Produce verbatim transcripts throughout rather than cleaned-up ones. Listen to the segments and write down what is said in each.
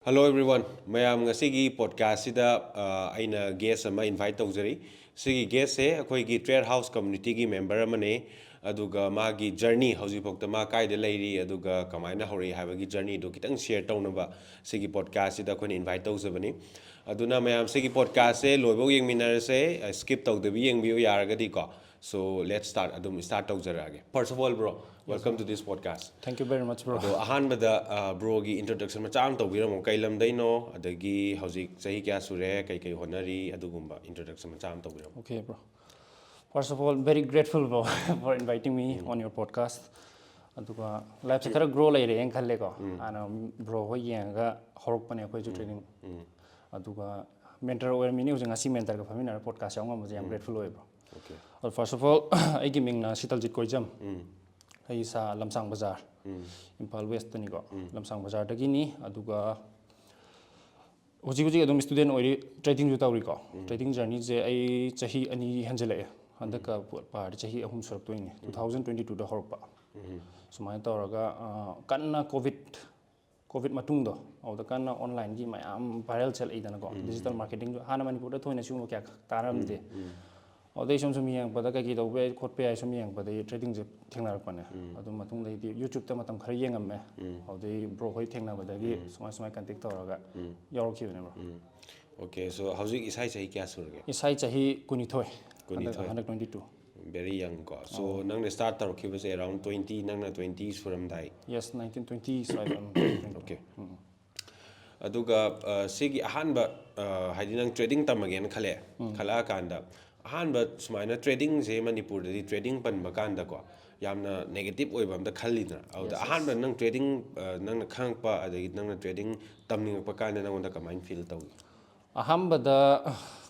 Hello everyone, ꯃꯌꯥꯝ ꯉꯁꯤꯒꯤ ꯄꯣꯗꯀꯥꯁꯁꯤꯗ ꯑ, ꯑꯩꯅ ꯒꯦꯁ ꯑꯃ ꯏꯟꯚꯥꯏꯠ ꯇꯧꯖꯔꯤ꯫ ꯁꯤꯒꯤ ꯒꯦꯁꯁꯦ ꯑꯩꯈꯣꯏꯒꯤ ꯇ꯭ꯔꯦꯠ ꯍꯥꯎꯁ ꯀꯝꯃ꯭ꯌꯨꯅꯤꯇꯤꯒꯤ ꯃꯦꯝꯕꯔ ꯑꯃꯅꯦ꯫ ꯑꯗꯨꯒ ꯃꯥꯒꯤ ꯖꯔꯅꯤ, ꯍꯧꯖꯤꯛꯐꯥꯎꯗ ꯃꯥ ꯀꯥꯏꯗ ꯂꯩꯔꯤ ꯑꯗꯨꯒ ꯀꯃꯥꯏꯅ ꯍꯧꯔꯛꯏ ꯍꯥꯏꯕꯒꯤ ꯖꯔꯅꯤꯗꯣ ꯈꯤꯇꯪ ꯁꯤꯌꯔ ꯇꯧꯅꯕ ꯁꯤꯒꯤ ꯄꯣꯗꯀꯥꯁꯁꯤꯗ ꯑꯩꯈꯣꯏꯅ ꯏꯟꯚꯥꯏꯠ ꯇꯧꯖꯕꯅꯤ꯫ ꯑꯗꯨꯅ ꯃꯌꯥꯝ ꯁꯤꯒꯤ ꯄꯣꯗꯀꯥꯁꯁꯦ ꯂꯣꯏꯐꯥꯎ ꯌꯦꯡꯃꯤꯟꯅꯔꯁꯦ, ꯁ꯭ꯀꯤꯞ ꯇꯧꯗꯕꯤ ꯌꯦꯡꯕꯤꯌꯨ ꯌꯥꯔꯒꯗꯤꯀꯣ꯫ So let's start, ꯑꯗꯨꯝ ꯁ꯭ꯇꯥꯔꯠ ꯇꯧꯖꯔꯛꯑꯒꯦ꯫ First of all bro, welcome to this podcast. Thank you very much, bro. ꯑꯗꯣ ꯑꯍꯥꯟꯕꯗ ꯕ꯭ꯔꯣꯒꯤ ꯏꯟꯇ꯭ꯔꯣꯗꯛꯁꯟ ꯃꯆꯥ ꯑꯃ ꯇꯧꯕꯤꯔꯝꯃꯣ꯫ ꯀꯩ ꯂꯝꯗꯩꯅꯣ, ꯑꯗꯒꯤ ꯍꯧꯖꯤꯛ ꯆꯍꯤ ꯀꯌꯥ ꯁꯨꯔꯦ, ꯀꯩ ꯀꯩ ꯍꯣꯠꯅꯔꯤ, ꯑꯗꯨꯒꯨꯝꯕ ꯏꯟꯇ꯭ꯔꯣꯗꯛꯁꯟ ꯃꯆꯥ ꯑꯃ ꯇꯧꯕꯤꯔꯝꯃꯣ꯫ Okay, bro. First of all, very grateful, bro, for inviting me on your podcast. ꯑꯗꯨꯒ ꯂꯥꯏꯐꯁꯦ ꯈꯔ ꯒ꯭ꯔꯣ ꯂꯩꯔꯦꯅ ꯈꯜꯂꯦꯀꯣ꯫ ꯍꯥꯟꯅ ꯕ꯭ꯔꯣ ꯍꯣꯏ ꯌꯦꯡꯉꯒ ꯍꯧꯔꯛꯄꯅꯦ ꯑꯩꯈꯣꯏꯁꯨ ꯇ꯭ꯔꯦꯗꯤꯡ꯫ ꯑꯗꯨꯒ ꯃꯦꯟꯇꯔ ꯑꯣꯏꯔꯝꯃꯤꯅꯤ, ꯍꯧꯖꯤꯛ ꯉꯁꯤ ꯃꯦꯟꯇꯔꯒ ꯐꯝꯃꯤꯟꯅꯔ ꯄꯣꯗꯀꯥꯁ ꯌꯥꯎ ꯉꯝꯕꯁꯦ ꯌꯥꯝ ꯒ꯭ꯔꯦꯠꯐꯨꯜ ꯑꯣꯏꯕ꯭ꯔꯣ꯫ Okay. ꯑꯗꯣ first of all, ꯑꯩꯒꯤ ꯃꯤꯡꯅ ꯁꯤꯇꯜꯖꯤꯠ ꯀꯣꯏꯖꯝ꯫ ꯑꯩ ꯏꯁꯥ ꯂꯝꯁꯥꯡ ꯕꯖꯥꯔ, ꯏꯝꯐꯥꯜ ꯋꯦꯁꯇꯅꯤꯀꯣ꯫ ꯂꯝꯁꯥꯡ ꯕꯖꯥꯔꯗꯒꯤꯅꯤ꯫ ꯑꯗꯨꯒ ꯍꯧꯖꯤꯛ ꯍꯧꯖꯤꯛ ꯑꯗꯨꯝ ꯁ꯭ꯇꯨꯗꯦꯟ ꯑꯣꯏꯔꯤ, ꯇ꯭ꯔꯦꯗꯤꯡꯁꯨ ꯇꯧꯔꯤꯀꯣ꯫ ꯇ꯭ꯔꯦꯗꯤꯡ ꯖꯔꯅꯤꯁꯦ ꯑꯩ ꯆꯍꯤ ꯑꯅꯤ ꯍꯦꯟꯖꯜꯂꯛꯑꯦ꯫ ꯍꯟꯗꯛꯀ ꯄꯥꯔꯗꯤ ꯆꯍꯤ ꯑꯍꯨꯝ ꯁꯨꯔꯛꯇꯣꯏꯅꯦ꯫ Two thousand twenty twoꯗ ꯍꯧꯔꯛꯄ꯫ ꯁꯨꯃꯥꯏꯅ ꯇꯧꯔꯒ ꯑ, ꯀꯟꯅ ꯀꯣꯚꯤꯠ ꯀꯣꯚꯤꯠ ꯃꯇꯨꯡꯗꯣ, ꯑꯗꯨꯗ ꯀꯟꯅ ꯑꯣꯟꯂꯥꯏꯟꯒꯤ ꯃꯌꯥꯝ ꯚꯥꯏꯔꯦꯜ ꯆꯠꯂꯛꯏꯗꯅꯀꯣ꯫ ꯗꯤꯖꯤꯇꯦꯜ ꯃꯥꯔꯀꯦꯇꯤꯡꯗꯣ ꯍꯥꯟꯅ ꯃꯅꯤꯄꯨꯔꯗ ꯊꯣꯏꯅ ꯁꯤꯒꯨꯝꯕ ꯀꯌꯥ ꯇꯥꯔꯝꯗꯦ꯫ ꯑꯗꯨꯗꯩ ꯁꯨꯝ ꯁꯨꯝ ꯌꯦꯡꯉꯛꯄꯗ ꯀꯩꯀꯩ ꯇꯧꯕ ꯌꯥꯏ ꯈꯣꯠꯄ ꯌꯥꯏ ꯁꯨꯝ ꯌꯦꯡꯉꯛꯄꯗꯩ ꯇ꯭ꯔꯦꯗꯤꯡꯁꯦ ꯊꯦꯡꯅꯔꯛꯄꯅꯦ꯫ ꯑꯗꯨ ꯃꯇꯨꯡꯗꯩꯗꯤ ꯌꯨꯇ꯭ꯌꯨꯕꯇ ꯃꯇꯝ ꯈꯔ ꯌꯦꯡꯉꯝꯃꯦ꯫ ꯑꯗꯨꯗꯩ ꯕ꯭ꯔꯣ ꯍꯣꯏ ꯊꯦꯡꯅꯕꯗꯒꯤ ꯁꯨꯃꯥꯏ ꯁꯨꯃꯥꯏ ꯀꯟꯇꯦꯛ ꯇꯧꯔꯒ ꯌꯥꯎꯔꯛꯈꯤꯕꯅꯦ, ꯕ꯭ꯔꯣ꯫ Okay, so ꯍꯧꯖꯤꯛ ꯏꯁꯥꯏ ꯆꯍꯤ ꯀꯌꯥ ꯁꯨꯔꯒꯦ? ꯏꯁꯥꯏ ꯆꯍꯤ ꯀꯨꯟꯅꯤꯊꯣꯏ꯫ ꯍꯟꯗꯛ ꯀꯨꯟꯅꯤꯊꯣꯏ꯫ ꯍꯟꯗꯛ twenty two꯫ Very young ꯀꯣ꯫ So ꯅꯪꯅ ꯁ꯭ꯇꯥꯔꯠ ꯇꯧꯔꯛꯈꯤꯕꯁꯦ around twenty, ꯅꯪꯅ twenty ꯁꯨꯔꯝꯗꯥꯏ꯫ Yes, nineteen twenty ꯁ꯭ꯋꯥꯏꯗ꯫ Okay. ꯑꯗꯨꯒ ꯑ, ꯁꯤꯒꯤ ꯑꯍꯥꯟꯕ ꯑ, ꯍꯥꯏꯗꯤ ꯅꯪ ꯇ꯭ꯔꯦꯗꯤꯡ ꯇꯝꯃꯒꯦꯅ ꯈꯜꯂꯦ꯫ ꯈꯜꯂꯛꯑꯀꯥꯟꯗ ꯑꯍꯥꯟꯕ ꯁꯨꯃꯥꯏꯅ ꯇ꯭ꯔꯦꯗꯤꯡꯁꯦ ꯃꯅꯤꯄꯨꯔꯗꯗꯤ ꯇ꯭ꯔꯦꯗꯤꯡ ꯄꯟꯕ ꯀꯥꯟꯗꯀꯣ ꯌꯥꯝꯅ ꯅꯦꯒꯦꯇꯤꯞ ꯑꯣꯏꯕ ꯑꯝꯇ ꯈꯜꯂꯤꯗꯅ꯫ ꯑꯗꯨꯗ ꯑꯍꯥꯟꯕ ꯅꯪ ꯇ꯭ꯔꯦꯗꯤꯡ ꯑ, ꯅꯪꯅ ꯈꯪꯉꯛꯄ ꯑꯗꯒꯤ ꯅꯪꯅ ꯇ꯭ꯔꯦꯗꯤꯡ ꯇꯝꯅꯤꯡꯉꯛꯄ ꯀꯥꯟꯗ ꯅꯪꯉꯣꯟꯗ ꯀꯃꯥꯏꯅ ꯐꯤꯜ ꯇꯧꯏ? ꯑꯍꯥꯟꯕꯗ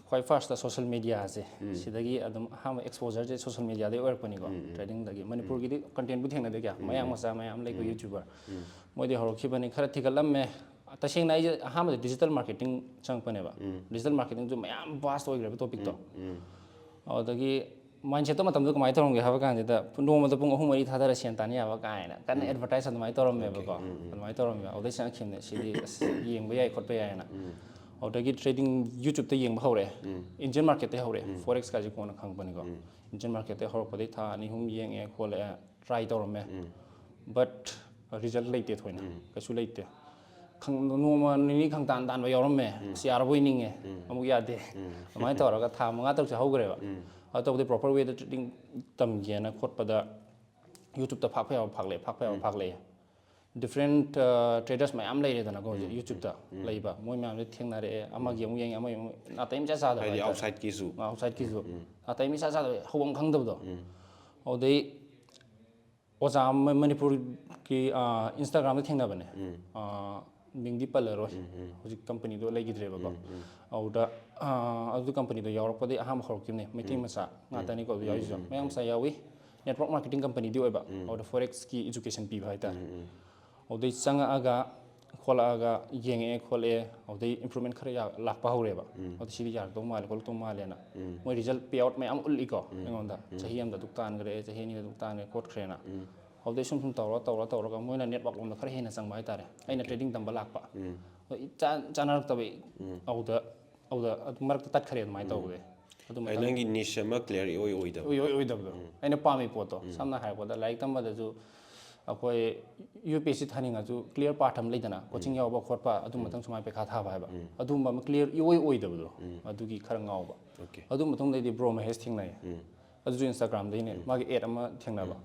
ꯈ꯭ꯋꯥꯏ ꯐꯥꯔꯁꯇ ꯁꯣꯁꯦꯜ ꯃꯦꯗꯤꯌꯥꯁꯦ ꯁꯤꯗꯒꯤ ꯑꯗꯨꯝ ꯑꯍꯥꯟꯕ ꯑꯦꯛꯁꯄꯣꯖꯔꯁꯦ ꯁꯣꯁꯦꯜ ꯃꯦꯗꯤꯌꯥꯗꯒꯤ ꯑꯣꯏꯔꯛꯄꯅꯤꯀꯣ꯫ ꯇ꯭ꯔꯦꯗꯤꯡꯗꯒꯤ ꯃꯅꯤꯄꯨꯔꯒꯤꯗꯤ ꯀꯟꯇꯦꯟꯕꯨ ꯊꯦꯡꯅꯗꯦ ꯀꯌꯥ꯫ ꯃꯌꯥꯡ ꯃꯆꯥ ꯃꯌꯥꯝ ꯂꯩꯀꯣ, ꯌꯨꯇ꯭ꯌꯨꯕꯔ꯫ ꯃꯣꯏꯗꯤ ꯍꯧꯔꯛꯈꯤꯕꯅꯤ, ꯈꯔ ꯊꯤꯒꯠꯂꯝꯃꯦ꯫ ꯇꯁꯦꯡꯅ ꯑꯩꯁꯦ ꯑꯍꯥꯟꯕꯗ ꯗꯤꯖꯤꯇꯦꯜ ꯃꯥꯔꯀꯦꯇꯤꯡ ꯆꯪꯉꯛꯄꯅꯦꯕ꯫ ꯗꯤꯖꯤꯇꯦꯜ ꯃꯥꯔꯀꯦꯇꯤꯡꯁꯨ ꯃꯌꯥꯝ ꯚꯥꯁ ꯑꯣꯏꯈ꯭ꯔꯦꯕ ꯇꯣꯄꯤꯛꯇꯣ꯫ ꯑꯗꯨꯗꯒꯤ Mindset ꯇꯣ ꯃꯇꯝꯗꯨꯗ ꯀꯃꯥꯏꯅ ꯇꯧꯔꯝꯒꯦ ꯍꯥꯏꯕ ꯀꯥꯟꯁꯤꯗ, ꯅꯣꯡꯃꯗ ꯄꯨꯡ ꯑꯍꯨꯝ ꯃꯔꯤ ꯊꯥꯗꯔ ꯁꯦꯟ ꯇꯥꯟ ꯌꯥꯕ ꯀꯥꯏꯅ ꯀꯟꯅ advertise ꯑꯗꯨꯃꯥꯏꯅ ꯇꯧꯔꯝꯃꯦꯕꯀꯣ꯫ ꯑꯗꯨꯃꯥꯏꯅ ꯇꯧꯔꯝꯃꯦ꯫ ꯑꯗꯨꯗꯩ ꯆꯪꯉꯛꯈꯤꯕꯅꯦ, ꯁꯤꯗꯤ ꯑꯁ ꯌꯦꯡꯕ ꯌꯥꯏ ꯈꯣꯠꯄ ꯌꯥꯏꯅ꯫ ꯑꯗꯨꯗꯒꯤ trading YouTube ꯇ ꯌꯦꯡꯕ ꯍꯧꯔꯛꯑꯦ꯫ Indian market ꯇꯩ ꯍꯧꯔꯛꯑꯦ꯫ Forex ꯀꯥꯁꯦ ꯀꯣꯟꯅ ꯈꯪꯉꯛꯄꯅꯤꯀꯣ꯫ Indian market ꯇꯩ ꯍꯧꯔꯛꯄꯗꯩ ꯊꯥ ꯑꯅꯤ ꯑꯍꯨꯝ ꯌꯦꯡꯉꯛꯑꯦ ꯈꯣꯠꯂꯛꯑꯦ, try ꯇꯧꯔꯝꯃꯦ꯫ But result ꯂꯩꯇꯦ ꯊꯣꯏꯅ꯫ ꯀꯩꯁꯨ ꯂꯩꯇꯦ꯫ ꯈꯪ-, ꯅꯣꯡꯃ ꯅꯤꯅꯤ ꯈꯪꯇꯥꯟ ꯇꯥꯟꯕ ꯌꯥꯎꯔꯝꯃꯦ꯫ ꯑꯁ, ꯌꯥꯔꯕꯣꯏ ꯅꯤꯡꯉꯦ꯫ ꯑꯃꯨꯛ ꯌꯥꯗꯦ꯫ ꯑꯗꯨꯃꯥꯏꯅ ꯇꯧꯔꯒ ꯊꯥ ꯃꯉꯥ ꯇꯔꯨꯛꯁꯦ ꯍꯧꯈ꯭ꯔꯦꯕ꯫ ꯑꯗꯨ ꯇꯧꯕꯗꯩ proper way ꯗ trading ꯇꯝꯒꯦꯅ ꯈꯣꯠꯄꯗ YouTube ꯇ ꯐꯥꯛꯄ ꯌꯥꯕ ꯐꯥꯛꯂꯛꯑꯦ, ꯐꯥꯛꯄ ꯌꯥꯕ ꯐꯥꯛꯂꯛꯑꯦ꯫ Different, ꯑ, traders ꯃꯌꯥꯝ ꯂꯩꯔꯦꯗꯅꯀꯣ ꯍꯧꯖꯤꯛ YouTube ꯇ ꯂꯩꯕ꯫ ꯃꯣꯏ ꯃꯌꯥꯝꯁꯦ ꯊꯦꯡꯅꯔꯛꯑꯦ, ꯑꯃꯒꯤ ꯑꯃꯨꯛ ꯌꯦꯡꯉꯦ, ꯑꯃꯒꯤ ꯑꯃꯨꯛ, ꯅꯥꯇꯩ ꯑꯃ ꯏꯆꯥ ꯆꯥꯗꯕ ꯍꯥꯏꯗꯤ ꯍꯥꯏꯇꯥꯔꯦ꯫ Outside ꯀꯤꯁꯨ꯫ ꯑ, outside ꯀꯤꯁꯨ꯫ ꯅꯥꯇꯩ ꯑꯃ ꯏꯆꯥ ꯆꯥꯗꯕ, ꯍꯧꯐꯝ ꯈꯪꯗꯕꯗꯣ꯫ ꯑꯗꯩ ꯑꯣꯖꯥ ꯑꯃ ꯃꯅꯤꯄꯨꯔꯒꯤ, ꯑ, Instagram ꯗ ꯊꯦꯡꯅꯕꯅꯦ꯫ ꯑ, ꯃꯤꯡꯗꯤ ꯄꯜꯂꯔꯣꯏ꯫ ꯍꯧꯖꯤꯛ company ꯗꯣ ꯂꯩꯈꯤꯗ꯭ꯔꯦꯕꯀꯣ꯫ ꯑꯗꯨꯗ, ꯑ, ꯑꯗꯨ company ꯗꯣ ꯌꯥꯎꯔꯛꯄꯗꯒꯤ ꯑꯍꯥꯟꯕ ꯍꯧꯔꯛꯈꯤꯕꯅꯦ꯫ ꯃꯩꯇꯩ ꯃꯆꯥ ꯉꯥꯛꯇꯅꯤꯀꯣ ꯑꯗꯨ ꯌꯥꯎꯔꯤꯁꯤꯁꯨ꯫ ꯃꯌꯥꯡ ꯃꯆꯥ ꯌꯥꯎꯏ꯫ Network marketing company ꯗꯤ ꯑꯣꯏꯕ꯫ ꯑꯗꯨꯗ Forex ꯀꯤ education ꯄꯤꯕ ꯍꯥꯏꯇꯥꯔꯦ꯫ ꯑꯗꯨꯗꯩ ꯆꯪꯉꯛꯑꯒ ꯈꯣꯠꯂꯛꯑꯒ ꯌꯦꯡꯉꯛꯑꯦ ꯈꯣꯠꯂꯛꯑꯦ꯫ ꯑꯗꯨꯗꯩ improvement ꯈꯔ ꯌꯥ-, ꯂꯥꯛꯄ ꯍꯧꯔꯦꯕ꯫ ꯑꯗꯨ ꯁꯤꯗꯤ ꯌꯥꯔꯛꯇꯧ ꯃꯥꯜꯂꯦ ꯈꯣꯠꯂꯛꯇꯧ ꯃꯥꯜꯂꯦꯅ꯫ ꯃꯣꯏ result payout ꯃꯌꯥꯝ ꯎꯠꯂꯤꯀꯣ ꯑꯩꯉꯣꯟꯗ꯫ ꯆꯍꯤ ꯑꯃꯗ ꯑꯗꯨꯛ ꯇꯥꯟꯈ꯭ꯔꯦ, ꯆꯍꯤ ꯑꯅꯤꯗ ꯑꯗꯨꯛ ꯇꯥꯟꯈ꯭ꯔꯦ ꯈꯣꯠꯈ꯭ꯔꯦꯅ꯫ ꯑꯗꯨꯗꯩ ꯁꯨꯝ ꯁꯨꯝ ꯇꯧꯔ ꯇꯧꯔ ꯇꯧꯔꯒ ꯃꯣꯏꯅ network ꯂꯣꯝꯗ ꯈꯔ ꯍꯦꯟꯅ ꯆꯪꯕ ꯍꯥꯏꯇꯥꯔꯦ꯫ ꯑꯩꯅ trading ꯇꯝꯕ ꯂꯥꯛꯄ꯫ ꯑꯗꯣ ꯏꯆꯥꯟ ꯆꯥꯟꯅꯔꯛꯇꯕ꯫ ꯑꯗꯨꯗ, ꯑꯗꯨꯗ ꯑꯗꯨꯝ ꯃꯔꯛꯇ ꯇꯠꯈ꯭ꯔꯦ ꯑꯗꯨꯃꯥꯏꯅ ꯇꯧꯕꯗꯩ꯫ ꯑꯗꯨ ꯑꯩ ꯃꯇꯝ ꯅꯪꯒꯤ niche ꯑꯃ clear ꯏꯑꯣꯏ ꯑꯣꯏꯗꯕ꯫ ꯑꯣꯏ-, ꯑꯣꯏ-, ꯑꯣꯏꯗꯕꯗꯣ꯫ ꯑꯩꯅ ꯄꯥꯝꯃꯤ ꯄꯣꯠꯇꯣ꯫ ꯁꯝꯅ ꯍꯥꯏꯔꯕꯗ ꯂꯥꯏꯔꯤꯛ ꯇꯝꯕꯗꯁꯨ ꯑꯩꯈꯣꯏ UPSC ꯊꯥꯅꯤꯡꯉꯁꯨ clear path ꯑꯃ ꯂꯩꯗꯅ, coaching ꯌꯥꯎꯕ ꯈꯣꯠꯄ, ꯑꯗꯨ ꯃꯊꯪ ꯁꯨꯃꯥꯏꯅ ꯄꯩꯈꯥ ꯊꯥꯕ ꯍꯥꯏꯕ꯫ ꯑꯗꯨꯝꯕ ꯑꯃ clear ꯏꯑꯣꯏ ꯑꯣꯏꯗꯕꯗꯣ꯫ ꯑꯗꯨꯒꯤ ꯈꯔ ꯉꯥꯎꯕ꯫ Okay꯫ ꯑꯗꯨ ꯃꯇꯨꯡꯗꯩꯗꯤ Bro ꯃꯍꯦꯁ ꯊꯦꯡꯅꯩ꯫ ꯑꯗꯨꯁꯨ Instagram ꯗꯩꯅꯦ꯫ ꯃꯥꯒꯤ ad ꯑꯃ ꯊꯦꯡꯅꯕ꯫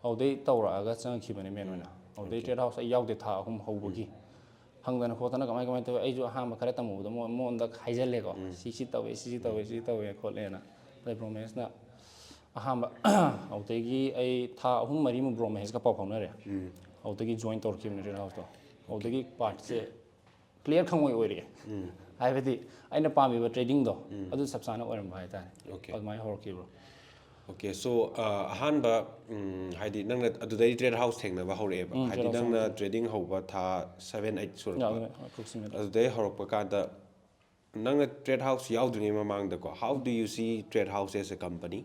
ꯑꯗꯨꯗꯩ ꯇꯧꯔꯛꯑꯒ ꯆꯪꯉꯛꯈꯤꯕꯅꯦ main ꯑꯣꯏꯅ꯫ ꯑꯗꯨꯗꯩ Okay꯫ Trade House ꯑꯩ ꯌꯥꯎꯗꯦ, ꯊꯥ ꯑꯍꯨꯝ ꯍꯧꯕꯒꯤ꯫ ꯍꯪꯗꯅ ꯈꯣꯠꯇꯅ ꯀꯃꯥꯏ ꯀꯃꯥꯏꯅ ꯇꯧꯋꯤ? ꯑꯩꯁꯨ ꯑꯍꯥꯟꯕ ꯈꯔ ꯇꯝꯃꯨꯕꯗ ꯃꯉꯣꯟ-, ꯃꯉꯣꯟꯗ ꯍꯥꯏꯖꯜꯂꯦꯀꯣ꯫ ꯁꯤ ꯁꯤ ꯇꯧꯋꯦ, ꯁꯤ ꯁꯤ ꯇꯧꯋꯦ, ꯁꯤ ꯇꯧꯋꯦ ꯈꯣꯠꯂꯦꯅ꯫ ꯑꯗꯩ Bro ꯃꯍꯦꯁꯅ ꯑꯍꯥꯟꯕ ꯑꯗꯨꯗꯒꯤ ꯑꯩ ꯊꯥ ꯑꯍꯨꯝ ꯃꯔꯤꯃꯨꯛ Bro ꯃꯍꯦꯁꯀ ꯄꯥꯎ ꯐꯥꯎꯅꯔꯦ꯫ ꯑꯗꯨꯗꯒꯤ join ꯇꯧꯔꯛꯈꯤꯕꯅꯦ Trade House ꯇꯣ꯫ ꯑꯗꯨꯗꯒꯤ path ꯁꯦ clear ꯈꯪꯑꯣꯏ ꯑꯣꯏꯔꯛꯑꯦ꯫ ꯍꯥꯏꯕꯗꯤ ꯑꯩꯅ ꯄꯥꯝꯃꯤꯕ trading ꯗꯣ ꯑꯗꯨ ꯆꯞ ꯆꯥꯅ ꯑꯣꯏꯔꯝꯕ ꯍꯥꯏꯇꯥꯔꯦ꯫ Okay꯫ ꯑꯗꯨꯃꯥꯏꯅ ꯍꯧꯔꯛꯈꯤꯕ꯭ꯔꯣ? Okay, so, ꯑ, ꯑꯍꯥꯟꯕ, ꯎꯝ, ꯍꯥꯏꯗꯤ ꯅꯪꯅ ꯑꯗꯨꯗꯩ Trade House ꯊꯦꯡꯅꯕ ꯍꯧꯔꯛꯑꯦꯕ꯫ ꯎꯝ, ꯍꯥꯏꯗꯤ Trade House ꯅꯪꯅ ꯊꯦꯡꯅꯕ꯫ Trading ꯍꯧꯕ ꯊꯥ seven eight ꯁꯨꯔꯛꯄ꯫ ꯌꯥꯎꯔꯦ, approximate꯫ ꯑꯗꯨꯗꯩ ꯍꯧꯔꯛꯄ ꯀꯥꯟꯗ ꯅꯪꯅ Trade House ꯌꯥꯎꯗ꯭ꯔꯤꯉꯩ ꯃꯃꯥꯡꯗꯀꯣ, how do you see Trade House as a company?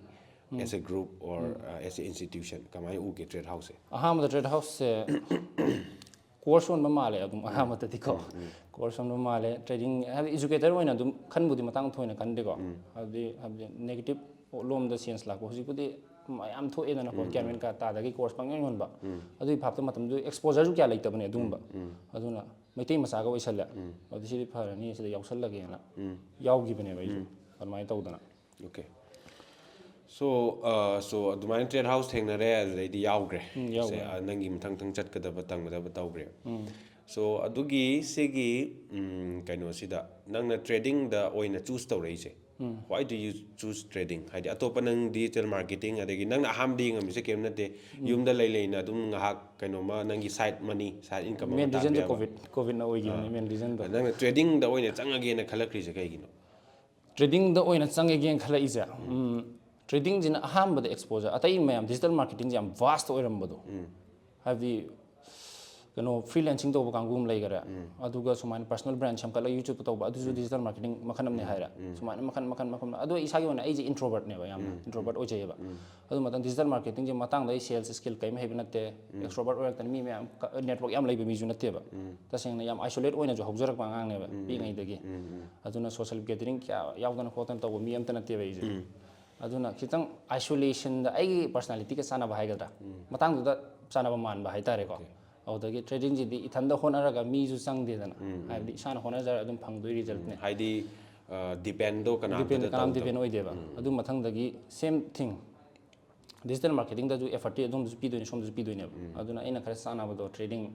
as a group or uh, as a institution? ꯀꯃꯥꯏꯅ ꯎꯒꯦ trade house ꯁꯦ? ꯑꯍꯥꯟꯕꯗ trade house ꯁꯦ course ꯑꯣꯟꯕ ꯃꯥꯜꯂꯦ ꯑꯗꯨꯝ ꯑꯍꯥꯟꯕꯗꯗꯤꯀꯣ꯫ Course ꯑꯣꯟꯕ ꯃꯥꯜꯂꯦ꯫ Trading ꯍꯥꯏꯕꯗꯤ educator ꯑꯣꯏꯅ ꯑꯗꯨꯝ ꯈꯟꯕꯨꯗꯤ ꯃꯇꯥꯡ ꯊꯣꯏꯅ ꯈꯟꯗꯦꯀꯣ꯫ ꯍꯥꯏꯕꯗꯤ ꯍꯥꯏꯕꯗꯤ negative ꯂꯣꯝꯗ change ꯂꯥꯛꯄ ꯍꯧꯖꯤꯛꯄꯨꯗꯤ ꯃꯌꯥꯝ ꯊꯣꯛꯑꯦꯗꯅꯀꯣ꯫ ꯒ꯭ꯌꯥꯟ ꯃꯦꯟ ꯀꯥ ꯇꯥꯗꯒꯤ course ꯄꯪꯌꯣꯟ ꯌꯣꯟꯕ꯫ ꯑꯗꯨꯒꯤ ꯚꯥꯞꯇ ꯃꯇꯝꯗꯨ exposure ꯁꯨ ꯀꯌꯥ ꯂꯩꯇꯕꯅꯦ ꯑꯗꯨꯒꯨꯝꯕ꯫ ꯑꯗꯨꯅ ꯃꯩꯇꯩ ꯃꯆꯥꯒ ꯑꯣꯏꯁꯜꯂꯦ꯫ ꯑꯗꯨꯗꯤ ꯁꯤꯗꯤ ꯐꯔꯅꯤ, ꯁꯤꯗ ꯌꯥꯎꯁꯜꯂꯒꯦꯅ ꯌꯥꯎꯈꯤꯕꯅꯦꯕ ꯑꯩꯁꯨ꯫ ꯑꯗꯨꯃꯥꯏꯅ ꯇꯧꯗꯅ꯫ Okay. So, uh, so ꯑꯗꯨꯃꯥꯏꯅ trade house ꯊꯦꯡꯅꯔꯦ, ꯑꯗꯨꯗꯩꯗꯤ ꯌꯥꯎꯈ꯭ꯔꯦ꯫ ꯎꯝ, ꯌꯥꯎꯈ꯭ꯔꯦ꯫ ꯁꯦ, ꯑ, ꯅꯪꯒꯤ ꯃꯊꯪ ꯃꯊꯪ ꯆꯠꯀꯗꯕ ꯇꯝꯒꯗꯕ ꯇꯧꯈ꯭ꯔꯦ꯫ So ꯑꯗꯨꯒꯤ ꯁꯤꯒꯤ ꯎꯝ, ꯀꯩꯅꯣꯁꯤꯗ ꯅꯪꯅ trading ꯗ ꯑꯣꯏꯅ choose ꯇꯧꯔꯛꯏꯁꯦ? Why do you choose trading? ꯍꯥꯏꯗꯤ ꯑꯇꯣꯞꯄ ꯅꯪ digital marketing, ꯑꯗꯒꯤ ꯅꯪꯅ ꯑꯍꯥꯟꯕꯗ ꯌꯦꯡꯉꯝꯃꯤꯁꯦ ꯀꯩꯝ ꯅꯠꯇꯦ, ꯌꯨꯝꯗ ꯂꯩ ꯂꯩꯅ ꯑꯗꯨꯝ ꯉꯥꯏꯍꯥꯛ ꯀꯩꯅꯣꯝꯃ ꯅꯪꯒꯤ side money, side income ꯑꯃ Main reason ꯁꯦ ꯇꯥꯟꯕ ꯌꯥꯕ꯫ COVID, COVID ꯅ ꯑꯣꯏꯈꯤꯕꯅꯦ main reason ꯗꯣ꯫ ꯅꯪꯅ trading ꯗ ꯑꯣꯏꯅ ꯆꯪꯉꯒꯦꯅ ꯈꯜꯂꯛꯈ꯭ꯔꯤꯁꯦ ꯀꯩꯒꯤꯅꯣ? Trading ꯗ ꯑꯣꯏꯅ ꯆꯪꯉꯒꯦꯅ ꯈꯜꯂꯛꯏꯁꯦ, ꯎꯝ, trading ꯁꯤꯅ ꯑꯍꯥꯟꯕꯗ exposure, ꯑꯇꯩ ꯃꯌꯥꯝ digital marketing ꯁꯦ ꯌꯥꯝ vast ꯑꯣꯏꯔꯝꯕꯗꯣ꯫ ꯍꯥꯏꯕꯗꯤ ꯀꯩꯅꯣ freelancing ꯇꯧꯕ ꯀꯥꯡꯕꯨ ꯑꯃ ꯂꯩꯈꯔꯦ, ꯑꯗꯨꯒ ꯁꯨꯃꯥꯏꯅ personal brand ꯁꯦꯝꯒꯠꯂꯒ YouTube ꯇ ꯇꯧꯕ, ꯑꯗꯨꯁꯨ digital marketing ꯃꯈꯜ ꯑꯃꯅꯦ ꯍꯥꯏꯔꯦ꯫ ꯁꯨꯃꯥꯏꯅ ꯃꯈꯜ ꯃꯈꯜ ꯃꯈꯜ ꯃꯈꯜ꯫ ꯑꯗꯣ ꯑꯩ ꯏꯁꯥꯒꯤ ꯑꯣꯏꯅ ꯑꯩꯁꯦ introvert ꯅꯦꯕ, ꯌꯥꯝꯅ introvert ꯑꯣꯏꯖꯩꯌꯦꯕ꯫ ꯑꯗꯨ ꯃꯇꯝ digital marketing ꯁꯦ ꯃꯇꯥꯡꯗ ꯑꯩ sales skill ꯀꯩꯝ ꯍꯩꯕ ꯅꯠꯇꯦ, extrovert ꯑꯣꯏꯔꯛꯇꯅ ꯃꯤ ꯃꯌꯥꯝ network ꯌꯥꯝ ꯂꯩꯕ ꯃꯤꯁꯨ ꯅꯠꯇꯦꯕ꯫ ꯇꯁꯦꯡꯅ ꯌꯥꯝ isolate ꯑꯣꯏꯅꯁꯨ ꯍꯧꯖꯔꯛꯄ ꯑꯉꯥꯡꯅꯦꯕ ꯄꯤꯛꯉꯩꯗꯒꯤ꯫ ꯑꯗꯨꯅ social gathering ꯀꯌꯥ ꯌꯥꯎꯗꯅ ꯈꯣꯠꯇꯅ ꯇꯧꯕ ꯃꯤ ꯑꯝꯇ ꯅꯠꯇꯦꯕ ꯑꯩꯁꯦ꯫ ꯑꯗꯨꯅ ꯈꯤꯇꯪ isolation ꯗ ꯑꯩꯒꯤ personality ꯒ ꯆꯥꯟꯅꯕ ꯍꯥꯏꯒꯗ꯭ꯔꯥ, ꯃꯇꯥꯡꯗꯨꯗ ꯆꯥꯟꯅꯕ ꯃꯥꯟꯕ ꯍꯥꯏꯇꯥꯔꯦꯀꯣ꯫ ꯑꯗꯨꯗꯒꯤ trading ꯁꯤꯗꯤ ꯏꯊꯟꯗ ꯍꯣꯠꯅꯔꯒ ꯃꯤꯁꯨ ꯆꯪꯗꯦꯗꯅ, ꯍꯥꯏꯕꯗꯤ ꯏꯁꯥꯅ ꯍꯣꯠꯅꯖꯔ ꯑꯗꯨꯝ ꯐꯪꯗꯣꯏ result ꯅꯦ꯫ ꯍꯥꯏꯗꯤ depend ꯗꯣ Depend, ꯀꯅꯥꯝꯇꯗ ꯀꯅꯥꯝ ꯇꯧꯗꯕ꯫ Depend ꯑꯣꯏꯗꯦꯕ꯫ ꯑꯗꯨ ꯃꯊꯪꯗꯒꯤ same thing, digital marketing ꯗꯁꯨ effort ꯇꯤ ꯑꯗꯣꯝꯗꯁꯨ ꯄꯤꯗꯣꯏꯅꯦ, ꯁꯣꯝꯗꯁꯨ ꯄꯤꯗꯣꯏꯅꯦꯕ꯫ ꯑꯗꯨꯅ ꯑꯩꯅ ꯈꯔ ꯆꯥꯟꯅꯕꯗꯣ trading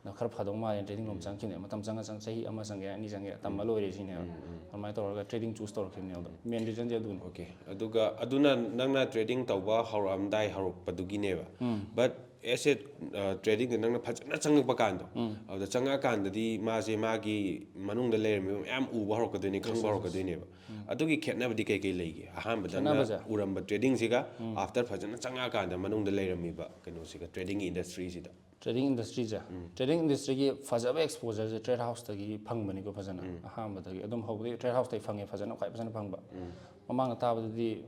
ꯅ ꯈꯔ ꯐꯗꯧ ꯃꯥꯜꯂꯦ, trading ꯂꯣꯝ ꯆꯪꯈꯤꯕꯅꯦ꯫ ꯃꯇꯝ ꯆꯪꯉ ꯆꯪꯉ ꯆꯍꯤ ꯑꯃ ꯆꯪꯒꯦꯔꯥ ꯑꯅꯤ ꯆꯪꯒꯦꯔꯥ ꯇꯝꯃ ꯂꯣꯏꯔꯦ ꯁꯤꯅꯦꯕ꯫ ꯑꯗꯨꯃꯥꯏꯅ ꯇꯧꯔꯒ trading choose ꯇꯧꯔꯛꯈꯤꯕꯅꯦ꯫ ꯑꯗꯣ main reason ꯗꯤ ꯑꯗꯨꯅꯤ꯫ Okay, ꯑꯗꯨꯒ ꯑꯗꯨꯅ ꯅꯪꯅ trading ꯇꯧꯕ ꯍꯧꯔꯛꯑꯝꯗꯥꯏ ꯍꯧꯔꯛꯄꯗꯨꯒꯤꯅꯦꯕ꯫ But as a trading ꯗ ꯅꯪꯅ ꯐꯖꯅ ꯆꯪꯉꯛꯄ ꯀꯥꯟꯗꯣ, ꯑꯗꯨꯗ ꯆꯪꯉꯛꯑꯀꯥꯟꯗꯗꯤ ꯃꯥꯁꯦ ꯃꯥꯒꯤ ꯃꯅꯨꯡꯗ ꯂꯩꯔꯝꯃꯤꯕ ꯃꯌꯥꯝ ꯎꯕ ꯍꯧꯔꯛꯀꯗꯣꯏꯅꯦ, ꯈꯪꯕ ꯍꯧꯔꯛꯀꯗꯣꯏꯅꯦꯕ꯫ ꯑꯗꯨꯒꯤ ꯈꯦꯠꯅꯕꯗꯤ ꯀꯩ ꯀꯩ ꯂꯩꯒꯦ? ꯑꯍꯥꯟꯕꯗ ꯅꯪꯅ ꯈꯦꯠꯅꯕꯁꯦ? ꯎꯔꯝꯕ trading ꯁꯤꯒ after ꯐꯖꯅ ꯆꯪꯉꯛꯑꯀꯥꯟꯗ ꯃꯅꯨꯡꯗ ꯂꯩꯔꯝꯃꯤꯕ ꯀꯩꯅꯣꯁꯤꯒ, trading industry ꯁꯤꯗ? Trading industry ꯁꯦ, trading industry ꯒꯤ ꯐꯖꯕ exposure ꯁꯦ trade house ꯇꯒꯤ ꯐꯪꯕꯅꯤꯀꯣ꯫ ꯐꯖꯅ ꯑꯍꯥꯟꯕꯗꯒꯤ ꯑꯗꯨꯝ ꯍꯧꯕꯗꯒꯤ trade house ꯇꯒꯤ ꯐꯪꯉꯦ, ꯐꯖꯅ, ꯈ꯭ꯋꯥꯏ ꯐꯖꯅ ꯐꯪꯕ꯫ ꯃꯃꯥꯡꯗ ꯇꯥꯕꯗꯗꯤ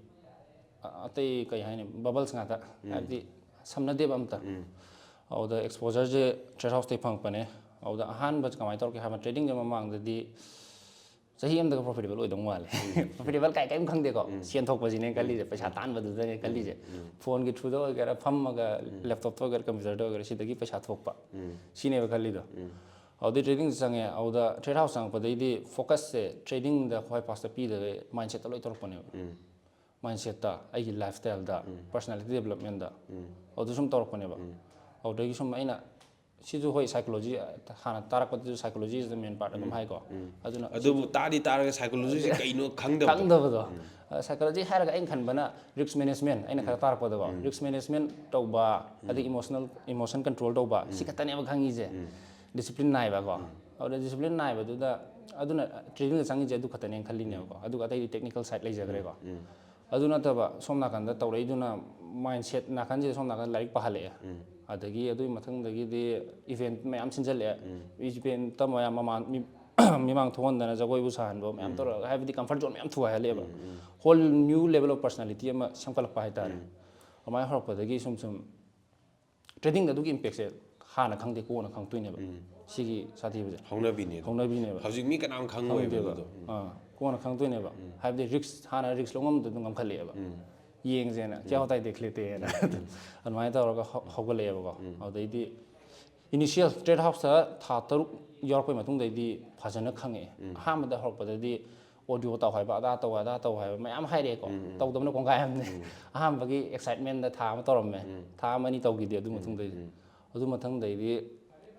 ꯑꯇꯩ ꯀꯩ ꯍꯥꯏꯅꯤ, ꯕꯕꯜꯁ ꯉꯥꯛꯇ, ꯍꯥꯏꯕꯗꯤ ꯁꯝꯅꯗꯦꯕ ꯑꯝꯇ꯫ ꯑꯗꯨꯗ ꯑꯦꯛꯁꯄꯣꯖꯔꯁꯦ ꯇ꯭ꯔꯦꯠ ꯍꯥꯎꯁꯇꯩ ꯐꯪꯉꯛꯄꯅꯦ꯫ ꯑꯗꯨꯗ ꯑꯍꯥꯟꯕ ꯀꯃꯥꯏꯅ ꯇꯧꯔꯛꯀꯦ ꯍꯥꯏꯕ, ꯇ꯭ꯔꯦꯗꯤꯡꯁꯦ ꯃꯃꯥꯡꯗꯗꯤ ꯆꯍꯤ ꯑꯃꯗꯒ ꯄ꯭ꯔꯣꯐꯤꯇꯦꯕꯜ ꯑꯣꯏꯗꯧ ꯃꯥꯜꯂꯦ꯫ ꯄ꯭ꯔꯣꯐꯤꯇꯦꯕꯜ ꯀꯥꯏ ꯀꯔꯤꯝ ꯈꯪꯗꯦꯀꯣ, ꯁꯦꯟ ꯊꯣꯛꯄꯁꯤꯅꯦ ꯈꯜꯂꯤꯁꯦ, ꯄꯩꯁꯥ ꯇꯥꯟꯕꯗꯨꯗꯅꯦ ꯈꯜꯂꯤꯁꯦ꯫ ꯐꯣꯟꯒꯤ ꯊ꯭ꯔꯨꯗ ꯑꯣꯏꯒꯦꯔꯥ, ꯐꯝꯃꯒ ꯂꯦꯞꯇꯣꯞꯇ ꯑꯣꯏꯒꯦꯔꯥ, ꯀꯝꯄ꯭ꯌꯨꯇꯔꯗ ꯑꯣꯏꯒꯦꯔꯥ, ꯁꯤꯗꯒꯤ ꯄꯩꯁꯥ ꯊꯣꯛꯄ, ꯁꯤꯅꯦꯕ ꯈꯜꯂꯤꯗꯣ꯫ ꯑꯗꯨꯗꯩ ꯇ꯭ꯔꯦꯗꯤꯡ ꯆꯪꯉꯦ꯫ ꯑꯗꯨꯗ ꯇ꯭ꯔꯦꯠ ꯍꯥꯎꯁ ꯆꯪꯉꯛꯄꯗꯩꯗꯤ ꯐꯣꯀꯁꯁꯦ ꯇ꯭ꯔꯦꯗꯤꯡꯗ ꯈ꯭ꯋꯥꯏ ꯐꯥꯔꯁꯇ ꯄꯤꯗꯕꯩ ꯃꯥꯏꯟꯁꯦꯠꯇ ꯂꯣꯏ ꯇꯧꯔꯛꯄꯅꯦꯕ꯫ ꯃꯥꯏꯟꯁꯦꯠꯇ, ꯑꯩꯒꯤ ꯂꯥꯏꯐ ꯁ꯭ꯇꯥꯏꯜꯗ, ꯄꯔꯁꯅꯦꯂꯤꯇꯤ ꯗꯦꯕꯂꯞꯃꯦꯟꯗ, ꯑꯗꯨ ꯁꯨꯝ ꯇꯧꯔꯛꯄꯅꯦꯕ꯫ ꯑꯗꯨꯗꯒꯤ ꯁꯨꯝ ꯑꯩꯅ, ꯁꯤꯁꯨ ꯍꯣꯏ, ꯁꯥꯏꯀꯣꯂꯣꯖꯤ, ꯍꯥꯟꯅ ꯇꯥꯔꯛꯄꯗꯁꯨ psychology is the main part ꯑꯗꯨꯝ ꯍꯥꯏꯀꯣ꯫ ꯑꯗꯨꯅ ꯑꯗꯨꯕꯨ ꯇꯥꯗꯤ ꯇꯥꯔꯒ ꯁꯥꯏꯀꯣꯂꯣꯖꯤꯁꯦ ꯀꯩꯅꯣ ꯈꯪꯗꯕꯗꯣ꯫ ꯈꯪꯗꯕꯗꯣ꯫ ꯁꯥꯏꯀꯣꯂꯣꯖꯤ ꯍꯥꯏꯔꯒ ꯑꯩꯅ ꯈꯟꯕꯅ ꯔꯤꯁꯛ ꯃꯦꯅꯦꯖꯃꯦꯟ, ꯑꯩꯅ ꯈꯔ ꯇꯥꯔꯛꯄꯗꯀꯣ, ꯔꯤꯁꯛ ꯃꯦꯅꯦꯖꯃꯦꯟ ꯇꯧꯕ, ꯑꯗꯒꯤ ꯏꯃꯣꯁꯅꯦꯜ, ꯏꯃꯣꯁꯟ ꯀꯟꯇ꯭ꯔꯣꯜ ꯇꯧꯕ, ꯁꯤ ꯈꯛꯇꯅꯦꯕ ꯈꯪꯉꯤꯁꯦ꯫ ꯗꯤꯁꯤꯄ꯭ꯂꯤꯟ ꯅꯥꯏꯕꯀꯣ꯫ ꯑꯗꯨꯗ ꯗꯤꯁꯤꯄ꯭ꯂꯤꯟ ꯅꯥꯏꯕꯗꯨꯗ, ꯑꯗꯨꯅ ꯇ꯭ꯔꯦꯗꯤꯡꯗ ꯆꯪꯉꯤꯁꯦ ꯑꯗꯨ ꯈꯛꯇꯅꯦꯅ ꯈꯜꯂꯤꯅꯦꯕꯀꯣ꯫ ꯑꯗꯨꯒ ꯑꯇꯩꯗꯤ ꯇꯦꯛꯅꯤꯀꯦꯜ ꯁꯥꯏꯠ ꯂꯩꯖꯈ꯭ꯔꯦꯀꯣ꯫ ꯑꯗꯨ ꯅꯠꯇꯕ ꯁꯣꯝ ꯅꯥꯀꯟꯗ ꯇꯧꯔꯛꯏꯗꯨꯅ ꯃꯥꯏꯟꯁꯦꯠ ꯅꯥꯀꯟꯁꯤꯗ, ꯁꯣꯝ ꯅꯥꯀꯟꯗ ꯂꯥꯏꯔꯤꯛ ꯄꯥꯍꯜꯂꯛꯑꯦ꯫ ꯑꯗꯒꯤ ꯑꯗꯨꯒꯤ ꯃꯊꯪꯗꯒꯤꯗꯤ ꯏꯚꯦꯟꯠ ꯃꯌꯥꯝ ꯁꯤꯟꯖꯜꯂꯛꯑꯦ꯫ ꯏꯚꯦꯟꯠꯇ ꯃꯌꯥꯝ ꯃꯃꯥꯡ-, ꯃꯤ-, ꯃꯤꯃꯥꯡ ꯊꯣꯛꯍꯟꯗꯅ ꯖꯒꯣꯏꯕꯨ ꯁꯥꯍꯟꯕ ꯃꯌꯥꯝ ꯇꯧꯔꯒ, ꯍꯥꯏꯕꯗꯤ ꯀꯝꯐꯔꯠ ꯖꯣꯟ ꯃꯌꯥꯝ ꯊꯨꯒꯥꯏꯍꯜꯂꯛꯑꯦꯕ꯫ Whole new level of personality ꯑꯃ ꯁꯦꯝꯒꯠꯂꯛꯄ ꯍꯥꯏꯇꯥꯔꯦ꯫ ꯑꯗꯨꯃꯥꯏꯅ ꯍꯧꯔꯛꯄꯗꯒꯤ ꯁꯨꯝ ꯁꯨꯝ ꯇ꯭ꯔꯦꯗꯤꯡꯗ ꯑꯗꯨꯒꯤ ꯏꯝꯄꯦꯛꯁꯦ ꯍꯥꯟꯅ ꯈꯪꯗꯦ, ꯀꯣꯟꯅ ꯈꯪꯉꯛꯇꯣꯏꯅꯦꯕ꯫ ꯁꯤꯒꯤ ꯁꯥꯊꯤꯕꯁꯦ꯫ ꯍꯧꯅꯕꯤꯅꯦ ꯑꯗꯣ꯫ ꯍꯧꯅꯕꯤꯅꯦꯕ꯫ ꯍꯧꯖꯤꯛ ꯃꯤ ꯀꯅꯥꯝ ꯈꯪꯉꯣꯏꯕ ꯈꯪꯗꯦꯕ꯫ ꯑꯗꯨꯗꯣ꯫ ꯑꯥ, ꯀꯣꯟꯅ ꯈꯪꯉꯛꯇꯣꯏꯅꯦꯕ꯫ ꯍꯥꯏꯕꯗꯤ ꯔꯤꯛꯁ, ꯍꯥꯟꯅ ꯔꯤꯛꯁ ꯂꯧꯉꯝꯕꯗꯣ ꯑꯗꯨꯝ ꯉꯝꯈꯠꯂꯛꯑꯦꯕ꯫ ꯌꯦꯡꯁꯦꯅ, "क्या होता है देख लेते हैं" ꯍꯥꯏꯅ꯫ ꯑꯗꯨꯃꯥꯏꯅ ꯇꯧꯔꯒ ꯍꯧ-, ꯍꯧꯒꯠꯂꯛꯑꯦꯕꯀꯣ꯫ ꯑꯗꯩꯗꯤ ꯏꯅꯤꯁꯤꯌꯦꯜ ꯇ꯭ꯔꯦꯠ ꯍꯥꯎꯁꯇ ꯊꯥ ꯇꯔꯨꯛ ꯌꯥꯎꯔꯛꯄꯩ ꯃꯇꯨꯡꯗꯩꯗꯤ ꯐꯖꯅ ꯈꯪꯉꯛꯑꯦ꯫ ꯑꯍꯥꯟꯕꯗ ꯍꯧꯔꯛꯄꯗꯗꯤ ꯑꯣꯗꯤꯑꯣ ꯇꯧ ꯍꯥꯏꯕ, ꯑꯗꯥ ꯇꯧ, ꯑꯗꯥ ꯇꯧ ꯍꯥꯏꯕ ꯃꯌꯥꯝ ꯍꯥꯏꯔꯛꯑꯦꯀꯣ꯫ ꯇꯧꯗꯕꯅ ꯀꯣꯡꯒꯥꯏ ꯑꯃꯅꯦ꯫ ꯑꯍꯥꯟꯕꯒꯤ ꯑꯦꯛꯁꯥꯏꯠꯃꯦꯟꯗ ꯊꯥ ꯑꯃ ꯇꯧꯔꯝꯃꯦ꯫ ꯊꯥ ꯑꯃ ꯑꯅꯤ ꯇꯧꯈꯤꯗꯦ ꯑꯗꯨ ꯃꯇꯨꯡꯗꯩꯗꯤ꯫ ꯑꯗꯨ ꯃꯊꯪꯗꯩꯗꯤ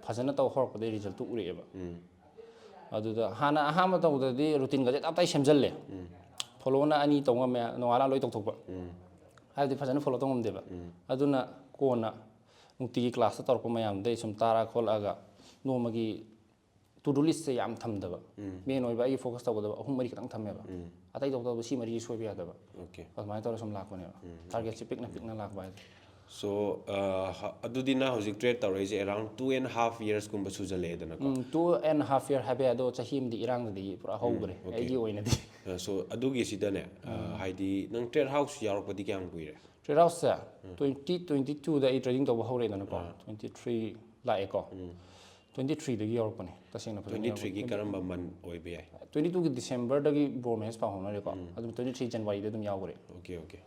ꯐꯖꯅ ꯇꯧ ꯍꯧꯔꯛꯄꯗꯩ ꯔꯤꯖꯜꯇꯨ ꯎꯔꯛꯑꯦꯕ꯫ ꯑꯗꯨꯗ ꯍꯥꯟꯅ ꯑꯍꯥꯟꯕ ꯇꯧꯕꯗꯗꯤ ꯔꯨꯇꯤꯟꯒꯁꯦ ꯇꯞ ꯇꯥꯏ ꯁꯦꯝꯖꯜꯂꯦ꯫ ꯐꯣꯂꯣꯅ ꯑꯅꯤ ꯇꯧ ꯉꯝꯃꯦ, ꯅꯣꯡꯉꯥꯜꯂ ꯂꯣꯏ ꯇꯧꯊꯣꯛꯄ꯫ ꯍꯥꯏꯕꯗꯤ ꯐꯖꯅ ꯐꯣꯂꯣ ꯇꯧ ꯉꯝꯗꯦꯕ꯫ ꯑꯗꯨꯅ ꯀꯣꯟꯅ ꯅꯨꯡꯇꯤꯒꯤ ꯀ꯭ꯂꯥꯁꯇ ꯇꯧꯔꯛꯄ ꯃꯌꯥꯝꯗꯩ ꯁꯨꯝ ꯇꯥꯔ ꯈꯣꯠꯂꯛꯑꯒ ꯅꯣꯡꯃꯒꯤ ꯇꯨ ꯗꯨ ꯂꯤꯁꯁꯦ ꯌꯥꯝ ꯊꯝꯗꯕ꯫ ꯃꯦꯟ ꯑꯣꯏꯕ ꯑꯩꯒꯤ ꯐꯣꯀꯁ ꯇꯧꯒꯗꯕ ꯑꯍꯨꯝ ꯃꯔꯤ ꯈꯛꯇꯪ ꯊꯝꯃꯦꯕ꯫ ꯑꯇꯩ ꯇꯧꯗꯕ ꯁꯤ ꯃꯔꯤꯁꯤ ꯁꯣꯏꯕ ꯌꯥꯗꯕ꯫ ꯑꯣꯀꯦ꯫ ꯑꯗꯨꯃꯥꯏꯅ ꯇꯧꯔꯒ ꯁꯨꯝ ꯂꯥꯛꯄꯅꯦꯕ꯫ ꯇꯥꯔꯒꯦꯠꯁꯦ ꯄꯤꯛꯅ ꯄꯤꯛꯅ ꯂꯥꯛꯄ ꯍꯥꯏꯗꯤ꯫ So ꯑꯗꯨꯗꯤ ꯅꯪ ꯍꯧꯖꯤꯛ trade ꯇꯧꯔꯛꯏꯁꯦ around two and half yearsꯀꯨꯝꯕ ꯁꯨꯖꯜꯂꯛꯑꯦꯗꯅꯀꯣ? Two and half year ꯍꯥꯏꯕ ꯌꯥꯏ, ꯑꯗꯣ ꯆꯍꯤ ꯑꯃꯗꯤ ꯏꯔꯥꯡꯗꯨꯗꯒꯤ ꯄꯨꯔꯥ ꯍꯧꯈ꯭ꯔꯦ ꯑꯩꯒꯤ ꯑꯣꯏꯅꯗꯤ. So ꯑꯗꯨꯒꯤꯁꯤꯗꯅꯦ, ꯍꯥꯏꯗꯤ ꯅꯪ trade house ꯌꯥꯎꯔꯛꯄꯗꯤ ꯀꯌꯥꯝ ꯀꯨꯏꯔꯦ? Trade houseꯁꯦ twenty twenty twoꯗ ꯑꯩ trading ꯇꯧꯕ ꯍꯧꯔꯦꯗꯅꯀꯣ. Twenty three ꯂꯥꯛꯑꯦꯀꯣ. Twenty threeꯗꯒꯤ ꯌꯥꯎꯔꯛꯄꯅꯦ, ꯇꯁꯦꯡꯅ ꯐꯖꯅ Twenty threeꯒꯤ ꯀꯔꯝꯕ month ꯑꯣꯏꯕ ꯌꯥꯏ? Twenty twoꯒꯤ Decemberꯗꯒꯤ borrowing ꯍꯦꯟꯅ ꯄꯥꯎ ꯍꯧꯅꯔꯦꯀꯣ. ꯑꯗꯨꯝ twenty three Januaryꯗ ꯑꯗꯨꯝ ꯌꯥꯎꯈ꯭ꯔꯦ. Okay, okay.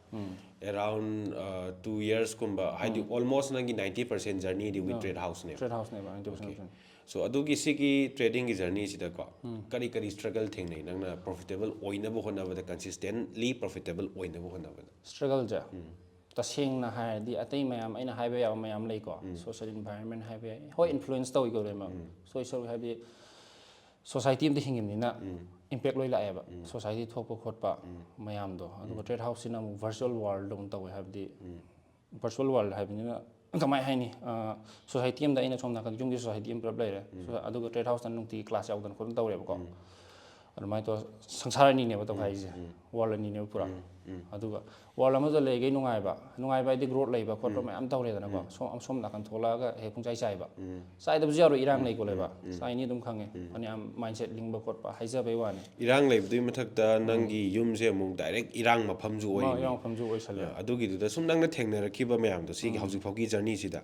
Around two yearsꯀꯨꯝꯕ, ꯍꯥꯏꯗꯤ almost ꯅꯪꯒꯤ ninety percent journeyꯗꯤ with trade houseꯅꯦꯕ. Trade houseꯅꯦꯕ ninety percent. So ꯑꯗꯨꯒꯤ ꯁꯤꯒꯤ tradingꯒꯤ journeyꯁꯤꯗꯀꯣ, ꯀꯔꯤ ꯀꯔꯤ struggle ꯊꯦꯡꯅꯩ ꯅꯪꯅ profitable ꯑꯣꯏꯅꯕ ꯍꯣꯠꯅꯕꯗ, consistently profitable ꯑꯣꯏꯅꯕ ꯍꯣꯠꯅꯕꯗ? Struggleꯁꯦ ꯇꯁꯦꯡꯅ ꯍꯥꯏꯔꯗꯤ ꯑꯇꯩ ꯃꯌꯥꯝ ꯑꯩꯅ ꯍꯥꯏꯕ ꯌꯥꯕ ꯃꯌꯥꯝ ꯂꯩꯀꯣ. Social environment ꯍꯥꯏꯕ ꯌꯥꯏ, ꯍꯣꯏ, influence ꯇꯧꯏꯀꯣ ꯂꯣꯏꯅꯃꯛ. Social ꯍꯥꯏꯕꯗꯤ society ꯑꯝꯗ ꯍꯤꯡꯉꯤꯕꯅꯤꯅ impact ꯂꯣꯏ ꯂꯥꯛꯑꯦꯕ. Society ꯊꯣꯛꯄ ꯈꯣꯠꯄ ꯃꯌꯥꯝꯗꯣ. ꯑꯗꯨꯒ trade houseꯁꯤꯅ ꯑꯃꯨꯛ virtual world ꯑꯃꯨꯛ ꯇꯧꯋꯦ, ꯍꯥꯏꯕꯗꯤ virtual world ꯍꯥꯏꯕꯅꯤꯅ ꯀꯃꯥꯏ ꯍꯥꯏꯅꯤ? Society ꯑꯝꯗ ꯑꯩꯅ ꯁꯣꯝ ꯅꯥꯀꯟ ꯌꯨꯝꯒꯤ society ꯑꯃ ꯄꯨꯂꯞ ꯂꯩꯔꯦ. ꯑꯗꯨꯒ trade houseꯇ ꯅꯨꯡꯇꯤꯒꯤ class ꯌꯥꯎꯗꯅ ꯈꯣꯠꯇꯅ ꯇꯧꯔꯦꯕꯀꯣ. ꯑꯗꯨꯃꯥꯏꯅ ꯇꯧꯔ ꯁꯪꯁꯥꯔ ꯑꯅꯤꯅꯦꯕ ꯇꯧꯈꯥꯏꯔꯤꯁꯦ. World ꯑꯅꯤꯅꯦꯕ ꯄꯨꯔꯥ. ꯑꯗꯨꯒ world ꯑꯃꯗ ꯂꯩꯔꯤꯈꯩ ꯅꯨꯡꯉꯥꯏꯕ, ꯅꯨꯡꯉꯥꯏꯕ ꯍꯥꯏꯗꯤ growth ꯂꯩꯕ ꯈꯣꯠꯄ ꯃꯌꯥꯝ ꯇꯧꯔꯦꯗꯅꯀꯣ. ꯁꯣꯝ ꯁꯣꯝ ꯅꯥꯀꯟ ꯊꯣꯛꯂꯛꯑꯒ ꯍꯦꯛ ꯄꯨꯡꯆꯥꯏ ꯆꯥꯏꯕ. ꯆꯥꯏꯗꯕꯁꯨ ꯌꯥꯔꯣꯏ, ꯏꯔꯥꯡ ꯂꯩꯀꯣ ꯂꯩꯕ. ꯆꯥꯏꯅꯤ ꯑꯗꯨꯝ ꯈꯪꯉꯦ. ꯐꯅꯌꯥꯝ mindset ꯂꯤꯡꯕ ꯈꯣꯠꯄ ꯍꯥꯏꯖꯕꯩ ꯋꯥꯅꯤ. ꯏꯔꯥꯡ ꯂꯩꯕꯗꯨꯒꯤ ꯃꯊꯛꯇ ꯅꯪꯒꯤ ꯌꯨꯝꯁꯦ ꯑꯃꯨꯛ direct ꯏꯔꯥꯡ ꯃꯐꯝꯁꯨ ꯑꯣꯏꯔꯤꯅꯤ. ꯏꯔꯥꯡ ꯃꯐꯝꯁꯨ ꯑꯣꯏꯁꯜꯂꯦ. ꯑꯗꯨꯒꯤꯗꯨꯗ ꯁꯨꯝ ꯅꯪꯅ ꯊꯦꯡꯅꯔꯛꯈꯤꯕ ꯃꯌꯥꯝꯗꯣ, ꯁꯤꯒꯤ ꯍꯧꯖꯤꯛ ꯐꯥꯎꯒꯤ journeyꯁꯤꯗ,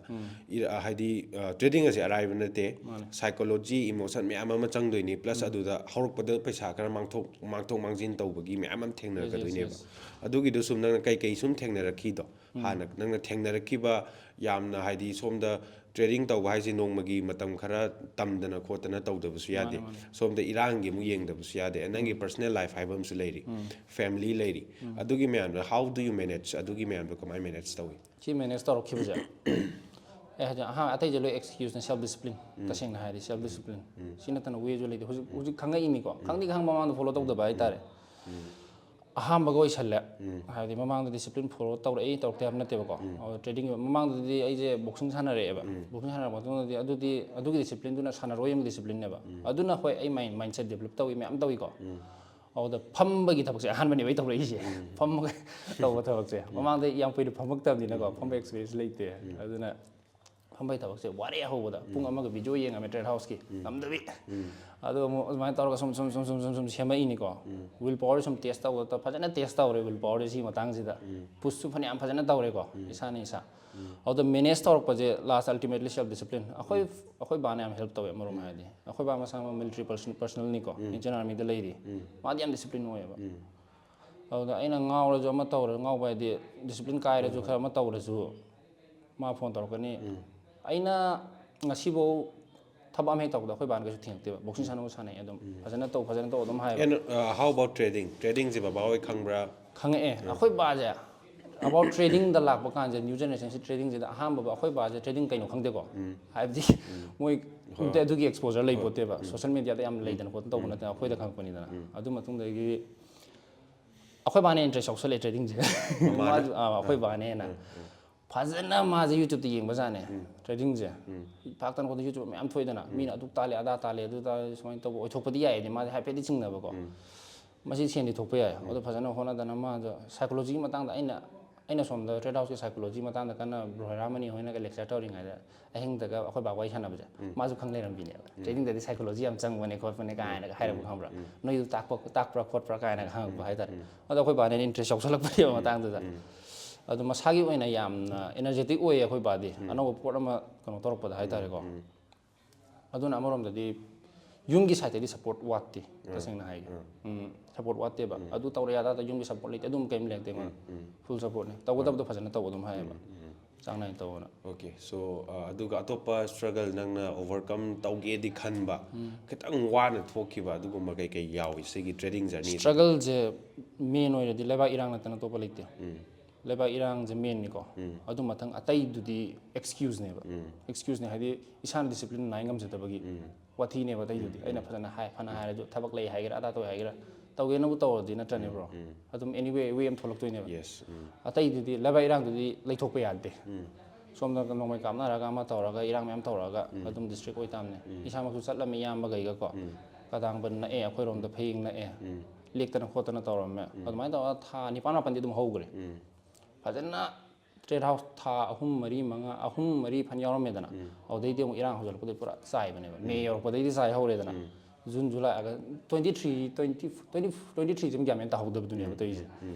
ꯏꯔ-, ꯍꯥꯏꯗꯤ trading ꯑꯁꯦ ꯑꯔꯥꯏꯕ ꯅꯠꯇꯦ. Psychology, emotion ꯃꯌꯥꯝ ꯑꯃ ꯆꯪꯗꯣꯏꯅꯤ. Plus ꯑꯗꯨꯗ ꯍꯧꯔꯛꯄꯗ ꯄꯩꯁꯥ ꯈꯔ ꯃꯥꯡꯊꯣꯛ ꯃꯥꯡꯊꯣꯛ ꯃꯥꯡꯖꯤꯟ ꯇꯧꯕꯒꯤ ꯃꯌꯥꯝ ꯑꯃ ꯊꯦꯡꯅꯔꯛꯀꯗꯣꯏꯅꯦꯕ. ꯑꯗꯨꯒꯤꯗꯣ ꯁꯨꯝ ꯅꯪꯅ ꯀꯩꯀꯩ ꯁꯨꯝ ꯊꯦꯡꯅꯔꯛꯈꯤꯗꯣ, ꯍꯥꯟꯅ ꯅꯪꯅ ꯊꯦꯡꯅꯔꯛꯈꯤꯕ, ꯌꯥꯝꯅ ꯍꯥꯏꯗꯤ ꯁꯣꯝꯗ trading ꯇꯧꯕ ꯍꯥꯏꯁꯦ ꯅꯣꯡꯃꯒꯤ ꯃꯇꯝ ꯈꯔ ꯇꯝꯗꯅ ꯈꯣꯠꯇꯅ ꯇꯧꯗꯕꯁꯨ ꯌꯥꯗꯦ. ꯁꯣꯝꯗ ꯏꯔꯥꯡꯒꯤ ꯑꯃꯨꯛ ꯌꯦꯡꯗꯕꯁꯨ ꯌꯥꯗꯦ. ꯅꯪꯒꯤ personal life ꯍꯥꯏꯕ ꯑꯃꯁꯨ ꯂꯩꯔꯤ, family ꯂꯩꯔꯤ. ꯑꯗꯨꯒꯤ ꯃꯌꯥꯝꯗꯣ, how do you manage? ꯑꯗꯨꯒꯤ ꯃꯌꯥꯝꯗꯣ ꯀꯃꯥꯏꯅ manage ꯇꯧꯏ? ꯁꯤ manage ꯇꯧꯔꯛꯈꯤꯕꯁꯦ ꯑꯩ ꯍꯧꯖꯤꯛ ꯑꯍꯥꯟ ꯑꯇꯩꯁꯦ ꯂꯣꯏ excuseꯅꯦ, self discipline. ꯇꯁꯦꯡꯅ ꯍꯥꯏꯔꯗꯤ self discipline. ꯁꯤ ꯅꯠꯇꯅ wayꯁꯨ ꯂꯩꯇꯦ. ꯍꯧꯖꯤꯛ ꯍꯧꯖꯤꯛ ꯈꯪꯉꯛꯏꯅꯤꯀꯣ. ꯈꯪꯗꯤ ꯈꯪꯕ ꯃꯃꯥꯡꯗ follow ꯇꯧꯗꯕ ꯍꯥꯏꯇꯥꯔꯦ. ꯑꯍꯥꯟꯕꯒ ꯑꯣꯏꯁꯜꯂꯦ. ꯍꯥꯏꯕꯗꯤ ꯃꯃꯥꯡꯗ discipline follow ꯇꯧꯔꯛꯏ, ꯇꯧꯔꯛꯇꯦ ꯍꯥꯏꯕ ꯅꯠꯇꯦꯕꯀꯣ. ꯑꯗꯣ trading ꯃꯃꯥꯡꯗꯗꯤ ꯑꯩꯁꯦ boxing ꯁꯥꯟꯅꯔꯛꯑꯦꯕ. Boxing ꯁꯥꯟꯅꯔꯛꯄ ꯃꯇꯨꯡꯗꯗꯤ ꯑꯗꯨꯗꯤ ꯑꯗꯨꯒꯤ disciplineꯗꯨꯅ ꯁꯥꯟꯅꯔꯣꯏ ꯑꯃꯒꯤ disciplineꯅꯦꯕ. ꯑꯗꯨꯅ ꯍꯣꯏ, ꯑꯩ mind mindset develop ꯇꯧꯏ, ꯃꯌꯥꯝ ꯇꯧꯏꯀꯣ. ꯑꯗꯨꯗ ꯐꯝꯕꯒꯤ ꯊꯕꯛꯁꯦ ꯑꯍꯥꯟꯕꯅꯦꯕ ꯑꯩ ꯇꯧꯔꯛꯏꯁꯦ꯫ ꯐꯝꯃꯒ ꯇꯧꯕ ꯊꯕꯛꯁꯦ, ꯃꯃꯥꯡꯗ ꯌꯥꯝ ꯀꯨꯏꯅ ꯐꯝꯃꯛꯇꯕꯅꯤꯅꯀꯣ, ꯐꯝꯕ ꯑꯦꯛꯁꯄꯤꯔꯤꯌꯦꯟꯁ ꯂꯩꯇꯦ꯫ ꯑꯗꯨꯅ ꯐꯝꯕꯒꯤ ꯊꯕꯛꯁꯦ ꯋꯥꯔꯦ꯫ ꯍꯧꯕꯗ ꯄꯨꯡ ꯑꯃꯒ ꯚꯤꯗꯤꯑꯣ ꯌꯦꯡꯉꯝꯃꯦ ꯇ꯭ꯔꯦꯠ ꯍꯥꯎꯁꯀꯤ, ꯉꯝꯗꯕꯤ꯫ ꯑꯗꯣ ꯑꯃꯨꯛ ꯑꯗꯨꯃꯥꯏꯅ ꯇꯧꯔꯒ ꯁꯨꯝ ꯁꯨꯝ ꯁꯨꯝ ꯁꯨꯝ ꯁꯨꯝ ꯁꯨꯝ ꯁꯦꯝꯃꯛꯏꯅꯤꯀꯣ꯫ ꯋꯤꯜ ꯄꯋꯥꯔ ꯁꯨꯝ ꯇꯦꯁ ꯇꯧꯕꯗ ꯐꯖꯅ ꯇꯦꯁ ꯇꯧꯔꯦ ꯋꯤꯜ ꯄꯋꯥꯔꯁꯦ ꯁꯤ ꯃꯇꯥꯡꯁꯤꯗ꯫ ꯄꯨꯁꯁꯨ ꯐꯅꯌꯥꯝ ꯐꯖꯅ ꯇꯧꯔꯦꯀꯣ, ꯏꯁꯥꯅ ꯏꯁꯥ꯫ ꯑꯗꯨꯗ ꯃꯦꯅꯦꯖ ꯇꯧꯔꯛꯄꯁꯦ ꯂꯥꯁ ꯑꯜꯇꯤꯃꯦꯠꯂꯤ ꯁꯦꯜꯐ ꯗꯤꯁꯤꯄ꯭ꯂꯤꯟ꯫ ꯑꯩꯈꯣꯏ ꯑꯩꯈꯣꯏ ꯕꯥꯅ ꯌꯥꯝ ꯍꯦꯜꯞ ꯇꯧꯋꯦ ꯑꯃꯔꯣꯝ ꯍꯥꯏꯔꯗꯤ꯫ ꯑꯩꯈꯣꯏ ꯕꯥ ꯃꯁꯥꯃꯛ ꯃꯤꯂꯤꯇꯔꯤ ꯄꯔꯁꯅꯦꯜꯅꯤꯀꯣ, ꯏꯟꯗꯤꯌꯟ ꯑꯥꯔꯃꯤꯗ ꯂꯩꯔꯤ꯫ ꯃꯥꯗꯤ ꯌꯥꯝ ꯗꯤꯁꯤꯄ꯭ꯂꯤꯟ ꯑꯣꯏꯌꯦꯕ꯫ ꯑꯗꯨꯗ ꯑꯩꯅ ꯉꯥꯎꯔꯁꯨ, ꯑꯃ ꯇꯧꯔꯁꯨ, ꯉꯥꯎꯕ ꯍꯥꯏꯗꯤ ꯗꯤꯁꯤꯄ꯭ꯂꯤꯟ ꯀꯥꯏꯔꯁꯨ, ꯈꯔ ꯑꯃ ꯇꯧꯔꯁꯨ ꯃꯥ ꯐꯣꯟ ꯇꯧꯔꯛꯀꯅꯤ꯫ ꯑꯩꯅ ꯉꯁꯤꯐꯥꯎ ꯊꯕꯛ ꯑꯃ ꯍꯦꯛ ꯇꯧꯕꯗ ꯑꯩꯈꯣꯏ ꯕꯥꯅ ꯀꯩꯁꯨ ꯊꯤꯡꯉꯛꯇꯦꯕ꯫ ꯕꯣꯛꯁꯤꯡ ꯁꯥꯟꯅꯕ ꯁꯥꯟꯅꯩ ꯑꯗꯨꯝ, "ꯐꯖꯅ ꯇꯧ, ꯐꯖꯅ ꯇꯧ" ꯑꯗꯨꯝ ꯍꯥꯏꯌꯦꯕ꯫ And uh, how about trading? ꯇ꯭ꯔꯦꯗꯤꯡꯁꯦ ꯕꯕꯥ ꯍꯣꯏ ꯈꯪꯕ꯭ꯔꯥ? ꯈꯪꯉꯛꯑꯦ꯫ ꯑꯩꯈꯣꯏ ꯕꯥꯁꯦ ꯑꯕꯥꯎꯠ ꯇ꯭ꯔꯦꯗꯤꯡꯗ ꯂꯥꯛꯄ ꯀꯥꯟꯁꯦ, ꯅ꯭ꯌꯨ ꯖꯦꯅꯦꯔꯦꯁꯟꯁꯤ ꯇ꯭ꯔꯦꯗꯤꯡꯁꯤꯗ ꯑꯍꯥꯟꯕ ꯑꯩꯈꯣꯏ ꯕꯥꯁꯦ ꯇ꯭ꯔꯦꯗꯤꯡ ꯀꯩꯅꯣ ꯈꯪꯗꯦꯀꯣ꯫ ꯍꯥꯏꯕꯗꯤ ꯃꯣꯏ ꯑꯗꯨꯒꯤ ꯑꯦꯛꯁꯄꯣꯖꯔ ꯂꯩꯄꯣꯠꯇꯦꯕ꯫ ꯁꯣꯁꯦꯜ ꯃꯦꯗꯤꯌꯥꯗ ꯌꯥꯝ ꯂꯩꯗꯅ ꯈꯣꯠꯇꯅ ꯇꯧꯕ ꯅꯠꯇꯅ ꯑꯩꯈꯣꯏꯗ ꯈꯪꯉꯛꯄꯅꯤꯗꯅ꯫ ꯑꯗꯨ ꯃꯇꯨꯡꯗꯒꯤ ꯑꯩꯈꯣꯏ ꯕꯥꯅ ꯏꯟꯇꯔꯦꯁ ꯌꯥꯎꯁꯜꯂꯛꯑꯦ ꯇ꯭ꯔꯦꯗꯤꯡꯁꯦ꯫ ꯃꯥꯁꯨ, ꯑꯥ, ꯑꯩꯈꯣꯏ ꯕꯥꯅꯦꯅ꯫ ꯐꯖꯅ ꯃꯥꯁꯦ ꯌꯨꯇ꯭ꯌꯨꯕꯇ ꯌꯦꯡꯕꯖꯥꯠꯅꯦ꯫ ꯇ꯭ꯔꯦꯗꯤꯡꯁꯦ ꯐꯥꯛꯇꯅ ꯈꯣꯠꯇꯅ ꯌꯨꯇ꯭ꯌꯨꯕ ꯃꯌꯥꯝ ꯊꯣꯛꯏꯗꯅ, ꯃꯤꯅ ꯑꯗꯨ ꯇꯥꯜꯂꯦ, ꯑꯗꯥ ꯇꯥꯜꯂꯦ, ꯑꯗꯨ ꯇꯥꯜꯂꯦ, ꯁꯨꯃꯥꯏꯅ ꯇꯧꯕ ꯑꯣꯏꯊꯣꯛꯄꯗꯤ ꯌꯥꯏꯗꯤ ꯃꯥꯁꯦ ꯍꯥꯏꯐꯦꯠꯇꯤ ꯆꯤꯡꯅꯕꯀꯣ꯫ ꯃꯁꯤ ꯁꯦꯟꯗꯤ ꯊꯣꯛꯄ ꯌꯥꯏ꯫ ꯑꯗꯣ ꯐꯖꯅ ꯍꯣꯠꯅꯗꯅ ꯃꯥꯗꯣ ꯁꯥꯏꯀꯣꯂꯣꯖꯤꯒꯤ ꯃꯇꯥꯡꯗ ꯑꯩꯅ, ꯑꯩꯅ ꯁꯣꯝꯗ ꯇ꯭ꯔꯦꯠ ꯍꯥꯎꯁꯀꯤ ꯁꯥꯏꯀꯣꯂꯣꯖꯤ ꯃꯇꯥꯡꯗ ꯀꯟꯅ ꯕ꯭ꯔꯣ ꯍꯦꯔꯥꯃꯅꯤ ꯍꯣꯏꯅꯒ ꯂꯦꯛꯆꯔ ꯇꯧꯔꯤꯉꯩꯗ ꯑꯍꯤꯡꯗꯒ ꯑꯩꯈꯣꯏ ꯕꯥ ꯋꯥꯔꯤ ꯁꯥꯟꯅꯕꯁꯦ ꯃꯥꯁꯨ ꯈꯪ ꯂꯩꯔꯝꯕꯤꯅꯦꯕ꯫ ꯇ꯭ꯔꯦꯗꯤꯡꯗꯗꯤ ꯁꯥꯏꯀꯣꯂꯣꯖꯤ ꯌꯥꯝ ꯆꯪꯕꯅꯦ ꯈꯣꯠꯄꯅꯦ ꯀꯥꯏꯅꯒ ꯍꯥꯏꯔꯛꯄ ꯈꯪꯕ꯭ꯔꯥ? ꯅꯣꯏꯗꯨ ꯇꯥꯛꯄ, ꯇꯥꯛꯄ꯭ꯔꯥ ꯈꯣꯠꯄ꯭ꯔꯥ ꯀꯥꯏꯅꯒ ꯍꯪꯉꯛꯄ ꯍꯥꯏꯇꯥꯔꯦ꯫ ꯑꯗꯣ ꯑꯩꯈꯣꯏ ꯕꯥꯅ ꯏꯟꯇꯔꯦꯁ ꯌꯥꯎꯁꯜꯂꯛꯄꯅꯦꯕ ꯃꯇꯥꯡꯗꯨꯗ꯫ ꯑꯗꯣ ꯃꯁꯥꯒꯤ ꯑꯣꯏꯅ ꯌꯥꯝꯅ ꯑꯦꯅꯔꯖꯦꯇꯤꯛ ꯑꯣꯏꯌꯦ ꯑꯩꯈꯣꯏ ꯕꯥꯗꯤ, ꯑꯅꯧꯕ ꯄꯣꯠ ꯑꯃ ꯀꯩꯅꯣ ꯇꯧꯔꯛꯄꯗ ꯍꯥꯏꯇꯥꯔꯦꯀꯣ꯫ ꯑꯗꯨꯅ ꯑꯃꯔꯣꯝꯗꯗꯤ ꯌꯨꯝꯒꯤ ꯁꯥꯏꯠꯇꯗꯤ ꯁꯞꯄꯣꯔꯠ ꯋꯥꯠꯇꯦ, ꯇꯁꯦꯡꯅ ꯍꯥꯏꯒꯦ꯫ ꯎꯝ, ꯁꯞꯄꯣꯔꯠ ꯋꯥꯠꯇꯦꯕ꯫ ꯑꯗꯨ ꯇꯧꯔꯦ ꯑꯗꯥ ꯇꯧꯔꯦ, ꯌꯨꯝꯒꯤ ꯁꯞꯄꯣꯔꯠ ꯂꯩꯇꯦ, ꯑꯗꯨꯝ ꯀꯩꯝ ꯂꯩꯔꯛꯇꯦ ꯑꯩꯉꯣꯟꯗ꯫ ꯐꯨꯜ ꯁꯞꯄꯣꯔꯠꯅꯦ꯫ ꯇꯧꯒꯗꯕꯗꯣ ꯐꯖꯅ ꯇꯧ ꯑꯗꯨꯝ ꯍꯥꯏꯌꯦꯕ꯫ ꯆꯥꯡ ꯅꯥꯏꯅ ꯇꯧꯑꯣꯅ꯫ ꯑꯣꯀꯦ, ꯁꯣ ꯑꯗꯨꯒ ꯑꯇꯣꯞꯄ ꯁ꯭ꯇ꯭ꯔꯒꯜ ꯅꯪꯅ ꯑꯣꯚꯔꯀꯝ ꯇꯧꯒꯦꯗꯤ ꯈꯟꯕ, ꯈꯤꯇꯪ ꯋꯥꯅ ꯊꯣꯛꯈꯤꯕ ꯑꯗꯨꯒꯨꯝꯕ ꯀꯩꯀꯩ ꯌꯥꯎꯏ ꯁꯤꯒꯤ ꯇ꯭ꯔꯦꯗꯤꯡ ꯖꯔꯅꯤ? ꯁ꯭ꯇ꯭ꯔꯒꯜꯁꯦ ꯃꯦꯟ ꯑꯣꯏꯔꯗꯤ ꯂꯩꯕꯥꯛ ꯏꯔꯥꯡ ꯅꯠꯇꯅ ꯑꯇꯣꯞꯄ ꯂꯩꯇꯦ꯫ ꯂꯩꯕꯥꯛ ꯏꯔꯥꯡꯁꯦ ꯃꯦꯟꯅꯤꯀꯣ꯫ ꯑꯗꯨ ꯃꯊꯪ ꯑꯇꯩꯗꯨꯗꯤ ꯑꯦꯛꯁꯀ꯭ꯌꯨꯁꯅꯦꯕ꯫ ꯑꯦꯛꯁꯀ꯭ꯌꯨꯁꯅꯦ ꯍꯥꯏꯗꯤ ꯏꯁꯥꯅ ꯗꯤꯁꯤꯄ꯭ꯂꯤꯟ ꯅꯥꯏ ꯉꯝꯖꯗꯕꯒꯤ ꯋꯥꯊꯤꯅꯦꯕ꯫ ꯑꯇꯩꯗꯨꯗꯤ ꯑꯩꯅ ꯐꯖꯅ ꯍꯥꯏ, ꯐꯅ ꯍꯥꯏꯔꯁꯨ, ꯊꯕꯛ ꯂꯩ ꯍꯥꯏꯒꯦꯔꯥ, ꯑꯗꯥ ꯇꯧꯋꯦ ꯍꯥꯏꯒꯦꯔꯥ, ꯇꯧꯒꯦꯅꯕꯨ ꯇꯧꯔꯗꯤ ꯅꯠꯇ꯭ꯔꯅꯦ ꯕ꯭ꯔꯣ? ꯑꯗꯨꯝ ꯑꯦꯅꯤꯋꯦ ꯋꯦ ꯑꯃ ꯊꯣꯛꯂꯛꯇꯣꯏꯅꯦꯕ꯫ ꯌꯦꯁ꯫ ꯑꯇꯩꯗꯨꯗꯤ ꯂꯩꯕꯥꯛ ꯏꯔꯥꯡꯗꯨꯗꯤ ꯂꯩꯊꯣꯛꯄ ꯌꯥꯗꯦ꯫ ꯁꯣꯝꯗ ꯅꯣꯡꯃꯩ ꯀꯥꯞꯅꯔꯒ ꯑꯃ ꯇꯧꯔꯒ ꯏꯔꯥꯡ ꯃꯌꯥꯝ ꯇꯧꯔꯒ ꯑꯗꯨꯝ ꯗꯤꯁꯇ꯭ꯔꯦꯛ ꯑꯣꯏ ꯇꯥꯕꯅꯦ꯫ ꯏꯁꯥꯃꯛꯁꯨ ꯆꯠꯂꯝꯃꯤ ꯏꯌꯥꯝꯕꯈꯩꯒꯀꯣ꯫ ꯀꯗꯥꯡꯕꯟ ꯅꯛꯑꯦ, ꯑꯩꯈꯣꯏꯔꯣꯝꯗ ꯐꯌꯦꯡ ꯅꯛꯑꯦ꯫ ꯂꯦꯛꯇꯅ ꯈꯣꯠꯇꯅ ꯇꯧꯔꯝꯃꯦ꯫ ꯑꯗꯨꯃꯥꯏꯅ ꯇꯧꯔꯒ ꯊꯥ ꯅꯤꯄꯥꯟ ꯃꯥꯄꯟꯗꯤ ꯑꯗꯨꯝ ꯍꯧꯈ꯭ꯔꯦ꯫ ꯐꯖꯅ ꯇ꯭ꯔꯦꯠ ꯍꯥꯎꯁ ꯊꯥ ꯑꯍꯨꯝ ꯃꯔꯤ ꯃꯉꯥ, ꯑꯍꯨꯝ ꯃꯔꯤ ꯐꯅ ꯌꯥꯎꯔꯝꯃꯦꯗꯅ꯫ ꯑꯗꯨꯗꯩꯗꯤ ꯑꯃꯨꯛ ꯏꯔꯥꯡ ꯍꯧꯖꯤꯜꯂꯛꯄꯗꯩ ꯄꯨꯔꯥ ꯆꯥꯏꯕꯅꯦꯕ꯫ ꯃꯦ ꯌꯧꯔꯛꯄꯗꯩꯗꯤ ꯆꯥꯏ ꯍꯧꯔꯦꯗꯅ꯫ ꯖꯨꯟ, ꯖꯨꯂꯥꯏ, ꯑꯥꯒꯁ, twenty three, twenty, twenty, twenty three ꯁꯤ ꯒ꯭ꯌꯥꯟ ꯃꯦꯟ ꯇꯥꯍꯧꯗꯕꯗꯨꯅꯦꯕ ꯇꯧꯔꯤꯁꯦ꯫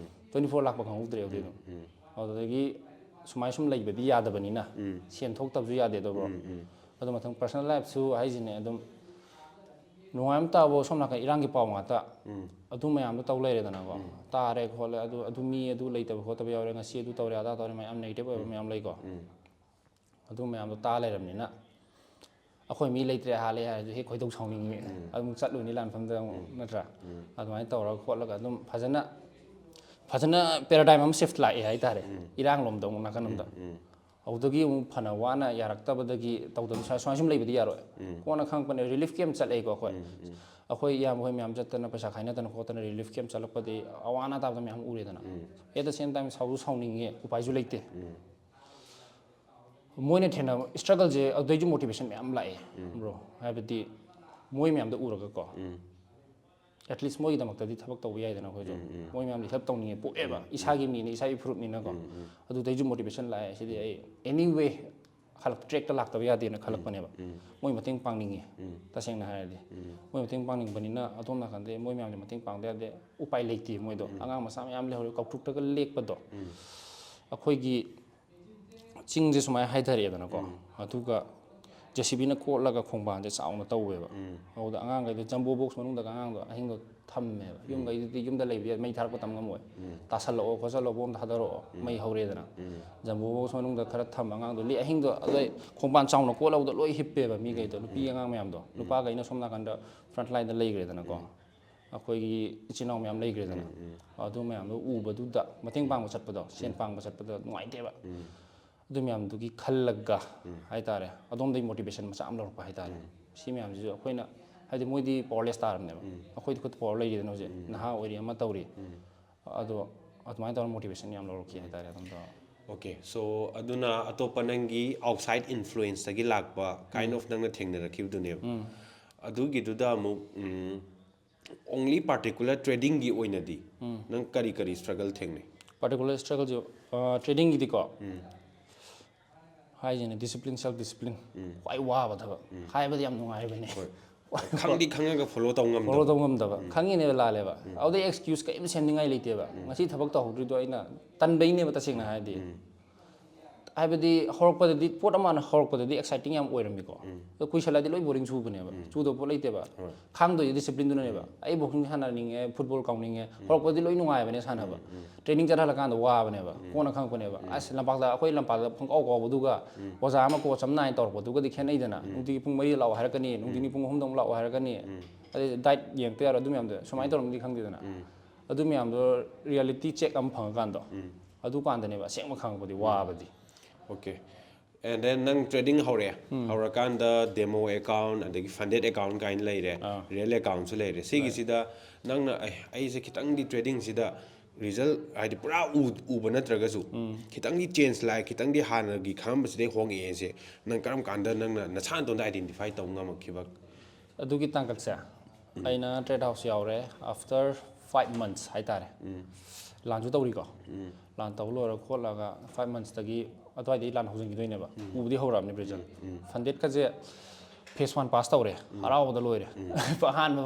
Twenty four ꯂꯥꯛꯄ ꯈꯪꯍꯧꯗ꯭ꯔꯦ ꯑꯗꯨꯗꯩ ꯑꯗꯨꯝ꯫ ꯑꯗꯨꯗꯒꯤ ꯁꯨꯃꯥꯏ ꯁꯨꯝ ꯂꯩꯕꯗꯤ ꯌꯥꯗꯕꯅꯤꯅ, ꯁꯦꯟ ꯊꯣꯛꯇꯕꯁꯨ ꯌꯥꯗꯦꯗꯣ, ꯕ꯭ꯔꯣ꯫ ꯑꯗꯣ ꯃꯊꯪ ꯄꯔꯁꯣꯅꯦꯜ ꯂꯥꯏꯐꯁꯨ ꯍꯥꯏꯁꯤꯅꯦ ꯑꯗꯨꯝ ꯅꯨꯡꯉꯥꯏꯕ ꯇꯥꯕ, ꯁꯣꯝ ꯅꯥꯀꯟ ꯏꯔꯥꯡꯒꯤ ꯄꯥꯎ ꯉꯥꯛꯇ꯫ ꯑꯗꯨ ꯃꯌꯥꯝꯗꯣ ꯇꯧ ꯂꯩꯔꯦꯗꯅꯀꯣ꯫ ꯇꯥꯔꯦ ꯈꯣꯠꯂꯦ, ꯑꯗꯨ, ꯑꯗꯨ ꯃꯤ ꯑꯗꯨ ꯂꯩꯇꯕ ꯈꯣꯠꯇꯕ ꯌꯥꯎꯔꯦ, ꯉꯁꯤ ꯑꯗꯨ ꯇꯧꯔꯦ, ꯑꯗꯥ ꯇꯧꯔꯦ, ꯃꯌꯥꯝ ꯅꯦꯒꯦꯇꯤꯚ ꯑꯣꯏꯕ ꯃꯌꯥꯝ ꯂꯩꯀꯣ꯫ ꯑꯗꯨ ꯃꯌꯥꯝꯗꯣ ꯇꯥ ꯂꯩꯔꯕꯅꯤꯅ ꯑꯩꯈꯣꯏ ꯃꯤ ꯂꯩꯇ꯭ꯔꯦ, ꯍꯥꯠꯂꯦ ꯍꯥꯏꯔꯁꯨ ꯍꯦꯛ ꯈꯣꯏꯗꯧ ꯁꯥꯎꯅꯤꯡꯉꯤ꯫ ꯑꯃꯨꯛ ꯆꯠꯂꯨꯅꯤ ꯂꯥꯟꯐꯝꯗ ꯑꯃꯨꯛ, ꯅꯠꯇ꯭ꯔꯥ? ꯑꯗꯨꯃꯥꯏꯅ ꯇꯧꯔꯒ ꯈꯣꯠꯂꯒ ꯑꯗꯨꯝ ꯐꯖꯅ, ꯐꯖꯅ ꯄꯦꯔꯥꯗꯥꯏꯝ ꯑꯃ ꯁꯤꯐ ꯂꯥꯛꯑꯦ ꯍꯥꯏꯇꯥꯔꯦ꯫ ꯏꯔꯥꯡ ꯂꯣꯝꯗ ꯑꯃꯨꯛ ꯅꯥꯀꯟ ꯑꯃꯗ꯫ ꯑꯗꯨꯗꯒꯤ ꯑꯃꯨꯛ ꯐꯅ ꯋꯥꯅ ꯌꯥꯔꯛꯇꯕꯗꯒꯤ ꯇꯧꯗꯅ ꯁꯨꯃꯥꯏ-, ꯁꯨꯃꯥꯏꯅ ꯁꯨꯝ ꯂꯩꯕꯗꯤ ꯌꯥꯔꯣꯏ꯫ ꯀꯣꯟꯅ ꯈꯪꯉꯛꯄꯅꯦ, ꯔꯤꯂꯤꯐ ꯀꯦꯝꯞ ꯆꯠꯂꯦꯀꯣ ꯑꯩꯈꯣꯏ꯫ ꯑꯩꯈꯣꯏ ꯏꯌꯥꯝꯕ ꯍꯣꯏ ꯃꯌꯥꯝ ꯆꯠꯇꯅ, ꯄꯩꯁꯥ ꯈꯥꯏꯅꯗꯅ ꯈꯣꯠꯇꯅ ꯔꯤꯂꯤꯐ ꯀꯦꯝꯞ ꯆꯠꯂꯛꯄꯗꯤ ꯑꯋꯥ ꯑꯅꯥ ꯇꯥꯕꯗ ꯃꯌꯥꯝ ꯎꯔꯦꯗꯅ꯫ At the same time ꯁꯥꯎꯁꯨ ꯁꯥꯎꯅꯤꯡꯉꯦ, ꯎꯄꯥꯏꯁꯨ ꯂꯩꯇꯦ꯫ ꯃꯣꯏꯅ ꯊꯦꯡꯅꯕ ꯁ꯭ꯇ꯭ꯔꯒꯜꯁꯦ ꯑꯗꯨꯗꯩꯁꯨ ꯃꯣꯇꯤꯚꯦꯁꯟ ꯃꯌꯥꯝ ꯂꯥꯛꯑꯦ, ꯕ꯭ꯔꯣ꯫ ꯍꯥꯏꯕꯗꯤ ꯃꯣꯏ ꯃꯌꯥꯝꯗꯣ ꯎꯔꯒꯀꯣ꯫ At least ꯃꯣꯏꯒꯤꯗꯃꯛꯇꯗꯤ ꯊꯕꯛ ꯇꯧꯕ ꯌꯥꯏꯗꯅ ꯑꯩꯈꯣꯏꯁꯨ꯫ ꯃꯣꯏ ꯃꯌꯥꯝꯗꯤ ꯍꯦꯜꯞ ꯇꯧꯅꯤꯡꯉꯦ ꯄꯣꯛꯑꯦꯕ, ꯏꯁꯥꯒꯤ ꯃꯤꯅ, ꯏꯁꯥꯒꯤ ꯐꯨꯔꯨꯞꯅꯤꯅꯀꯣ꯫ ꯑꯗꯨꯗꯩꯁꯨ ꯃꯣꯇꯤꯚꯦꯁꯟ ꯂꯥꯛꯑꯦ꯫ ꯁꯤꯗꯤ ꯑꯩ ꯑꯦꯅꯤ ꯋꯦ ꯍꯜꯂꯛ-, ꯇ꯭ꯔꯦꯛꯇ ꯂꯥꯛꯇꯕ ꯌꯥꯗꯦꯅ ꯈꯜꯂꯛꯄꯅꯦꯕ꯫ ꯃꯣꯏ ꯃꯇꯦꯡ ꯄꯥꯡꯅꯤꯡꯉꯦ, ꯇꯁꯦꯡꯅ ꯍꯥꯏꯔꯗꯤ꯫ ꯃꯣꯏ ꯃꯇꯦꯡ ꯄꯥꯡꯅꯤꯡꯕꯅꯤꯅ ꯑꯗꯣꯝ ꯅꯥꯀꯟꯗꯩ ꯃꯣꯏ ꯃꯌꯥꯝꯁꯦ ꯃꯇꯦꯡ ꯄꯥꯡꯗ ꯌꯥꯗꯦ꯫ ꯎꯄꯥꯏ ꯂꯩꯇꯦ ꯃꯣꯏꯗꯣ꯫ ꯑꯉꯥꯡ ꯃꯆꯥ ꯃꯌꯥꯝ ꯂꯩꯍꯧꯔꯦ ꯀꯧꯇ꯭ꯔꯨꯛꯇꯒ ꯂꯦꯛꯄꯗꯣ꯫ ꯑꯩꯈꯣꯏꯒꯤ ꯆꯤꯡꯁꯦ ꯁꯨꯃꯥꯏꯅ ꯍꯥꯏꯊꯔꯛꯑꯦꯗꯅꯀꯣ꯫ ꯑꯗꯨꯒ ꯖꯦ ꯁꯤ ꯕꯤꯅ ꯀꯣꯠꯂꯒ ꯈꯣꯡꯕꯥꯟꯁꯦ ꯆꯥꯎꯅ ꯇꯧꯋꯦꯕ꯫ ꯑꯗꯨꯗ ꯑꯉꯥꯡꯈꯩꯗꯣ ꯖꯝꯕꯣ ꯕꯣꯛꯁ ꯃꯅꯨꯡꯗꯒ ꯑꯉꯥꯡꯗꯣ ꯑꯍꯤꯡꯗꯣ ꯊꯝꯃꯦꯕ꯫ ꯌꯨꯝꯈꯩꯗꯨꯗꯤ ꯌꯨꯝꯗ ꯂꯩꯕꯗꯤ ꯃꯩ ꯊꯥꯔꯛꯄ ꯇꯝ ꯉꯝꯃꯣꯏ꯫ ꯇꯥꯁꯜꯂꯛꯑꯣ ꯈꯣꯠꯆꯜꯂꯛꯑꯣ, ꯕꯣꯝꯗ ꯊꯥꯗꯔꯛꯑꯣ, ꯃꯩ ꯍꯧꯔꯦꯗꯅ꯫ ꯖꯝꯕꯣ ꯕꯣꯛꯁ ꯃꯅꯨꯡꯗ ꯈꯔ ꯊꯝꯕ ꯑꯉꯥꯡꯗꯣ ꯂꯤ-, ꯑꯍꯤꯡꯗꯣ ꯑꯗꯩ ꯈꯣꯡꯕꯥꯟ ꯆꯥꯎꯅ ꯀꯣꯠꯍꯧꯗ ꯂꯣꯏ ꯍꯤꯞꯄꯦꯕ ꯃꯤꯈꯩꯗꯣ, ꯅꯨꯄꯤ ꯑꯉꯥꯡ ꯃꯌꯥꯝꯗꯣ꯫ ꯅꯨꯄꯥꯈꯩꯅ ꯁꯣꯝ ꯅꯥꯀꯟꯗ ꯐ꯭ꯔꯟꯠ ꯂꯥꯏꯟꯗ ꯂꯩꯈ꯭ꯔꯦꯗꯅꯀꯣ꯫ ꯑꯩꯈꯣꯏꯒꯤ ꯏꯆꯤꯟ ꯏꯅꯥꯎ ꯃꯌꯥꯝ ꯂꯩꯈ꯭ꯔꯦꯗꯅ꯫ ꯑꯗꯨ ꯃꯌꯥꯝꯗꯣ ꯎꯕꯗꯨꯗ ꯃꯇꯦꯡ ꯄꯥꯡꯕ ꯆꯠꯄꯗꯣ, ꯁꯦꯟ ꯄꯥꯡꯕ ꯆꯠꯄꯗꯣ ꯅꯨꯡꯉꯥꯏꯇꯦꯕ꯫ ꯑꯗꯨ ꯃꯌꯥꯝꯗꯨꯒꯤ ꯈꯜꯂꯒ ꯍꯥꯏꯇꯥꯔꯦ, ꯑꯗꯣꯝꯗꯒꯤ ꯃꯣꯇꯤꯚꯦꯁꯟ ꯃꯆꯥ ꯑꯃ ꯂꯧꯔꯛꯄ ꯍꯥꯏꯇꯥꯔꯦ꯫ ꯁꯤ ꯃꯌꯥꯝꯁꯤꯁꯨ ꯑꯩꯈꯣꯏꯅ, ꯍꯥꯏꯗꯤ ꯃꯣꯏꯗꯤ ꯄꯋꯥꯔꯂꯦꯁ ꯇꯥꯔꯕꯅꯦꯕ꯫ ꯑꯩꯈꯣꯏꯗꯤ ꯈꯨꯠꯇ ꯄꯋꯥꯔ ꯂꯩꯔꯤꯗꯅ ꯍꯧꯖꯤꯛ, ꯅꯍꯥ ꯑꯣꯏꯔꯤ ꯑꯃ ꯇꯧꯔꯤ꯫ ꯑꯗꯣ ꯑꯗꯨꯃꯥꯏꯅ ꯇꯧꯔꯒ ꯃꯣꯇꯤꯚꯦꯁꯟ ꯌꯥꯝ ꯂꯧꯔꯛꯈꯤ ꯍꯥꯏꯇꯥꯔꯦ ꯑꯗꯨꯝ ꯇꯧꯔꯒ꯫ Okay, so ꯑꯗꯨꯅ ꯑꯇꯣꯞꯄ ꯅꯪꯒꯤ ꯑꯥꯎꯠꯁꯥꯏꯠ ꯏꯟꯐ꯭ꯂꯨꯌꯦꯟꯁꯇꯒꯤ ꯂꯥꯛꯄ ꯀꯥꯏꯟ ꯑꯣꯐ ꯅꯪꯅ ꯊꯦꯡꯅꯔꯛꯈꯤꯕꯗꯨꯅꯦꯕ꯫ ꯑꯗꯨꯒꯤꯗꯨꯗ ꯑꯃꯨꯛ, ꯎꯝ, Only particular trading ꯒꯤ ꯑꯣꯏꯅꯗꯤ ꯅꯪ ꯀꯔꯤ ꯀꯔꯤ struggle ꯊꯦꯡꯅꯩ? Particular struggle ꯁꯦ, trading ꯒꯤꯗꯤꯀꯣ, ꯍꯥꯏꯁꯤꯅꯦ, discipline, self discipline, ꯈ꯭ꯋꯥꯏ ꯋꯥꯕ ꯊꯕꯛ꯫ ꯍꯥꯏꯕꯗꯤ ꯌꯥꯝ ꯅꯨꯡꯉꯥꯏꯕꯅꯦ꯫ ꯈꯪꯗꯤ ꯈꯪꯉꯒ follow ꯇꯧ ꯐꯣꯂꯣ ꯉꯝꯗꯕ꯫ ꯇꯧ ꯉꯝꯗꯕ, ꯈꯪꯉꯤꯅꯦꯕ ꯂꯥꯜꯂꯦꯕ꯫ ꯑꯗꯨꯗꯩ excuse ꯀꯔꯤꯝ ꯁꯦꯝꯅꯤꯡꯉꯥꯏ ꯂꯩꯇꯦꯕ꯫ ꯉꯁꯤ ꯊꯕꯛ ꯇꯧꯍꯧꯗ꯭ꯔꯤꯗꯣ ꯑꯩꯅ ꯇꯟꯕꯩꯅꯦꯕ, ꯇꯁꯦꯡꯅ ꯍꯥꯏꯔꯗꯤ꯫ ꯍꯥꯏꯕꯗꯤ ꯍꯧꯔꯛꯄꯗꯗꯤ, ꯄꯣꯠ ꯑꯃꯅ ꯍꯧꯔꯛꯄꯗꯗꯤ exciting ꯌꯥꯝ ꯑꯣꯏꯔꯝꯃꯤꯀꯣ꯫ ꯑꯗꯣ ꯀꯨꯏꯁꯜꯂꯛꯑꯗꯤ ꯂꯣꯏ boring ꯆꯨꯕꯅꯦꯕ꯫ ꯆꯨꯗꯕ ꯄꯣꯠ ꯂꯩꯇꯦꯕ꯫ ꯈꯥꯡꯗꯣꯏꯁꯦ discipline ꯗꯨꯅꯅꯦꯕ꯫ ꯑꯩ boxing ꯁꯥꯟꯅꯅꯤꯡꯉꯦ, football ꯀꯥꯎꯅꯤꯡꯉꯦ, ꯍꯧꯔꯛꯄꯗꯗꯤ ꯂꯣꯏ ꯅꯨꯡꯉꯥꯏꯕꯅꯦ ꯁꯥꯟꯅꯕ꯫ Training ꯆꯠꯍꯜꯂꯀꯥꯟꯗ ꯋꯥꯕꯅꯦꯕ꯫ ꯀꯣꯟꯅ ꯈꯪꯉꯛꯄꯅꯦꯕ꯫ ꯑꯁ, ꯂꯝꯄꯥꯛꯇ, ꯑꯩꯈꯣꯏ ꯂꯝꯄꯥꯛꯇ ꯄꯪꯀꯥꯎ ꯀꯥꯎꯕꯗꯨꯒ ꯑꯣꯖꯥ ꯑꯃ coach ꯑꯃ ꯅꯥꯏꯅ ꯇꯧꯔꯛꯄꯗꯨꯒꯗꯤ ꯈꯦꯠꯅꯩꯗꯅ꯫ ꯅꯨꯡꯇꯤꯒꯤ ꯄꯨꯡ ꯃꯔꯤꯗ ꯂꯥꯛꯑꯣ ꯍꯥꯏꯔꯛꯀꯅꯤ, ꯅꯨꯡꯊꯤꯟꯒꯤ ꯄꯨꯡ ꯑꯍꯨꯝꯗ ꯑꯃꯨꯛ ꯂꯥꯛꯑꯣ ꯍꯥꯏꯔꯛꯀꯅꯤ꯫ ꯑꯗꯩ diet ꯌꯦꯡꯉꯛꯇ ꯌꯥꯔꯣꯏ, ꯑꯗꯨ ꯃꯌꯥꯝꯗꯣ꯫ ꯁꯨꯃꯥꯏꯅ ꯇꯧꯔꯝꯃꯗꯤ ꯈꯪꯗꯦꯗꯅ꯫ ꯑꯗꯨ ꯃꯌꯥꯝꯗꯣ reality check ꯑꯃ ꯐꯪꯉꯀꯥꯟꯗꯣ, ꯑꯗꯨꯀꯥꯟꯗꯅꯦꯕ ꯑꯁꯦꯡꯕ ꯈꯪꯉꯛꯄꯗꯤ, ꯋꯥꯕꯗꯤ꯫ Okay. And then ꯅꯪ trading ꯍꯧꯔꯛꯑꯦ꯫ ꯍꯧꯔꯀꯥꯟꯗ demo account, ꯑꯗꯒꯤ funded account ꯀꯥꯏꯅ ꯂꯩꯔꯦ, real account ꯁꯨ ꯂꯩꯔꯦ꯫ ꯁꯤꯒꯤꯁꯤꯗ ꯅꯪꯅ, "ꯑꯦ, ꯑꯩꯁꯦ ꯈꯤꯇꯪꯗꯤ trading ꯁꯤꯗ result, ꯍꯥꯏꯗꯤ ꯄꯨꯔꯥ ꯎ-, ꯎꯕ ꯅꯠꯇ꯭ꯔꯒꯁꯨ ꯈꯤꯇꯪꯗꯤ change ꯂꯥꯛꯑꯦ, ꯈꯤꯇꯪꯗꯤ ꯍꯥꯟꯅꯒꯤ ꯈꯪꯉꯝꯕꯁꯤꯗꯩ ꯍꯣꯡꯉꯛꯑꯦꯁꯦ", ꯅꯪ ꯀꯔꯝ ꯀꯥꯟꯗ ꯅꯪꯅ ꯅꯁꯥ ꯅꯇꯣꯟꯗ identify ꯇꯧ ꯉꯝꯃꯛꯈꯤꯕ? ꯑꯗꯨꯒꯤ ꯇꯥꯡꯀꯛꯁꯦ ꯑꯩꯅ trade house ꯌꯥꯎꯔꯦ after five months ꯍꯥꯏꯇꯥꯔꯦ꯫ ꯂꯥꯟꯁꯨ ꯇꯧꯔꯤꯀꯣ꯫ ꯂꯥꯟ ꯇꯧ ꯂꯣꯏꯔ ꯈꯣꯠꯂꯒ five months ꯇꯒꯤ ꯑꯗꯨꯋꯥꯏꯗꯒꯤ ꯂꯥꯟ ꯍꯧꯖꯤꯟꯈꯤꯗꯣꯏꯅꯦꯕ꯫ ꯎꯕꯗꯤ ꯍꯧꯔꯛꯑꯕꯅꯦ result꯫ Funded ꯀꯁꯦ phase one pass ꯇꯧꯔꯦ꯫ ꯍꯔꯥꯎꯕꯗ ꯂꯣꯏꯔꯦ꯫ ꯑꯍꯥꯟꯕ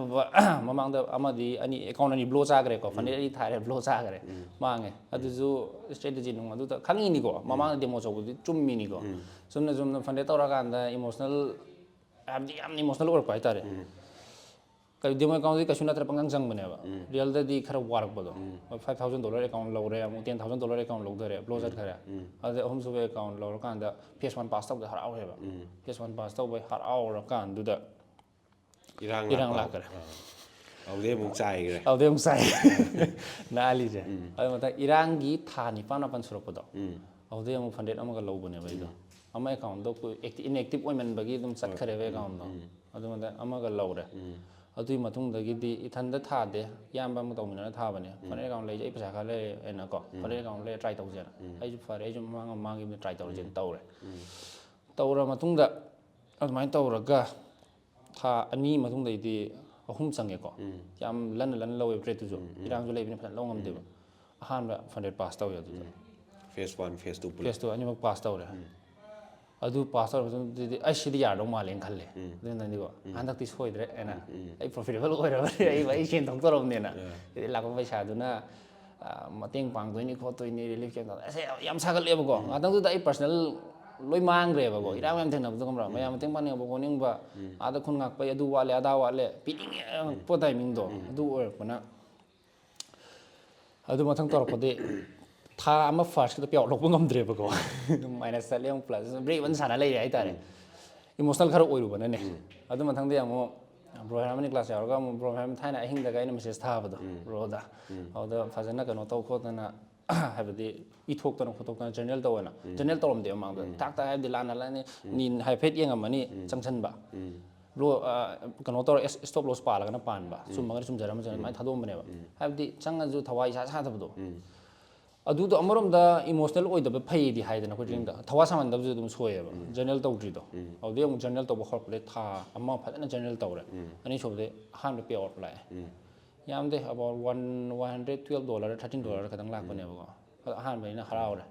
ꯃꯃꯥꯡꯗ ꯑꯃꯗꯤ ꯑꯅꯤ, account ꯑꯅꯤ blow ꯆꯥꯈ꯭ꯔꯦꯀꯣ꯫ Funded ꯑꯅꯤ ꯊꯥꯔꯦ, blow ꯆꯥꯈ꯭ꯔꯦ꯫ ꯃꯥꯡꯉꯦ꯫ ꯑꯗꯨꯁꯨ strategy ꯅꯨꯡ ꯑꯗꯨꯗ ꯈꯪꯉꯤꯅꯤꯀꯣ꯫ ꯃꯃꯥꯡꯗ demo ꯇꯧꯕꯗꯤ ꯆꯨꯝꯃꯤꯅꯤꯀꯣ꯫ ꯆꯨꯝꯅ ꯆꯨꯝꯅ funded ꯇꯧꯔꯀꯥꯟꯗ emotional, ꯍꯥꯏꯕꯗꯤ ꯌꯥꯝꯅ emotional ꯑꯣꯏꯔꯛꯄ ꯍꯥꯏꯇꯥꯔꯦ꯫ Demo account ꯗꯤ ꯀꯩꯁꯨ ꯅꯠꯇ꯭ꯔ ꯄꯪꯆꯪ ꯆꯪꯕꯅꯦꯕ꯫ Real ꯗꯗꯤ ꯈꯔ ꯋꯥꯔꯛꯄꯗꯣ꯫ Five thousand dollar account ꯂꯧꯔꯦ, ꯑꯃꯨꯛ ten thousand dollar account ꯂꯧꯊꯔꯦ, blow ꯆꯠꯈꯔꯦ꯫ ꯑꯗꯨꯗꯩ ꯑꯍꯨꯝꯁꯨꯕ account ꯂꯧꯔꯀꯥꯟꯗ phase one pass ꯇꯧꯕꯗ ꯍꯔꯥꯎꯔꯦꯕ꯫ Phase one pass ꯇꯧꯕꯩ ꯍꯔꯥꯎꯔꯀꯥꯟꯗꯨꯗ ꯏꯔꯥꯡ ꯏꯔꯥꯡ ꯂꯥꯛꯄ꯫ ꯂꯥꯛꯈꯔꯦ꯫ ꯑꯗꯨꯗꯩ ꯑꯃꯨꯛ ꯆꯥꯏꯈ꯭ꯔꯦ꯫ ꯑꯗꯨꯗꯩ ꯑꯃꯨꯛ ꯆꯥꯏ꯫ ꯅꯥꯜꯂꯤꯁꯦ꯫ ꯑꯗꯨ ꯃꯊꯪ ꯏꯔꯥꯡꯒꯤ ꯊꯥ ꯅꯤꯄꯥꯟ ꯃꯥꯄꯟ ꯁꯨꯔꯛꯄꯗꯣ, ꯑꯗꯨꯗꯩ ꯑꯃꯨꯛ funded ꯑꯃꯒ ꯂꯧꯕꯅꯦꯕ ꯑꯩꯗꯣ꯫ ꯑꯃ account ꯗꯣ ꯀꯨꯏ-, acti-, inactive ꯑꯣꯏꯃꯟꯕꯒꯤ ꯑꯗꯨꯝ ꯆꯠꯈ꯭ꯔꯦꯕ account ꯗꯣ꯫ ꯑꯗꯨ ꯃꯊꯪ ꯑꯃꯒ ꯂꯧꯔꯦ꯫ ꯑꯗꯨꯒꯤ ꯃꯇꯨꯡꯗꯒꯤꯗꯤ ꯏꯊꯟꯗ ꯊꯥꯗꯦ, ꯏꯌꯥꯝꯕ ꯑꯃ ꯇꯧꯃꯤꯟꯅꯔ ꯊꯥꯕꯅꯦ꯫ Funded account ꯂꯩꯁꯦ, ꯑꯩ ꯄꯩꯁꯥ ꯈꯔ ꯂꯩꯔꯦꯅꯀꯣ, funded account ꯂꯩꯔ try ꯇꯧꯁꯦꯅ꯫ ꯑꯩꯁꯨ ꯐꯔꯦ, ꯑꯩꯁꯨ ꯃꯃꯥꯡ ꯃꯃꯥꯡꯒꯤ try ꯇꯧꯔꯁꯦꯅ ꯇꯧꯔꯦ꯫ ꯇꯧꯔ ꯃꯇꯨꯡꯗ ꯑꯗꯨꯃꯥꯏꯅ ꯇꯧꯔꯒ ꯊꯥ ꯑꯅꯤ ꯃꯇꯨꯡꯗꯩꯗꯤ ꯑꯍꯨꯝ ꯆꯪꯉꯦꯀꯣ꯫ ꯌꯥꯝ ꯂꯟꯅ ꯂꯟꯅ ꯂꯧꯋꯦꯕ ꯇ꯭ꯔꯦꯠꯇꯨꯁꯨ꯫ ꯏꯔꯥꯡꯁꯨ ꯂꯩꯕꯅꯤꯅ ꯐꯖꯅ ꯂꯧ ꯉꯝꯗꯦꯕ꯫ ꯑꯍꯥꯟꯕ ꯐꯟꯗꯦꯠ ꯄꯥꯁ ꯇꯧꯋꯦ ꯑꯗꯨꯗ꯫ Phase one, phase two ꯄꯨꯂꯞ꯫ ꯐꯦꯁꯇꯨ ꯑꯅꯤꯃꯛ ꯄꯥꯁ ꯇꯧꯔꯦ꯫ ꯑꯗꯨ ꯄꯥꯁ ꯇꯧꯔꯕ ꯃꯇꯨꯡꯗꯗꯤ ꯑꯩ ꯁꯤꯗꯤ ꯌꯥꯔꯗꯧ ꯃꯥꯜꯂꯦꯅ ꯈꯜꯂꯦ꯫ ꯑꯗꯨꯅꯗꯤꯀꯣ ꯍꯟꯗꯛꯇꯤ ꯁꯣꯏꯗ꯭ꯔꯦ ꯍꯥꯏꯅ꯫ ꯑꯩ ꯄ꯭ꯔꯣꯐꯤꯇꯦꯕꯜ ꯑꯣꯏꯔꯕꯅꯤ, ꯑꯩ ꯑꯩ ꯁꯦꯟ ꯊꯣꯛꯇꯧꯔꯕꯅꯦꯅ꯫ ꯁꯤꯗꯤ ꯂꯥꯛꯄ ꯄꯩꯁꯥꯗꯨꯅ, ꯑ, ꯃꯇꯦꯡ ꯄꯥꯡꯗꯣꯏꯅꯤ ꯈꯣꯠꯇꯣꯏꯅꯤ, ꯔꯤꯂꯤꯐ ꯀꯦꯝ ꯇꯧꯗꯣꯏꯅꯤ, ꯑꯁ, ꯌꯥꯝ ꯁꯥꯒꯠꯂꯦꯕꯀꯣ꯫ ꯉꯥꯛꯇꯪꯗꯨꯗ ꯑꯩ ꯄꯔꯁꯅꯦꯜ ꯂꯣꯏ ꯃꯥꯡꯈ꯭ꯔꯦꯕꯀꯣ꯫ ꯏꯔꯥꯡ ꯌꯥꯝ ꯊꯦꯡꯅꯕꯗꯣ ꯈꯪꯕ꯭ꯔꯥ? ꯃꯌꯥꯝ ꯃꯇꯦꯡ ꯄꯥꯡꯅꯤꯡꯕ ꯈꯣꯠꯅꯤꯡꯕ, ꯑꯥꯗ ꯈꯨꯟ ꯉꯥꯛꯄꯩ ꯑꯗꯨ ꯋꯥꯠꯂꯦ ꯑꯗꯥ ꯋꯥꯠꯂꯦ, ꯄꯤꯅꯤꯡꯉꯛꯄ ꯇꯥꯏꯃꯤꯡꯗꯣ ꯑꯗꯨ ꯑꯣꯏꯔꯛꯄꯅ꯫ ꯑꯗꯨ ꯃꯊꯪ ꯇꯧꯔꯛꯄꯗꯤ ꯊꯥ ꯑꯃ ꯐꯥꯔꯁꯀꯤꯗ ꯄꯦ ꯑꯥꯎꯠ ꯂꯧꯕ ꯉꯝꯗ꯭ꯔꯦꯕꯀꯣ꯫ ꯑꯗꯨꯝ ꯃꯥꯏꯅꯁ ꯆꯠꯂꯦ, ꯑꯃꯨꯛ ꯄ꯭ꯂꯁ ꯕ꯭ꯔꯦꯛ ꯑꯃ ꯁꯥꯟꯅ ꯂꯩꯔꯦ ꯍꯥꯏꯇꯥꯔꯦ꯫ ꯏꯃꯣꯁꯅꯦꯜ ꯈꯔ ꯑꯣꯏꯔꯨꯕꯅꯅꯦ꯫ ꯑꯗꯨ ꯃꯊꯪꯗꯤ ꯑꯃꯨꯛ ꯕ꯭ꯔꯣ ꯍꯦꯔꯥꯃꯅꯤ ꯀ꯭ꯂꯥꯁ ꯌꯥꯎꯔꯒ ꯑꯃꯨꯛ ꯕ꯭ꯔꯣ ꯍꯦꯔꯥꯃꯅꯤ ꯊꯥꯏꯅ ꯑꯍꯤꯡꯗꯒ ꯑꯩꯅ ꯃꯦꯁꯦꯖ ꯊꯥꯕꯗꯣ ꯕ꯭ꯔꯣꯗ꯫ ꯑꯗꯨꯗ ꯐꯖꯅ ꯀꯩꯅꯣ ꯇꯧ ꯈꯣꯠꯇꯅ, ꯍꯥꯏꯕꯗꯤ ꯏ ꯊꯣꯛꯇꯅ ꯈꯣꯠꯇꯣꯛꯇꯅ ꯖꯔꯅꯦꯜ ꯇꯧꯑꯣꯅ꯫ ꯖꯔꯅꯦꯜ ꯇꯧꯔꯝꯗꯦꯕ ꯃꯃꯥꯡꯗ꯫ ꯊꯥꯛꯇ ꯍꯥꯏꯕꯗꯤ ꯂꯥꯟꯅ ꯂꯥꯟꯅ ꯅꯤꯟ ꯍꯥꯏꯐꯦꯠ ꯌꯦꯡꯉꯝꯃꯅꯤ ꯆꯪꯁꯟꯕ꯫ ꯕ꯭ꯔꯣ, ꯑ, ꯀꯩꯅꯣ ꯇꯧꯔ ꯁ꯭ꯇꯣꯞ ꯂꯣꯁ ꯄꯥꯜꯂꯒꯅ ꯄꯥꯟꯕ, ꯆꯨꯝꯃꯒꯅ ꯆꯨꯝꯖꯔꯝꯃꯁꯅꯨ, ꯑꯗꯨꯃꯥꯏꯅ ꯊꯥꯗꯣꯛꯑꯝꯕꯅꯦꯕ꯫ ꯍꯥꯏꯕꯗꯤ ꯆꯪꯉꯁꯨ ꯊꯋꯥꯏ ꯏꯁꯥ ꯁꯥꯗꯕꯗꯣ꯫ ꯑꯗꯨꯗꯣ ꯑꯃꯔꯣꯝꯗ ꯏꯃꯣꯁꯅꯦꯜ ꯑꯣꯏꯗꯕ ꯐꯩꯗꯤ ꯍꯥꯏꯗꯅ ꯑꯩꯈꯣꯏ ꯗ꯭ꯔꯤꯝꯗ ꯊꯋꯥ ꯁꯥꯃꯟꯗꯕꯁꯨ ꯑꯗꯨꯝ ꯁꯣꯏꯑꯦꯕ꯫ ꯖꯔꯅꯦꯜ ꯇꯧꯗ꯭ꯔꯤꯗꯣ꯫ ꯑꯗꯨꯗꯩ ꯑꯃꯨꯛ ꯖꯔꯅꯦꯜ ꯇꯧꯕ ꯍꯧꯔꯛꯄꯗꯩ ꯊꯥ ꯑꯃ ꯐꯖꯅ ꯖꯔꯅꯦꯜ ꯇꯧꯔꯦ꯫ ꯑꯅꯤꯁꯨꯕꯗꯩ ꯑꯍꯥꯟꯕ ꯄꯦ ꯑꯥꯎꯠ ꯂꯥꯛꯑꯦ꯫ ꯌꯥꯝꯗꯦ, about one, one hundred twelve dollar, thirteen dollar ꯈꯛꯇꯪ ꯂꯥꯛꯄꯅꯦꯕꯀꯣ꯫ ꯑꯗꯣ ꯑꯍꯥꯟꯕꯅꯤꯅ ꯍꯔꯥꯎꯔꯦ꯫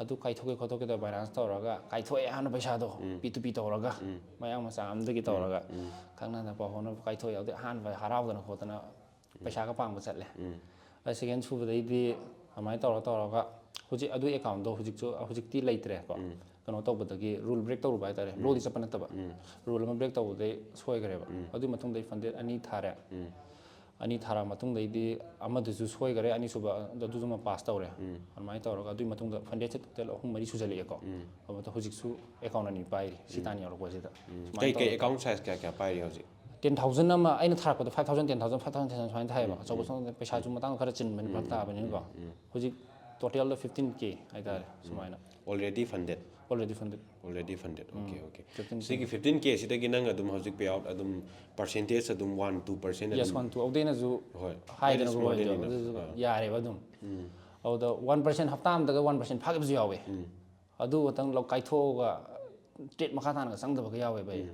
ꯑꯗꯨ ꯀꯥꯏꯊꯣꯛꯀꯦ ꯈꯣꯠꯇꯣꯛꯀꯦ ꯇꯧꯔ ꯕꯥꯏꯅꯥꯟꯁ ꯇꯧꯔꯒ ꯀꯥꯏꯊꯣꯛꯑꯦ ꯑꯍꯥꯟꯕ ꯄꯩꯁꯥꯗꯣ꯫ ꯄꯤ ꯇꯨ ꯄꯤ ꯇꯧꯔꯒ, ꯃꯌꯥꯡ ꯃꯆꯥ ꯑꯃꯗꯒꯤ ꯇꯧꯔꯒ, ꯈꯪꯅꯅ ꯄꯥꯎ ꯐꯥꯎꯅꯕ ꯀꯥꯏꯊꯣꯛꯑꯦ꯫ ꯑꯗꯨꯗꯩ ꯑꯍꯥꯟꯕ ꯍꯔꯥꯎꯗꯅ ꯈꯣꯠꯇꯅ ꯄꯩꯁꯥꯒ ꯄꯥꯡꯕ ꯆꯠꯂꯦ꯫ ꯑꯗ ꯁꯦꯀꯦꯟ ꯁꯨꯕꯗꯩꯗꯤ ꯑꯗꯨꯃꯥꯏꯅ ꯇꯧꯔ ꯇꯧꯔꯒ ꯍꯧꯖꯤꯛ ꯑꯗꯨ ꯑꯦꯀꯥꯎꯟꯗꯣ ꯍꯧꯖꯤꯛꯁꯨ, ꯍꯧꯖꯤꯛꯇꯤ ꯂꯩꯇ꯭ꯔꯦꯀꯣ꯫ ꯀꯩꯅꯣ ꯇꯧꯕꯗꯒꯤ, ꯔꯨꯜ ꯕ꯭ꯔꯦꯛ ꯇꯧꯔꯨꯕ ꯍꯥꯏꯇꯥꯔꯦ꯫ ꯂꯣꯗꯤ ꯆꯠꯄ ꯅꯠꯇꯕ꯫ ꯔꯨꯜ ꯑꯃ ꯕ꯭ꯔꯦꯛ ꯇꯧꯕꯗꯩ ꯁꯣꯏꯈ꯭ꯔꯦꯕ꯫ ꯑꯗꯨꯒꯤ ꯃꯇꯨꯡꯗꯩ ꯐꯟꯗꯦꯠ ꯑꯅꯤ ꯊꯥꯔꯦ꯫ ꯑꯅꯤ ꯊꯥꯔ ꯃꯇꯨꯡꯗꯩꯗꯤ ꯑꯃꯗꯨꯁꯨ ꯁꯣꯏꯈꯔꯦ, ꯑꯅꯤꯁꯨꯕ ꯑꯗꯨꯁꯨ ꯑꯃ ꯄꯥꯁ ꯇꯧꯔꯦ꯫ ꯑꯗꯨꯃꯥꯏꯅ ꯇꯧꯔꯒ ꯑꯗꯨꯒꯤ ꯃꯇꯨꯡꯗ ꯐꯟꯗꯦꯠꯁꯦ ꯇꯣꯇꯦꯜ ꯑꯍꯨꯝ ꯃꯔꯤ ꯁꯨꯖꯜꯂꯛꯑꯦꯀꯣ꯫ ꯑꯗꯨꯗ ꯍꯧꯖꯤꯛꯁꯨ ꯑꯦꯀꯥꯎꯟ ꯑꯅꯤ ꯄꯥꯏꯔꯤ ꯁꯤ ꯇꯥꯟ ꯌꯧꯔꯛꯄꯁꯤꯗ꯫ ꯁꯨꯃꯥꯏꯅ ꯀꯩ ꯀꯩ ꯇꯧꯔꯒ ꯑꯦꯀꯥꯎꯟ ꯁꯥꯏꯖ ꯀꯌꯥ ꯀꯌꯥ ꯄꯥꯏꯔꯤ ꯍꯧꯖꯤꯛ? ꯇꯦꯟ ꯊꯥꯎꯖꯟ ꯑꯃ ꯑꯩꯅ ꯊꯥꯔꯛꯄꯗ five thousand, ten thousand, five thousand, ten thousand ꯁꯨꯃꯥꯏꯅ ꯊꯥꯏꯌꯦꯕ꯫ ꯑꯆꯧꯕ ꯁꯣꯝꯗ ꯄꯩꯁꯥꯁꯨ ꯃꯇꯥꯡ ꯈꯔ ꯆꯤꯟꯕꯅꯤ, ꯐꯔꯛ ꯇꯥꯕꯅꯤꯅꯀꯣ꯫ ꯍꯧꯖꯤꯛ ꯇꯣꯇꯦꯜꯗ ꯐꯤꯐꯇꯤꯟ ꯀꯦ ꯍꯥꯏꯇꯥꯔꯦ ꯁꯨꯃꯥꯏꯅ꯫ Already funded? Already funded. Already funded. Okay, okay. Fifteen K. ꯁꯤꯒꯤ ꯐꯤꯐꯇꯤꯟ ꯀꯦ ꯁꯤꯗꯒꯤ ꯅꯪ ꯑꯗꯨꯝ ꯍꯧꯖꯤꯛ ꯄꯦ ꯑꯥꯎꯠ ꯑꯗꯨꯝ ꯄꯔꯁꯦꯟꯇꯦꯖ ꯑꯗꯨꯝ ꯋꯥꯟ ꯇꯨ ꯄꯔꯁꯦꯟ ꯌꯦꯁ, ꯑꯗꯨꯝ? One two. ꯑꯗꯨꯗꯩꯅꯁꯨ ꯍꯣꯏ. ꯍꯥꯏꯗꯅ That is more than ꯍꯣꯏꯗꯣ enough. ꯑꯗꯨꯁꯨ ꯑꯥ. ꯌꯥꯔꯦꯕ ꯑꯗꯨꯝ꯫ ꯑꯗꯨꯗ ꯋꯥꯟ ꯄꯔꯁꯦꯟ, ꯍꯞꯇꯥ ꯑꯃꯗꯒ ꯋꯥꯟ ꯄꯔꯁꯦꯟ ꯐꯥꯈꯤꯕꯁꯨ ꯌꯥꯎꯋꯦ꯫ ꯑꯗꯨ ꯈꯛꯇꯪ ꯂꯧ ꯀꯥꯏꯊꯣꯛꯑꯒ ꯇ꯭ꯔꯦꯠ ꯃꯈꯥ ꯇꯥꯅꯒ ꯆꯪꯗꯕꯒ ꯌꯥꯎꯋꯦꯕ ꯑꯩ꯫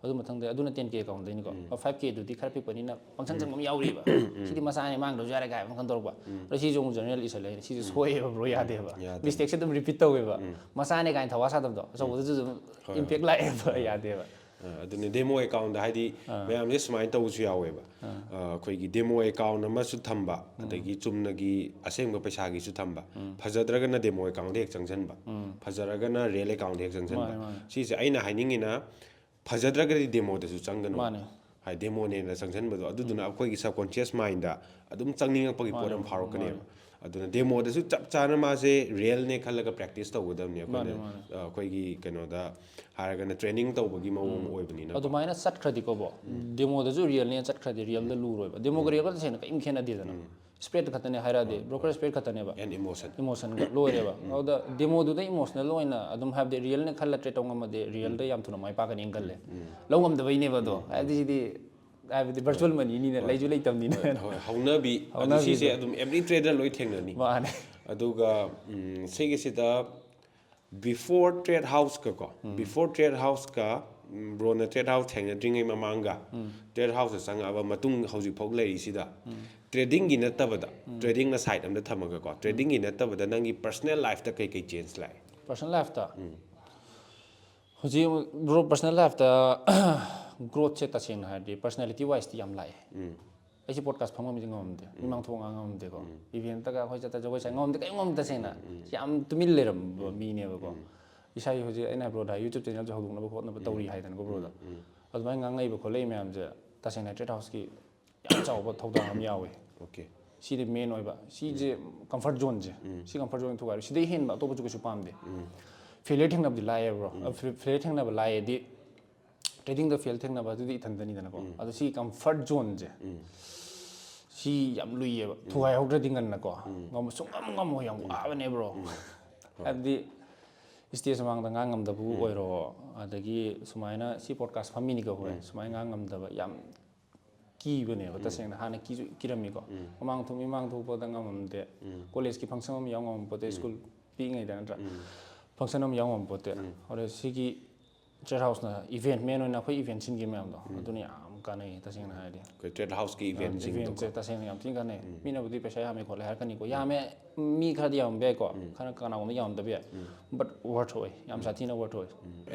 ꯑꯗꯨ ꯃꯊꯪꯗ ꯑꯗꯨꯅ ten K account ꯗꯩꯅꯤꯀꯣ꯫ Five K ꯗꯨꯗꯤ ꯈꯔ ꯄꯤꯛꯄꯅꯤꯅ ꯄꯪꯁꯟ ꯁꯟꯕ ꯑꯃ ꯌꯥꯎꯔꯤꯕ꯫ ꯁꯤꯗꯤ ꯃꯁꯥꯅ ꯃꯥꯡꯗ꯭ꯔꯁꯨ ꯌꯥꯔꯦ ꯀꯥꯏ ꯑꯃ ꯈꯟꯗꯣꯔꯛꯄ꯫ ꯑꯗꯣ ꯁꯤꯁꯨ ꯑꯃꯨꯛ general ꯏꯁꯜꯂꯦ꯫ ꯁꯤꯁꯨ ꯁꯣꯏꯑꯦꯕ bro, ꯌꯥꯗꯦꯕ꯫ ꯌꯥꯗꯦ꯫ Mistake ꯁꯦ ꯑꯗꯨꯝ repeat ꯇꯧꯋꯦꯕ꯫ ꯃꯁꯥꯅꯦ ꯀꯥꯏꯅ ꯊꯋꯥ ꯁꯥꯗꯕꯗꯣ꯫ ꯑꯆꯧꯕꯗꯁꯨ ꯑꯗꯨꯝ impact ꯂꯥꯛꯑꯦꯕ꯫ ꯌꯥꯗꯦꯕ꯫ ꯑ, ꯑꯗꯨꯅ demo account ꯗ ꯍꯥꯏꯗꯤ ꯃꯌꯥꯝꯁꯦ ꯁꯨꯃꯥꯏꯅ ꯇꯧꯕꯁꯨ ꯌꯥꯎꯋꯦꯕ꯫ ꯑ, ꯑꯩꯈꯣꯏꯒꯤ demo account ꯑꯃꯁꯨ ꯊꯝꯕ, ꯑꯗꯒꯤ ꯆꯨꯝꯅꯒꯤ ꯑꯁꯦꯡꯕ ꯄꯩꯁꯥꯒꯤꯁꯨ ꯊꯝꯕ꯫ ꯐꯖꯗ꯭ꯔꯒꯅ demo account ꯗ ꯍꯦꯛ ꯆꯪꯁꯤꯟꯕ, ꯐꯖꯔꯒꯅ real account ꯗ ꯍꯦꯛ ꯆꯪꯁꯤꯟꯕ꯫ ꯃꯥꯅꯦ, ꯃꯥꯅꯦ꯫ ꯁꯤꯁꯦ ꯑꯩꯅ ꯍꯥꯏꯅꯤꯡꯉꯤꯅ, ꯐꯖꯗ꯭ꯔꯒꯗꯤ demo ꯗꯁꯨ ꯆꯪꯒꯅꯨ꯫ ꯃꯥꯅꯦ꯫ ꯍꯥꯏꯗꯤ demo ꯅꯦꯅ ꯆꯪꯁꯤꯟꯕꯗꯣ, ꯑꯗꯨꯗꯨꯅ ꯑꯩꯈꯣꯏꯒꯤ subconscious mind ꯗ ꯑꯗꯨꯝ ꯆꯪꯅꯤꯡꯉꯛꯄꯒꯤ ꯄꯣꯠ ꯃꯥꯅꯦ, ꯑꯃ ꯐꯥꯎꯔꯛꯀꯅꯦꯕ꯫ ꯃꯥꯅꯦ꯫ ꯑꯗꯨꯅ demo ꯗꯁꯨ ꯆꯞ ꯆꯥꯅ ꯃꯥꯁꯦ real ꯅꯦ ꯈꯜꯂꯒ practice ꯇꯧꯒꯗꯕꯅꯤ ꯑꯩꯈꯣꯏꯅ꯫ ꯃꯥꯅꯦ, ꯃꯥꯅꯦ꯫ ꯑ, ꯑꯩꯈꯣꯏꯒꯤ ꯀꯩꯅꯣꯗ ꯍꯥꯏꯔꯒꯅ training ꯇꯧꯕꯒꯤ ꯃꯑꯣꯡ ꯑꯣꯏꯕꯅꯤꯅ꯫ ꯑꯗꯨꯃꯥꯏꯅ ꯆꯠꯈ꯭ꯔꯗꯤꯀꯣ bro, demo ꯗꯁꯨ real ꯅꯦ ꯆꯠꯈ꯭ꯔꯗꯤ real ꯗ ꯂꯨꯔꯣꯏꯕ꯫ Demo ꯒ real ꯒ ꯇꯁꯦꯡꯅ ꯀꯔꯤꯝ ꯈꯦꯠꯅꯗꯦꯗꯅ꯫ Spread ꯈꯛꯇꯅꯦ ꯍꯥꯏꯔꯛꯑꯗꯤ, broker spread ꯈꯛꯇꯅꯦꯕ꯫ And emotion꯫ Emotion ꯒ ꯂꯣꯏꯔꯦꯕ꯫ ꯑꯗꯨꯗ demo ꯗꯨꯗ emotional ꯑꯣꯏꯅ ꯑꯗꯨꯝ, ꯍꯥꯏꯕꯗꯤ real ꯅꯦ ꯈꯜꯂ trade ꯇꯧ ꯉꯝꯃꯗꯤ real ꯗ ꯌꯥꯝ ꯊꯨꯅ ꯃꯥꯏ ꯄꯥꯛꯀꯅꯤ ꯈꯜꯂꯦ꯫ ꯂꯧ ꯉꯝꯗꯕꯩꯅꯦꯕ ꯑꯗꯣ꯫ ꯍꯥꯏꯕꯗꯤ ꯁꯤꯗꯤ, ꯍꯥꯏꯕꯗꯤ virtual money ꯅꯤꯅ, ꯂꯩꯁꯨ ꯂꯩꯇꯕꯅꯤꯅ꯫ ꯍꯣꯏ, ꯍꯧꯅꯕꯤ꯫ ꯑꯗꯨ ꯍꯧꯅꯕꯤꯗꯣ꯫ ꯁꯤꯁꯦ ꯑꯗꯨꯝ every trader ꯂꯣꯏ ꯊꯦꯡꯅꯅꯤ꯫ ꯃꯥꯅꯦ꯫ ꯑꯗꯨꯒ, ꯎꯝ, ꯁꯤꯒꯤꯁꯤꯗ before trade house ꯀ ꯀꯣ, before trade house ꯀ, ꯎꯝ, bro ꯅ trade house ꯊꯦꯡꯅꯗ꯭ꯔꯤꯉꯩ ꯃꯃꯥꯡꯒ, trade house ꯇ ꯆꯪꯉꯛꯑꯕ ꯃꯇꯨꯡ ꯍꯧꯖꯤꯛꯐꯥꯎ ꯂꯩꯔꯤꯁꯤꯗ, trading ꯒꯤ ꯅꯠꯇꯕꯗ, trading ꯅ side ꯑꯝꯗ ꯊꯝꯃꯒꯀꯣ, trading ꯒꯤ ꯅꯠꯇꯕꯗ ꯅꯪꯒꯤ personal life ꯇ ꯀꯩ ꯀꯩ change ꯂꯥꯛꯑꯦ? Personal life ꯇ? ꯍꯧꯖꯤꯛ bro, personal life ꯇ growth ꯁꯦ ꯇꯁꯦꯡꯅ ꯍꯥꯏꯔꯗꯤ personality wise ꯇꯤ ꯌꯥꯝ ꯂꯥꯛꯑꯦ꯫ ꯑꯩꯁꯦ podcast ꯐꯝꯐꯝꯁꯦ ꯉꯝꯃꯝꯗꯦ, ꯃꯤꯃꯥꯡ ꯊꯣꯛꯑ ꯉꯥꯡ ꯉꯝꯃꯝꯗꯦꯀꯣ꯫ Event ꯇꯒ ꯑꯩꯈꯣꯏ ꯆꯠꯇ ꯖꯒꯣꯏ ꯁꯥ ꯉꯝꯃꯝꯗꯦ, ꯀꯔꯤꯝ ꯉꯝꯃꯝꯗꯦ ꯇꯁꯦꯡꯅ꯫ ꯌꯥꯝ ꯇꯨꯃꯤꯟ ꯂꯩꯔꯝꯕ ꯃꯤꯅꯦꯕꯀꯣ꯫ ꯏꯁꯥꯒꯤ ꯍꯧꯖꯤꯛ ꯑꯩꯅ bro ꯗ ꯍꯥꯏ, YouTube channel ꯁꯨ ꯍꯧꯗꯣꯛꯅꯕ ꯈꯣꯠꯅꯕ ꯇꯧꯔꯤ ꯍꯥꯏꯗꯅꯀꯣ bro ꯗ꯫ ꯑꯗꯨꯃꯥꯏꯅ ꯉꯥꯡꯅꯩꯕ ꯈꯣꯠꯂꯛꯏ ꯃꯌꯥꯝꯁꯦ ꯇꯁꯦꯡꯅ trade house ꯀꯤ ꯌꯥꯝ ꯆꯥꯎꯕ ꯊꯧꯗꯥꯡ ꯑꯃ ꯌꯥꯎꯋꯦ꯫ Okay꯫ ꯁꯤꯗꯤ main ꯑꯣꯏꯕ꯫ ꯁꯤꯁꯦ comfort zone ꯁꯦ꯫ ꯁꯤ comfort zone ꯊꯨꯒꯥꯏꯔꯣ꯫ ꯁꯤꯗꯩ ꯍꯦꯟꯕ ꯑꯇꯣꯞꯄꯁꯨ ꯀꯩꯁꯨ ꯄꯥꯝꯗꯦ꯫ Failure ꯊꯦꯡꯅꯕꯗꯤ ꯂꯥꯏꯌꯦꯕ bro꯫ ꯑ, fail-, failure ꯊꯦꯡꯅꯕ ꯂꯥꯏꯌꯦꯗꯤ trading ꯗ fail ꯊꯦꯡꯅꯕ ꯑꯗꯨꯗꯤ ꯏꯊꯟꯇꯅꯤꯗꯅꯀꯣ꯫ ꯑꯗꯣ ꯁꯤ comfort zone ꯁꯦ꯫ ꯁꯤ ꯌꯥꯝ ꯂꯨꯏꯌꯦꯕ꯫ ꯊꯨꯒꯥꯏꯍꯧꯗ꯭ꯔꯗꯤ ꯉꯟꯅꯀꯣ꯫ ꯉꯝꯕ ꯁꯨꯡꯉꯝ ꯉꯝꯃꯣꯏ, ꯌꯥꯝ ꯋꯥꯕꯅꯦ bro꯫ ꯍꯥꯏꯕꯗꯤ stage ꯃꯃꯥꯡꯗ ꯉꯥꯡ ꯉꯝꯗꯕꯕꯨ ꯑꯣꯏꯔꯣ, ꯑꯗꯒꯤ ꯁꯨꯃꯥꯏꯅ ꯁꯤ podcast ꯐꯝꯃꯤꯅꯤꯀꯣ ꯑꯩꯈꯣꯏ, ꯁꯨꯃꯥꯏꯅ ꯉꯥꯡ ꯉꯝꯗꯕ ꯌꯥꯝ ꯀꯤꯕꯅꯦꯕ ꯇꯁꯦꯡꯅ꯫ ꯍꯥꯟꯅ ꯀꯤꯁꯨ ꯀꯤꯔꯝꯃꯤꯀꯣ꯫ ꯃꯃꯥꯡ ꯊꯣꯛ-, ꯃꯤꯃꯥꯡ ꯊꯣꯛꯄꯗ ꯉꯝꯃꯝꯗꯦ꯫ College ꯀꯤ function ꯑꯃ ꯌꯥꯎ ꯉꯝꯃꯝꯄꯣꯠꯇꯦ, school ꯄꯤꯛꯏꯉꯩꯗ ꯅꯠꯇ꯭ꯔꯥ? Function ꯑꯃ ꯌꯥꯎ ꯉꯝꯃꯝꯄꯣꯠꯇꯦ꯫ ꯑꯗꯣ ꯁꯤꯒꯤ ꯇ꯭ꯔꯦꯠ ꯍꯥꯎꯁꯅ ꯏꯚꯦꯟꯠ ꯃꯦꯟ ꯑꯣꯏꯅ ꯑꯩꯈꯣꯏ ꯏꯚꯦꯟꯠ ꯁꯤꯟꯈꯤꯕ ꯃꯌꯥꯝꯗꯣ ꯑꯗꯨꯅ ꯌꯥꯝ ꯀꯥꯟꯅꯩ ꯇꯁꯦꯡꯅ ꯍꯥꯏꯔꯗꯤ꯫ ꯑꯩꯈꯣꯏ ꯇ꯭ꯔꯦꯠ ꯍꯥꯎꯁꯀꯤ ꯏꯚꯦꯟꯁꯤꯡꯗꯣ꯫ ꯏꯚꯦꯟꯠꯁꯦ ꯇꯁꯦꯡꯅ ꯌꯥꯝ ꯊꯤꯅ ꯀꯥꯟꯅꯩ꯫ ꯃꯤꯅꯕꯨꯗꯤ ꯄꯩꯁꯥ ꯌꯥꯝꯃꯦ ꯈꯣꯠꯂꯦ ꯍꯥꯏꯔꯛꯀꯅꯤꯀꯣ, ꯌꯥꯝꯃꯦ, ꯃꯤ ꯈꯔꯗꯤ ꯌꯥꯝꯃꯝꯕ ꯌꯥꯏꯀꯣ, ꯈꯔ ꯀꯅꯥꯒꯨꯝꯕꯗ ꯌꯥꯝꯗꯕ ꯌꯥꯏ, ꯕꯠ ꯋꯔꯊ ꯑꯣꯏ, ꯌꯥꯝ ꯁꯥꯊꯤꯅ ꯋꯔꯊ ꯑꯣꯏ꯫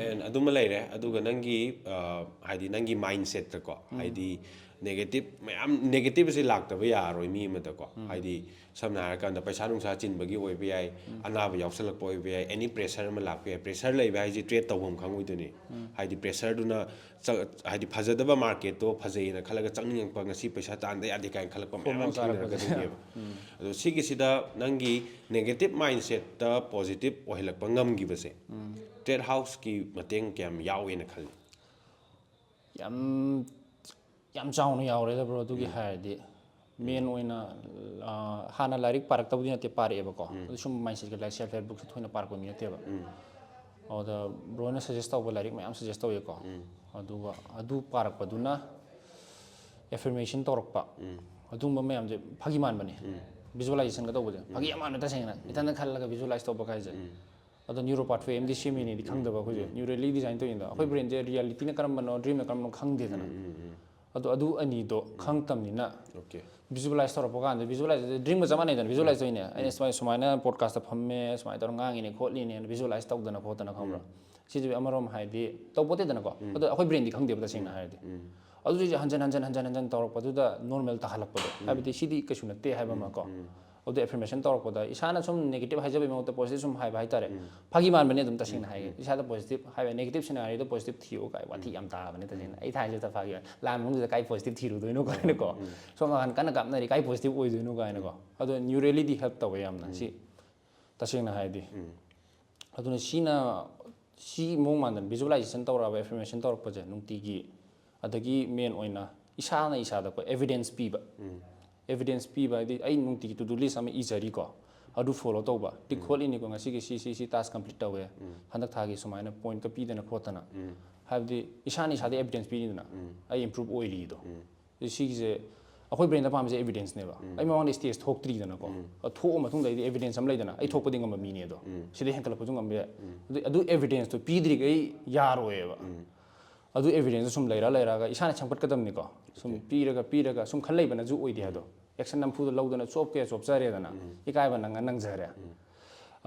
And ꯑꯗꯨꯃ ꯂꯩꯔꯦ꯫ ꯑꯗꯨꯒ ꯅꯪꯒꯤ ꯑ, ꯍꯥꯏꯗꯤ ꯅꯪꯒꯤ ꯃꯥꯏꯟꯁꯦꯠꯇꯀꯣ, ꯍꯥꯏꯗꯤ ꯅꯦꯒꯦꯇꯤꯞ ꯃꯌꯥꯝ, ꯅꯦꯒꯦꯇꯤꯞꯁꯦ ꯂꯥꯛꯇꯕ ꯌꯥꯔꯣꯏ ꯃꯤ ꯑꯃꯗꯀꯣ꯫ ꯍꯥꯏꯗꯤ ꯁꯝꯅ ꯍꯥꯏꯔꯀꯥꯟꯗ ꯄꯩꯁꯥ ꯅꯨꯡꯁꯥ ꯆꯤꯟꯕꯒꯤ ꯑꯣꯏꯕ ꯌꯥꯏ, ꯑꯅꯥꯕ ꯌꯥꯎꯁꯜꯂꯛꯄ ꯑꯣꯏꯕ ꯌꯥꯏ, ꯑꯦꯅꯤ ꯄ꯭ꯔꯦꯁꯔ ꯑꯃ ꯂꯥꯛꯄ ꯌꯥꯏ꯫ ꯄ꯭ꯔꯦꯁꯔ ꯂꯩꯕ ꯍꯥꯏꯁꯦ ꯇ꯭ꯔꯦꯠ ꯇꯧꯐꯝ ꯈꯪꯉꯣꯏꯗꯣꯏꯅꯤ꯫ ꯍꯥꯏꯗꯤ ꯄ꯭ꯔꯦꯁꯔꯗꯨꯅ ꯆ-, ꯍꯥꯏꯗꯤ ꯐꯖꯗꯕ ꯃꯥꯔꯀꯦꯠꯇꯣ ꯐꯖꯩꯌꯦꯅ ꯈꯜꯂꯒ ꯆꯪꯅꯤꯡꯉꯛꯄ, ꯉꯁꯤ ꯄꯩꯁꯥ ꯇꯥꯟꯗ ꯌꯥꯗꯦ ꯀꯥꯏꯅ ꯈꯜꯂꯛꯄ ꯃꯌꯥꯝ ꯑꯃ ꯊꯦꯡꯅꯔꯛꯀꯗꯣꯏꯅꯦꯕ꯫ ꯑꯗꯣ ꯁꯤꯒꯤꯁꯤꯗ ꯅꯪꯒꯤ ꯅꯦꯒꯦꯇꯤꯞ ꯃꯥꯏꯟꯁꯦꯠꯇ ꯄꯣꯖꯤꯇꯤꯞ ꯑꯣꯏꯍꯜꯂꯛꯄ ꯉꯝꯈꯤꯕꯁꯦ ꯇ꯭ꯔꯦꯠ ꯍꯥꯎꯁꯀꯤ ꯃꯇꯦꯡ ꯀꯌꯥꯝ ꯌꯥꯎꯋꯦꯅ ꯈꯜꯂꯤ? ꯌꯥꯝ ꯌꯥꯝ ꯆꯥꯎꯅ ꯌꯥꯎꯔꯦꯗ ꯕ꯭ꯔꯣ, ꯑꯗꯨꯒꯤ ꯍꯥꯏꯔꯗꯤ꯫ ꯃꯦꯟ ꯑꯣꯏꯅ, ꯑ, ꯍꯥꯟꯅ ꯂꯥꯏꯔꯤꯛ ꯄꯥꯔꯛꯇꯕꯨꯗꯤ ꯅꯠꯇꯦ, ꯄꯥꯔꯛꯑꯦꯕꯀꯣ꯫ ꯑꯗꯨ ꯁꯨꯝ ꯃꯥꯏꯟꯁꯦꯠꯀꯤ ꯂꯥꯏꯔꯤꯛ, ꯁꯦꯜꯐ ꯍꯦꯜꯞ ꯕꯨꯛꯁꯦ ꯊꯣꯏꯅ ꯄꯥꯔꯛꯄ ꯃꯤ ꯅꯠꯇꯦꯕ꯫ ꯑꯗꯨꯗ ꯕ꯭ꯔꯣꯅ ꯁꯖꯦꯁ ꯇꯧꯕ ꯂꯥꯏꯔꯤꯛ ꯃꯌꯥꯝ ꯁꯖꯦꯁ ꯇꯧꯋꯦꯀꯣ꯫ ꯑꯗꯨꯒ ꯑꯗꯨ ꯄꯥꯔꯛꯄꯗꯨꯅ ꯑꯦꯐꯔꯃꯦꯁꯟ ꯇꯧꯔꯛꯄ, ꯑꯗꯨꯒꯨꯝꯕ ꯃꯌꯥꯝꯁꯦ ꯐꯥꯒꯤ ꯃꯥꯟꯕꯅꯦ꯫ ꯚꯤꯖꯨꯋꯦꯂꯥꯏꯖꯦꯁꯟꯒ ꯇꯧꯕꯁꯦ ꯐꯥꯒꯤ ꯌꯥꯝ ꯃꯥꯟꯕ꯫ ꯇꯁꯦꯡꯅ ꯏꯊꯟꯗ ꯈꯜꯂꯒ ꯚꯤꯖꯨꯋꯦꯂꯥꯏꯁ ꯇꯧꯕ ꯀꯥꯏꯁꯦ꯫ ꯑꯗꯣ ꯅ꯭ꯌꯨꯔꯣ ꯄꯥꯊꯋꯦ ꯑꯃꯗꯤ ꯁꯦꯝꯃꯤꯅꯦꯗꯤ ꯈꯪꯗꯕ ꯑꯩꯈꯣꯏꯁꯦ꯫ ꯅ꯭ꯌꯨꯔꯦꯂꯤ ꯗꯤꯖꯥꯏꯟ ꯇꯧꯔꯤꯅꯤꯗꯣ ꯑꯩꯈꯣꯏ ꯕ꯭ꯔꯦꯟꯁꯦ ꯔꯤꯌꯦꯂꯤꯇꯤꯅ ꯀꯔꯝꯕꯅꯣ, ꯗ꯭ꯔꯤꯝꯅ ꯀꯔꯝꯕꯅꯣ ꯈꯪꯗꯦꯗꯅ꯫ ꯑꯗꯣ ꯑꯗꯨ ꯑꯅꯤꯗꯣ ꯈꯪ ꯇꯝꯅꯤꯅ ꯑꯣꯀꯦ꯫ ꯚꯤꯖꯨꯋꯦꯂꯥꯏꯁ ꯇꯧꯔꯛꯄ ꯀꯥꯟꯗ, ꯚꯤꯖꯨꯋꯦꯂꯥꯏꯁ ꯗ꯭ꯔꯤꯝꯒ ꯆꯞ ꯃꯥꯟꯅꯩꯗꯅ꯫ ꯚꯤꯖꯨꯋꯦꯂꯥꯏꯁ ꯇꯧꯔꯤꯅꯦ, ꯑꯩꯅ ꯁꯨꯃꯥꯏꯅ, ꯁꯨꯃꯥꯏꯅ ꯄꯣꯗꯀꯥꯁꯇ ꯐꯝꯃꯦ, ꯁꯨꯃꯥꯏꯅ ꯇꯧꯔꯒ ꯉꯥꯡꯉꯤꯅꯦ ꯈꯣꯠꯂꯤꯅꯦꯅ ꯚꯤꯖꯨꯋꯦꯂꯥꯏꯁ ꯇꯧꯗꯅ ꯈꯣꯠꯇꯅ, ꯈꯪꯕ꯭ꯔꯥ? ꯁꯤꯁꯨ ꯑꯃꯔꯣꯝ ꯍꯥꯏꯗꯤ ꯇꯧꯄꯣꯠꯇꯦꯗꯅꯀꯣ꯫ ꯑꯗꯣ ꯑꯩꯈꯣꯏ ꯕ꯭ꯔꯦꯟꯗꯤ ꯈꯪꯗꯦꯕ ꯇꯁꯦꯡꯅ ꯍꯥꯏꯔꯗꯤ꯫ ꯑꯗꯨꯗꯤ ꯍꯟꯖꯟ ꯍꯟꯖꯟ ꯍꯟꯖꯟ ꯍꯟꯖꯟ ꯇꯧꯔꯛꯄꯗꯨꯗ ꯅꯣꯔꯃꯦꯜ ꯇꯥꯍꯜꯂꯛꯄꯗꯣ, ꯍꯥꯏꯕꯗꯤ ꯁꯤꯗꯤ ꯀꯩꯁꯨ ꯅꯠꯇꯦ ꯍꯥꯏꯕ ꯑꯃ ꯀꯣ꯫ ꯑꯗꯨ ꯑꯦꯐꯔꯃꯦꯁꯟ ꯇꯧꯔꯛꯄꯗ ꯏꯁꯥꯅ ꯁꯨꯝ ꯅꯦꯒꯦꯇꯤꯞ ꯍꯥꯏꯖꯕꯒꯤ ꯃꯍꯨꯠꯇ ꯄꯣꯖꯤꯇꯤꯞ ꯁꯨꯝ ꯍꯥꯏꯕ ꯍꯥꯏꯇꯥꯔꯦ꯫ ꯐꯥꯒꯤ ꯃꯥꯟꯕꯅꯦ ꯑꯗꯨꯝ ꯇꯁꯦꯡꯅ ꯍꯥꯏꯒꯦ꯫ ꯏꯁꯥꯗ ꯄꯣꯖꯤꯇꯤꯞ ꯍꯥꯏꯕ, ꯅꯦꯒꯦꯇꯤꯞ ꯁꯤꯅꯥꯔꯤꯑꯣꯗ ꯄꯣꯖꯤꯇꯤꯞ ꯊꯤꯌꯨ ꯀꯥꯏ ꯋꯥꯊꯤ ꯌꯥꯝ ꯇꯥꯕꯅꯦ ꯇꯁꯦꯡꯅ꯫ ꯑꯩ ꯊꯥꯏꯁꯤꯗ ꯐꯥꯒꯤ ꯂꯥꯟ ꯃꯅꯨꯡꯁꯤꯗ ꯀꯥꯏ ꯄꯣꯖꯤꯇꯤꯞ ꯊꯤꯔꯨꯗꯣꯏꯅꯣ ꯀꯥꯏꯅꯀꯣ꯫ ꯁꯣꯝ ꯅꯥꯀꯟ ꯀꯟꯅ ꯀꯥꯞꯅꯔꯤ, ꯀꯥꯏ ꯄꯣꯖꯤꯇꯤꯞ ꯑꯣꯏꯗꯣꯏꯅꯣ ꯀꯥꯏꯅꯀꯣ꯫ ꯑꯗꯣ ꯅ꯭ꯌꯨꯔꯦꯂꯤꯗꯤ ꯍꯦꯜꯞ ꯇꯧꯋꯦ ꯌꯥꯝꯅ ꯁꯤ, ꯇꯁꯦꯡꯅ ꯍꯥꯏꯔꯗꯤ꯫ ꯑꯗꯨꯅ ꯁꯤꯅ, ꯁꯤ ꯃꯑꯣꯡ ꯃꯥꯟꯗꯅ ꯚꯤꯖꯨꯋꯦꯂꯥꯏꯖꯦꯁꯟ ꯇꯧꯔꯛꯑꯕ, ꯑꯦꯐꯔꯃꯦꯁꯟ ꯇꯧꯔꯛꯄꯁꯦ ꯅꯨꯡꯇꯤꯒꯤ, ꯑꯗꯒꯤ ꯃꯦꯟ ꯑꯣꯏꯅ ꯏꯁꯥꯅ ꯏꯁꯥꯗꯀꯣ ꯑꯦꯚꯤꯗꯦꯟꯁ ꯄꯤꯕ꯫ ꯑꯦꯚꯤꯗꯦꯟꯁ ꯄꯤꯕ ꯍꯥꯏꯗꯤ ꯑꯩ ꯅꯨꯡꯇꯤꯒꯤ ꯇꯨ ꯗꯨ ꯂꯤꯁ ꯑꯃ ꯏꯖꯔꯤꯀꯣ, ꯑꯗꯨ ꯐꯣꯂꯣ ꯇꯧꯕ, ꯇꯤꯛ ꯈꯣꯠꯂꯤꯅꯤꯀꯣ, ꯉꯁꯤꯒꯤ ꯁꯤ ꯁꯤ ꯁꯤ ꯇꯥꯁ ꯀꯝꯄ꯭ꯂꯤꯠ ꯇꯧꯋꯦ, ꯍꯟꯗꯛ ꯊꯥꯒꯤ ꯁꯨꯃꯥꯏꯅ ꯄꯣꯏꯟꯠꯀ ꯄꯤꯗꯅ ꯈꯣꯠꯇꯅ꯫ ꯍꯥꯏꯕꯗꯤ ꯏꯁꯥꯅ ꯏꯁꯥꯗ ꯑꯦꯚꯤꯗꯦꯟꯁ ꯄꯤꯔꯤꯗꯅ ꯑꯩ ꯏꯝꯄ꯭ꯔꯨꯞ ꯑꯣꯏꯔꯤꯗꯣ꯫ ꯁꯤꯒꯤꯁꯦ ꯑꯩꯈꯣꯏ ꯕ꯭ꯔꯦꯟꯗ ꯄꯥꯝꯃꯤꯁꯦ ꯑꯦꯚꯤꯗꯦꯟꯁꯅꯦꯕ꯫ ꯑꯩ ꯃꯃꯥꯡꯗ ꯁ꯭ꯇꯦꯖ ꯊꯣꯛꯇ꯭ꯔꯤꯗꯅꯀꯣ꯫ ꯑꯗꯣ ꯊꯣꯛꯑ ꯃꯇꯨꯡꯗ ꯑꯩꯗꯤ ꯑꯦꯚꯤꯗꯦꯟꯁ ꯑꯃ ꯂꯩꯗꯅ, ꯑꯩ ꯊꯣꯛꯄꯗꯤ ꯉꯝꯕ ꯃꯤꯅꯦ ꯑꯗꯣ꯫ ꯁꯤꯗꯩ ꯍꯦꯟꯒꯠꯂꯛꯄꯁꯨ ꯉꯝꯕ ꯌꯥꯏ꯫ ꯑꯗꯨ, ꯑꯗꯨ ꯑꯦꯚꯤꯗꯦꯟꯁꯇꯣ ꯄꯤꯗ꯭ꯔꯤꯈꯩ ꯌꯥꯔꯣꯏꯌꯦꯕ꯫ ꯑꯗꯨ ꯑꯦꯚꯤꯗꯦꯟꯁꯇꯣ ꯁꯨꯝ ꯂꯩꯔ ꯂꯩꯔꯒ ꯏꯁꯥꯅ ꯁꯦꯝꯒꯠꯀꯗꯕꯅꯤꯀꯣ꯫ ꯁꯨꯝ ꯄꯤꯔꯒ ꯄꯤꯔꯒ ꯁꯨꯝ ꯈꯟ ꯂꯩꯕꯅꯁꯨ ꯑꯣꯏꯗꯦ ꯑꯗꯣ꯫ ꯑꯦꯛꯁꯟ ꯅꯝꯐꯨꯗ ꯂꯧꯗꯅ ꯆꯣꯞꯀꯦ ꯆꯣꯞꯆꯔꯦꯗꯅ, ꯏꯀꯥꯏꯕ ꯅꯪꯉ ꯅꯪꯖꯔꯦ꯫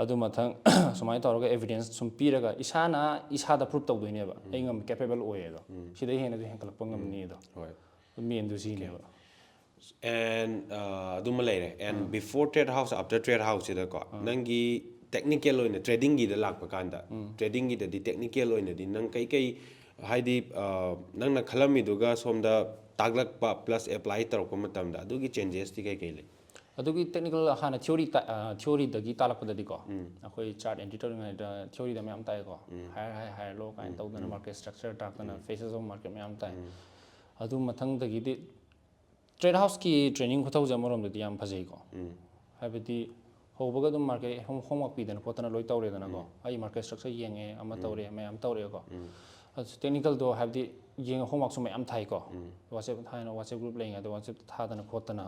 ꯑꯗꯨ ꯃꯊꯪ ꯁꯨꯃꯥꯏꯅ ꯇꯧꯔꯒ ꯑꯦꯚꯤꯗꯦꯟꯁ ꯁꯨꯝ ꯄꯤꯔꯒ ꯏꯁꯥꯅ ꯏꯁꯥꯗ ꯄ꯭ꯔꯨꯞ ꯇꯧꯗꯣꯏꯅꯦꯕ, ꯑꯩ ꯉꯝ ꯀꯦꯄꯦꯕꯜ ꯑꯣꯏꯌꯦꯗꯣ꯫ ꯁꯤꯗꯩ ꯍꯦꯟꯅꯁꯨ ꯍꯦꯟꯒꯠꯂꯛꯄ ꯉꯝꯅꯤ ꯑꯗꯣ꯫ ꯍꯣꯏ꯫ ꯃꯦꯟꯗꯨ ꯁꯤꯅꯦꯕ꯫ And ꯑꯗꯨꯃ ꯂꯩꯔꯦ꯫ And before Trade House, after Trade House ꯁꯤꯗꯀꯣ, ꯅꯪꯒꯤ ꯇꯦꯛꯅꯤꯀꯦꯜ ꯑꯣꯏꯅ ꯇ꯭ꯔꯦꯗꯤꯡꯒꯤꯗ ꯂꯥꯛꯄ ꯀꯥꯟꯗ, ꯇ꯭ꯔꯦꯗꯤꯡꯒꯤꯗꯗꯤ ꯇꯦꯛꯅꯤꯀꯦꯜ ꯑꯣꯏꯅꯗꯤ ꯅꯪ ꯀꯩꯀꯩ, ꯍꯥꯏꯗꯤ, ꯅꯪꯅ ꯈꯜꯂꯝꯃꯤꯗꯨꯒ ꯁꯣꯝꯗ ꯇꯥꯛꯂꯛꯄ ꯄ꯭ꯂꯁ ꯑꯦꯄ꯭ꯂꯥꯏ ꯇꯧꯔꯛꯄ ꯃꯇꯝꯗ ꯑꯗꯨꯒꯤ ꯆꯦꯟꯖꯦꯁꯇꯤ ꯀꯩꯀꯩ ꯂꯩ? ꯑꯗꯨꯒꯤ ꯇꯦꯛꯅꯤꯀꯦꯜ ꯍꯥꯟꯅ ꯊꯤꯑꯣꯔꯤ ꯊꯤꯑꯣꯔꯤꯗꯒꯤ ꯇꯥꯛꯂꯛꯄꯗꯗꯤꯀꯣ, ꯑꯩꯈꯣꯏ ꯆꯥꯔꯠ ꯑꯦꯟꯇ꯭ꯔꯤ ꯇꯧꯔꯤꯉꯩꯗ ꯊꯤꯑꯣꯔꯤꯗ ꯃꯌꯥꯝ ꯇꯥꯏꯀꯣ꯫ ꯍꯥꯏꯌꯔ ꯍꯥꯏ, ꯍꯥꯏꯌꯔ ꯂꯣ ꯀꯥꯏꯅ ꯇꯧꯗꯅ, ꯃꯥꯔꯀꯦꯠ ꯁ꯭ꯇ꯭ꯔꯛꯆꯔ ꯇꯥꯛꯇꯅ, ꯐꯦꯁꯦꯁ ꯑꯣꯐ ꯃꯥꯔꯀꯦꯠ ꯃꯌꯥꯝ ꯇꯥꯏ꯫ ꯑꯗꯨ ꯃꯊꯪꯗꯒꯤꯗꯤ ꯇ꯭ꯔꯦꯗ ꯍꯥꯎꯁꯀꯤ ꯇ꯭ꯔꯦꯅꯤꯡ ꯈꯨꯇꯧꯁꯦ ꯑꯃꯔꯣꯝꯗꯗꯤ ꯌꯥꯝ ꯐꯖꯩꯀꯣ꯫ ꯍꯥꯏꯕꯗꯤ ꯍꯧꯕꯒ ꯑꯗꯨꯝ ꯃꯥꯔꯀꯦꯠ ꯍꯣꯝꯋꯥꯛ ꯄꯤꯗꯅ ꯈꯣꯠꯇꯅ ꯂꯣꯏ ꯇꯧꯔꯦꯗꯅꯀꯣ꯫ ꯑꯩ ꯃꯥꯔꯀꯦꯠ ꯁ꯭ꯇ꯭ꯔꯛꯆꯔ ꯌꯦꯡꯉꯦ, ꯑꯃ ꯇꯧꯔꯦ, ꯃꯌꯥꯝ ꯇꯧꯔꯦꯀꯣ꯫ ꯑꯗꯨ ꯇꯦꯛꯅꯤꯀꯦꯜꯗꯣ ꯍꯥꯏꯕꯗꯤ ꯌꯦꯡꯉ ꯍꯣꯝꯋꯥꯛꯁꯨ ꯃꯌꯥꯝ ꯊꯥꯏꯀꯣ꯫ ꯋꯥꯆꯦꯞ ꯊꯥꯏꯅ ꯋꯥꯆꯦꯞ ꯒ꯭ꯔꯨꯞ ꯂꯩꯔꯤꯉꯩꯗ ꯋꯥꯆꯦꯞ ꯊꯥꯗꯅ ꯈꯣꯠꯇꯅ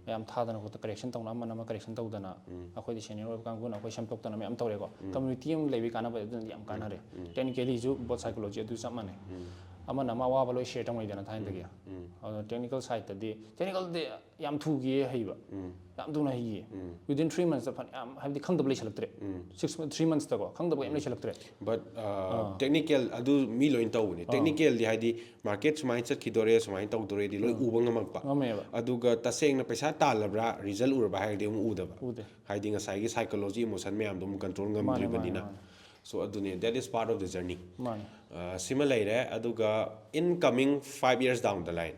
ꯃꯌꯥꯝ ꯊꯥꯗꯅ ꯈꯣꯠꯇꯅ ꯀꯔꯦꯛꯁꯟ ꯇꯧꯅ ꯑꯃꯅ ꯑꯃ ꯀꯔꯦꯛꯁꯟ ꯇꯧꯗꯅ ꯑꯩꯈꯣꯏꯗꯤ ꯁꯦꯅꯤꯌꯔ ꯑꯣꯏꯕ ꯀꯥꯡꯕꯨꯅ ꯑꯩꯈꯣꯏ ꯁꯦꯝꯗꯣꯛꯇꯅ ꯃꯌꯥꯝ ꯇꯧꯔꯦꯀꯣ꯫ ꯀꯝꯃ꯭ꯌꯨꯅꯤꯇꯤ ꯑꯃ ꯂꯩꯕꯒꯤ ꯀꯥꯟꯅꯕ ꯑꯗꯨꯅꯗꯤ ꯌꯥꯝ ꯀꯥꯟꯅꯔꯦ꯫ ꯇꯦꯛꯅꯤꯀꯦꯂꯤꯁꯨ ꯕꯣꯠ ꯁꯥꯏꯀꯣꯂꯣꯖꯤ ꯑꯗꯨ ꯆꯞ ꯃꯥꯟꯅꯩ꯫ ꯑꯃꯅ ꯑꯃ ꯑꯋꯥꯕ ꯂꯣꯏ ꯁꯦꯌꯔ ꯇꯧꯅꯩꯗꯅ ꯊꯥꯏꯅꯗꯒꯤ꯫ ꯑꯗꯣ ꯇꯦꯛꯅꯤꯀꯦꯜ ꯁꯥꯏꯠꯇꯗꯤ ꯇꯦꯛꯅꯤꯀꯦꯜꯗꯤ ꯌꯥꯝ ꯊꯨꯈꯤꯌꯦ ꯍꯩꯕ꯫ ꯌꯥꯝ ꯊꯨꯅ ꯍꯩꯈꯤꯌꯦ꯫ Within three monthsꯇ ꯐꯅꯌꯥꯝ ꯍꯥꯏꯕꯗꯤ ꯈꯪꯗꯕ ꯂꯩꯁꯜꯂꯛꯇ꯭ꯔꯦ꯫ Six month, three monthsꯇꯀꯣ ꯈꯪꯗꯕ ꯀꯩꯝ ꯂꯩꯁꯜꯂꯛꯇ꯭ꯔꯦ꯫ But technical ꯑꯗꯨ ꯃꯤ ꯂꯣꯏ ꯇꯧꯕꯅꯦ꯫ ꯇꯦꯛꯅꯤꯀꯦꯜꯗꯤ ꯍꯥꯏꯗꯤ ꯃꯥꯔꯀꯦꯠ ꯁꯨꯃꯥꯏꯅ ꯆꯠꯈꯤꯗꯣꯔꯦ, ꯁꯨꯃꯥꯏꯅ ꯇꯧꯗꯣꯔꯦꯗꯤ ꯂꯣꯏ ꯎꯕ ꯉꯝꯃꯛꯄ꯫ ꯉꯝꯃꯦꯕ꯫ ꯑꯗꯨꯒ ꯇꯁꯦꯡꯅ ꯄꯩꯁꯥ ꯇꯥꯜꯂꯕ꯭ꯔꯥ, ꯔꯤꯖꯜ ꯎꯔꯕ ꯍꯥꯏꯔꯗꯤ ꯑꯃꯨꯛ ꯎꯗꯕ꯫ ꯎꯗꯦ꯫ ꯍꯥꯏꯗꯤ ꯉꯁꯥꯏꯒꯤ ꯁꯥꯏꯀꯣꯂꯣꯖꯤ, ꯏꯃꯣꯁꯟ ꯃꯌꯥꯝꯗꯣ ꯑꯃꯨꯛ ꯀꯟꯇ꯭ꯔꯣꯜ ꯃꯥꯅꯦ, ꯃꯥꯅꯦ, ꯉꯝꯗ꯭ꯔꯤꯕꯅꯤꯅ꯫ ꯃꯥꯅꯦ꯫ So ꯑꯗꯨꯅꯦ, that is part of the journey꯫ ꯃꯥꯅꯦ꯫ ꯑ, ꯁꯤꯃ ꯂꯩꯔꯦ꯫ ꯑꯗꯨꯒ in coming five years down the line,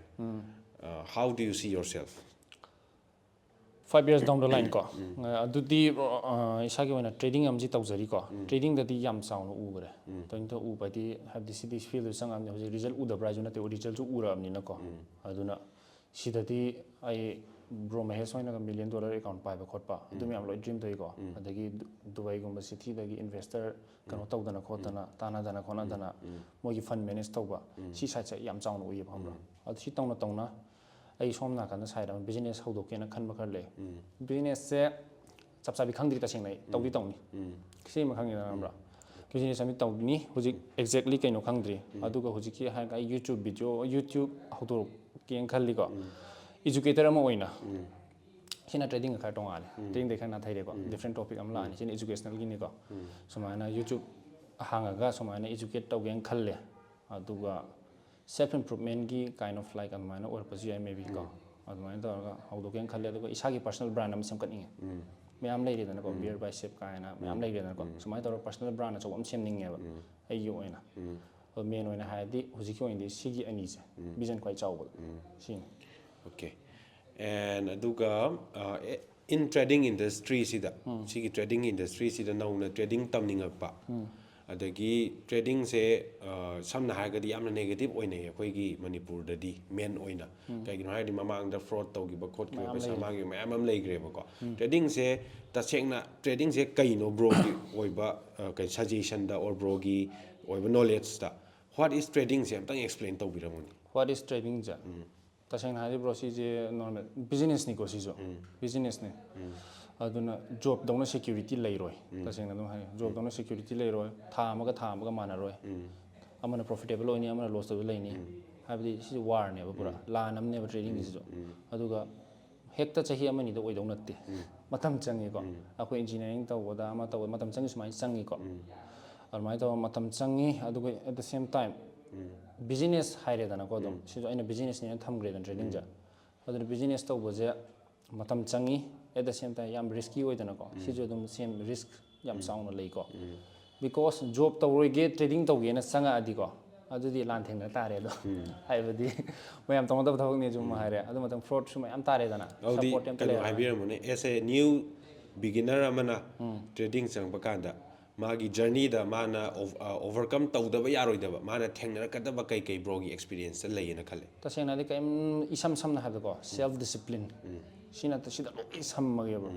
ꯑ, how do you see yourself? Five years down the line ꯀꯣ꯫ ꯑ, ꯑꯗꯨꯗꯤ, ꯑ, ꯏꯁꯥꯒꯤ ꯑꯣꯏꯅ ꯇ꯭ꯔꯦꯗꯤꯡ ꯑꯃꯗꯤ ꯇꯧꯖꯔꯤꯀꯣ꯫ ꯇ꯭ꯔꯦꯗꯤꯡꯗꯗꯤ ꯌꯥꯝ ꯆꯥꯎꯅ ꯎꯈ꯭ꯔꯦ꯫ ꯇ꯭ꯔꯦꯗꯤꯡꯗ ꯎꯕꯗꯤ ꯍꯥꯏꯕꯗꯤ ꯁꯤꯗꯤ ꯐꯤꯜꯗ ꯆꯪꯉꯛꯑꯕꯅꯤ, ꯍꯧꯖꯤꯛ ꯔꯤꯖꯜ ꯎꯗꯕ꯭ꯔꯥ ꯍꯥꯏꯁꯨ ꯅꯠꯇꯦ, ꯔꯤꯖꯜꯁꯨ ꯎꯔꯛꯑꯕꯅꯤꯅꯀꯣ꯫ ꯑꯗꯨꯅ ꯁꯤꯗꯗꯤ ꯑꯩ ꯕ꯭ꯔꯣ ꯃꯍꯦꯁ ꯍꯣꯏꯅꯒ ꯃꯤꯂꯤꯌꯟ ꯗꯣꯂꯔ ꯑꯦꯀꯥꯎꯟ ꯄꯥꯏꯕ ꯈꯣꯠꯄ ꯑꯗꯨ ꯃꯌꯥꯝ ꯂꯣꯏ ꯗ꯭ꯔꯤꯝ ꯇꯧꯏꯀꯣ꯫ ꯑꯗꯒꯤ ꯗꯨ-, ꯗꯨꯕꯥꯏꯒꯨꯝꯕ ꯁꯤꯇꯤꯗꯒꯤ ꯏꯟꯚꯦꯁꯇꯔ ꯀꯩꯅꯣ ꯇꯧꯗꯅ ꯈꯣꯠꯇꯅ, ꯇꯥꯟꯅꯗꯅ ꯈꯣꯠꯅꯗꯅ ꯃꯣꯏꯒꯤ ꯐꯟ ꯃꯦꯅꯦꯖ ꯇꯧꯕ, ꯁꯤ ꯁꯥꯏꯠꯁꯦ ꯑꯩ ꯌꯥꯝ ꯆꯥꯎꯅ ꯎꯏꯌꯦꯕ, ꯈꯪꯕ꯭ꯔꯥ? ꯑꯗꯨ ꯁꯤ ꯇꯧꯅ ꯇꯧꯅ ꯑꯩ ꯁꯣꯝ ꯅꯥꯀꯟꯗ ꯁꯥꯏꯠ ꯑꯃ ꯕꯤꯖꯤꯅꯦꯁ ꯍꯧꯗꯣꯛꯀꯦꯅ ꯈꯟꯕ ꯈꯔ ꯂꯩ꯫ ꯕꯤꯖꯤꯅꯦꯁꯁꯦ ꯆꯞ ꯆꯥꯕꯤ ꯈꯪꯗ꯭ꯔꯤ, ꯇꯁꯦꯡꯅ ꯑꯩ ꯇꯧꯗꯤ ꯇꯧꯅꯤ꯫ ꯁꯤꯃ ꯈꯪꯉꯤꯗꯅ, ꯈꯪꯕ꯭ꯔꯥ? ꯕꯤꯖꯤꯅꯦꯁ ꯑꯃ ꯇꯧꯅꯤ꯫ ꯍꯧꯖꯤꯛ ꯑꯦꯛꯖꯦꯛꯂꯤ ꯀꯩꯅꯣ ꯈꯪꯗ꯭ꯔꯤ꯫ ꯑꯗꯨꯒ ꯍꯧꯖꯤꯛꯀꯤ ꯍꯥꯏꯔꯒ ꯑꯩ ꯌꯨꯇ꯭ꯌꯨꯕ ꯚꯤꯗꯤꯑꯣ, ꯌꯨꯇ꯭ꯌꯨꯕ ꯍꯧꯗꯣꯔꯛꯀꯦꯅ ꯈꯜꯂꯤꯀꯣ꯫ ꯏꯖꯨꯀꯦꯇꯔ ꯑꯃ ꯑꯣꯏꯅ꯫ ꯁꯤꯅ ꯇ꯭ꯔꯦꯗꯤꯡꯒ ꯈꯔ ꯇꯣꯡꯉꯥꯜꯂꯦ꯫ ꯇ꯭ꯔꯦꯗꯤꯡꯗꯩ ꯈꯔ ꯅꯥꯊꯩꯔꯦꯀꯣ꯫ ꯗꯤꯐ꯭ꯔꯦꯟ ꯇꯣꯄꯤꯛ ꯑꯃ ꯂꯥꯛꯑꯅꯤ꯫ ꯁꯤꯅ ꯏꯖꯨꯀꯦꯁꯅꯦꯜꯒꯤꯅꯤꯀꯣ꯫ ꯁꯨꯃꯥꯏꯅ ꯌꯨꯇ꯭ꯌꯨꯕ ꯍꯥꯡꯉꯒ ꯁꯨꯃꯥꯏꯅ ꯏꯖꯨꯀꯦꯠ ꯇꯧꯒꯦꯅ ꯈꯜꯂꯦ꯫ ꯑꯗꯨꯒ ꯁꯦꯜꯐ ꯏꯝꯄ꯭ꯔꯨꯚꯃꯦꯟꯒꯤ ꯀꯥꯏꯟ ꯑꯣꯐ, ꯂꯥꯏꯛ, ꯑꯗꯨꯃꯥꯏꯅ ꯑꯣꯏꯔꯛꯄꯁꯨ ꯌꯥꯏ, ꯃꯦ ꯕꯤ ꯀꯣ꯫ ꯑꯗꯨꯃꯥꯏꯅ ꯇꯧꯔꯒ ꯍꯧꯗꯣꯛꯀꯦꯅ ꯈꯜꯂꯦ꯫ ꯑꯗꯨꯒ ꯏꯁꯥꯒꯤ ꯄꯔꯁꯣꯅꯦꯜ ꯕ꯭ꯔꯥꯟ ꯑꯃ ꯁꯦꯝꯒꯠꯅꯤꯡꯉꯦ꯫ ꯃꯌꯥꯝ ꯂꯩꯔꯦꯗꯅꯀꯣ, ꯕꯤꯌꯔ ꯕꯥꯏꯁꯦꯞ ꯀꯥꯏꯅ ꯃꯌꯥꯝ ꯂꯩꯔꯦꯗꯅꯀꯣ꯫ ꯁꯨꯃꯥꯏꯅ ꯇꯧꯔꯒ ꯄꯔꯁꯣꯅꯦꯜ ꯕ꯭ꯔꯥꯟ ꯑꯆꯧꯕ ꯑꯃ ꯁꯦꯝꯅꯤꯡꯉꯦꯕ ꯑꯩꯒꯤ ꯑꯣꯏꯅ꯫ ꯑꯗꯣ ꯃꯦꯟ ꯑꯣꯏꯅ ꯍꯥꯏꯔꯗꯤ ꯍꯧꯖꯤꯛꯀꯤ ꯑꯣꯏꯅꯗꯤ ꯁꯤꯒꯤ ꯑꯅꯤꯁꯦ ꯚꯤꯖꯟ ꯈ꯭ꯋꯥꯏ ꯆꯥꯎꯕꯗ ꯁꯤꯅꯤ꯫ Okay, and ꯑꯗꯨꯒ, uh, in trading industryꯁꯤꯗ, ꯁꯤꯒꯤ ꯇ꯭ꯔꯦꯗꯤꯡ ꯏꯟꯗꯁꯇ꯭ꯔꯤꯁꯤꯗ ꯅꯧꯅ ꯇ꯭ꯔꯦꯗꯤꯡ ꯇꯝꯅꯤꯡꯉꯛꯄ, ꯑꯗꯒꯤ ꯇ꯭ꯔꯦꯗꯤꯡꯁꯦ, ꯑ, ꯁꯝꯅ ꯍꯥꯏꯔꯒꯗꯤ ꯌꯥꯝꯅ ꯅꯦꯒꯦꯇꯤꯚ ꯑꯣꯏꯅꯩ ꯑꯩꯈꯣꯏꯒꯤ ꯃꯅꯤꯄꯨꯔꯗꯗꯤ, ꯃꯦꯟ ꯑꯣꯏꯅ꯫ ꯀꯩꯒꯤꯅꯣ ꯍꯥꯏꯔꯗꯤ ꯃꯃꯥꯡꯗ ꯐ꯭ꯔꯣꯗ ꯇꯧꯈꯤꯕ ꯈꯣꯠꯈꯤꯕ, ꯃꯌꯥꯝ ꯄꯩꯁꯥ ꯂꯩꯔꯦ꯫ ꯃꯥꯡꯈꯤꯕ ꯃꯌꯥꯝ ꯑꯃ ꯂꯩꯈ꯭ꯔꯦꯕꯀꯣ꯫ ꯇ꯭ꯔꯦꯗꯤꯡꯁꯦ ꯇꯁꯦꯡꯅ ꯇ꯭ꯔꯦꯗꯤꯡꯁꯦ ꯀꯩꯅꯣ ꯕ꯭ꯔꯣꯒꯤ ꯑꯣꯏꯕ, ꯑ, ꯀꯩ ꯁꯖꯦꯁꯟꯗ ꯑꯣꯔ ꯕ꯭ꯔꯣꯒꯤ ꯑꯣꯏꯕ ꯅꯣꯂꯦꯖꯇ what is tradingꯁꯦ ꯑꯝꯇꯪ ꯑꯦꯛꯁꯄ꯭ꯂꯦꯟ ꯇꯧꯕꯤꯔꯝꯃꯨꯅꯦ꯫ What is tradiingꯁꯦ? ꯇꯁꯦꯡꯅ ꯍꯥꯏꯔꯗꯤ ꯕ꯭ꯔꯣ, ꯁꯤꯁꯦ ꯅꯣꯔꯃꯦꯜ ꯕꯤꯖꯤꯅꯦꯁꯅꯤꯀꯣ, ꯁꯤꯁꯨ ꯕꯤꯖꯤꯅꯦꯁꯅꯤ꯫ ꯑꯗꯨꯅ ꯖꯣꯕꯇꯧꯅ ꯁꯦꯀ꯭ꯌꯨꯔꯤꯇꯤ ꯂꯩꯔꯣꯏ꯫ ꯇꯁꯦꯡꯅ ꯑꯗꯨꯝ ꯍꯥꯏ, ꯖꯣꯕꯇꯧꯅ ꯁꯦꯀ꯭ꯌꯨꯔꯤꯇꯤ ꯂꯩꯔꯣꯏ꯫ ꯊꯥ ꯑꯃꯒ ꯊꯥ ꯑꯃꯒ ꯃꯥꯟꯅꯔꯣꯏ꯫ ꯑꯃꯅ ꯄ꯭ꯔꯣꯐꯤꯇꯦꯕꯜ ꯑꯣꯏꯅꯤ, ꯑꯃꯅ ꯂꯣꯁ ꯇꯧꯕ ꯂꯩꯅꯤ꯫ ꯍꯥꯏꯕꯗꯤ ꯁꯤꯁꯦ ꯋꯥꯔꯅꯦꯕ, ꯄꯨꯔꯥ ꯂꯥꯟ ꯑꯃꯅꯦꯕ ꯇ꯭ꯔꯦꯗꯤꯡꯒꯤꯁꯤꯁꯨ꯫ ꯑꯗꯨꯒ ꯍꯦꯛꯇ ꯆꯍꯤ ꯑꯃꯅꯤꯗ ꯑꯣꯏꯗꯧ ꯅꯠꯇꯦ꯫ ꯃꯇꯝ ꯆꯪꯉꯤꯀꯣ꯫ ꯑꯩꯈꯣꯏ ꯏꯟꯖꯤꯅꯤꯌꯥꯔꯤꯡ ꯇꯧꯕꯗ, ꯑꯃ ꯇꯧꯕꯗ ꯃꯇꯝ ꯆꯪꯉꯤ, ꯁꯨꯃꯥꯏꯅ ꯆꯪꯉꯤꯀꯣ꯫ ꯑꯗꯨꯃꯥꯏꯅ ꯇꯧꯔꯒ ꯃꯇꯝ ꯆꯪꯉꯤ꯫ ꯑꯗꯨꯒ at the same time business ꯍꯥꯏꯔꯦꯗꯅꯀꯣ, ꯑꯗꯨꯝ ꯁꯤꯁꯨ ꯑꯩꯅ ꯕꯤꯖꯤꯅꯦꯁꯅꯦꯅ ꯊꯝꯈ꯭ꯔꯦꯗꯅ ꯇ꯭ꯔꯦꯗꯤꯡꯁꯦ꯫ ꯑꯗꯨꯅ ꯕꯤꯖꯤꯅꯦꯁ ꯇꯧꯕꯁꯦ ꯃꯇꯝ ꯆꯪꯉꯤ, at the same time ꯌꯥꯝ ꯔꯤꯁꯀꯤ ꯑꯣꯏꯗꯅꯀꯣ꯫ ꯁꯤꯁꯨ ꯑꯗꯨꯝ ꯁꯦꯝ ꯔꯤꯁꯛ ꯌꯥꯝ ꯆꯥꯎꯅ ꯂꯩꯀꯣ꯫ ꯕꯤꯀꯣꯁ ꯖꯣꯕ ꯇꯧꯔꯣꯏꯒꯦ, ꯇ꯭ꯔꯦꯗꯤꯡ ꯇꯧꯒꯦꯅ ꯆꯪꯉꯛꯑꯗꯤꯀꯣ, ꯑꯗꯨꯗꯤ ꯂꯥꯟ ꯊꯦꯡꯅ ꯇꯥꯔꯦ ꯑꯗꯣ꯫ ꯍꯥꯏꯕꯗꯤ ꯃꯌꯥꯝ ꯇꯧꯅꯗꯕ ꯊꯕꯛꯅꯦꯁꯨ ꯑꯃ ꯍꯥꯏꯔꯦ꯫ ꯑꯗꯨ ꯃꯇꯝ ꯐ꯭ꯔꯣꯗꯁꯨ ꯃꯌꯥꯝ ꯇꯥꯔꯦꯗꯅ꯫ ꯑꯗꯨꯗꯤ Support ꯑꯝꯇ ꯀꯩꯅꯣ ꯂꯩꯔꯔꯣꯏ꯫ ꯍꯥꯏꯕꯤꯔꯝꯃꯨꯅꯦ, as a new beginner ꯑꯃꯅ ꯇ꯭ꯔꯦꯗꯤꯡ ꯆꯪꯕ ꯀꯥꯟꯗ ꯃꯥꯒꯤ ꯖꯔꯅꯤꯗ ꯃꯥꯅ ꯑꯣꯚꯔꯀꯝ ꯇꯧꯗꯕ ꯌꯥꯔꯣꯏꯗꯕ, ꯃꯥꯅ ꯊꯦꯡꯅꯔꯛꯀꯗꯕ ꯀꯩ ꯀꯩ ꯕ꯭ꯔꯣꯒꯤ ꯑꯦꯛꯁꯄꯤꯔꯤꯌꯦꯟꯁꯇ ꯂꯩꯌꯦꯅ ꯈꯜꯂꯦ? ꯇꯁꯦꯡꯅ ꯍꯥꯏꯗꯤ ꯀꯔꯤꯝ, ꯏꯁꯝ ꯁꯝꯅ ꯍꯥꯏꯕꯗꯀꯣ, ꯁꯦꯜꯐ ꯗꯤꯁꯤꯄ꯭ꯂꯤꯟ꯫ ꯁꯤꯅ ꯁꯤꯗ ꯂꯣꯏ ꯁꯝꯃꯒꯦꯕ꯫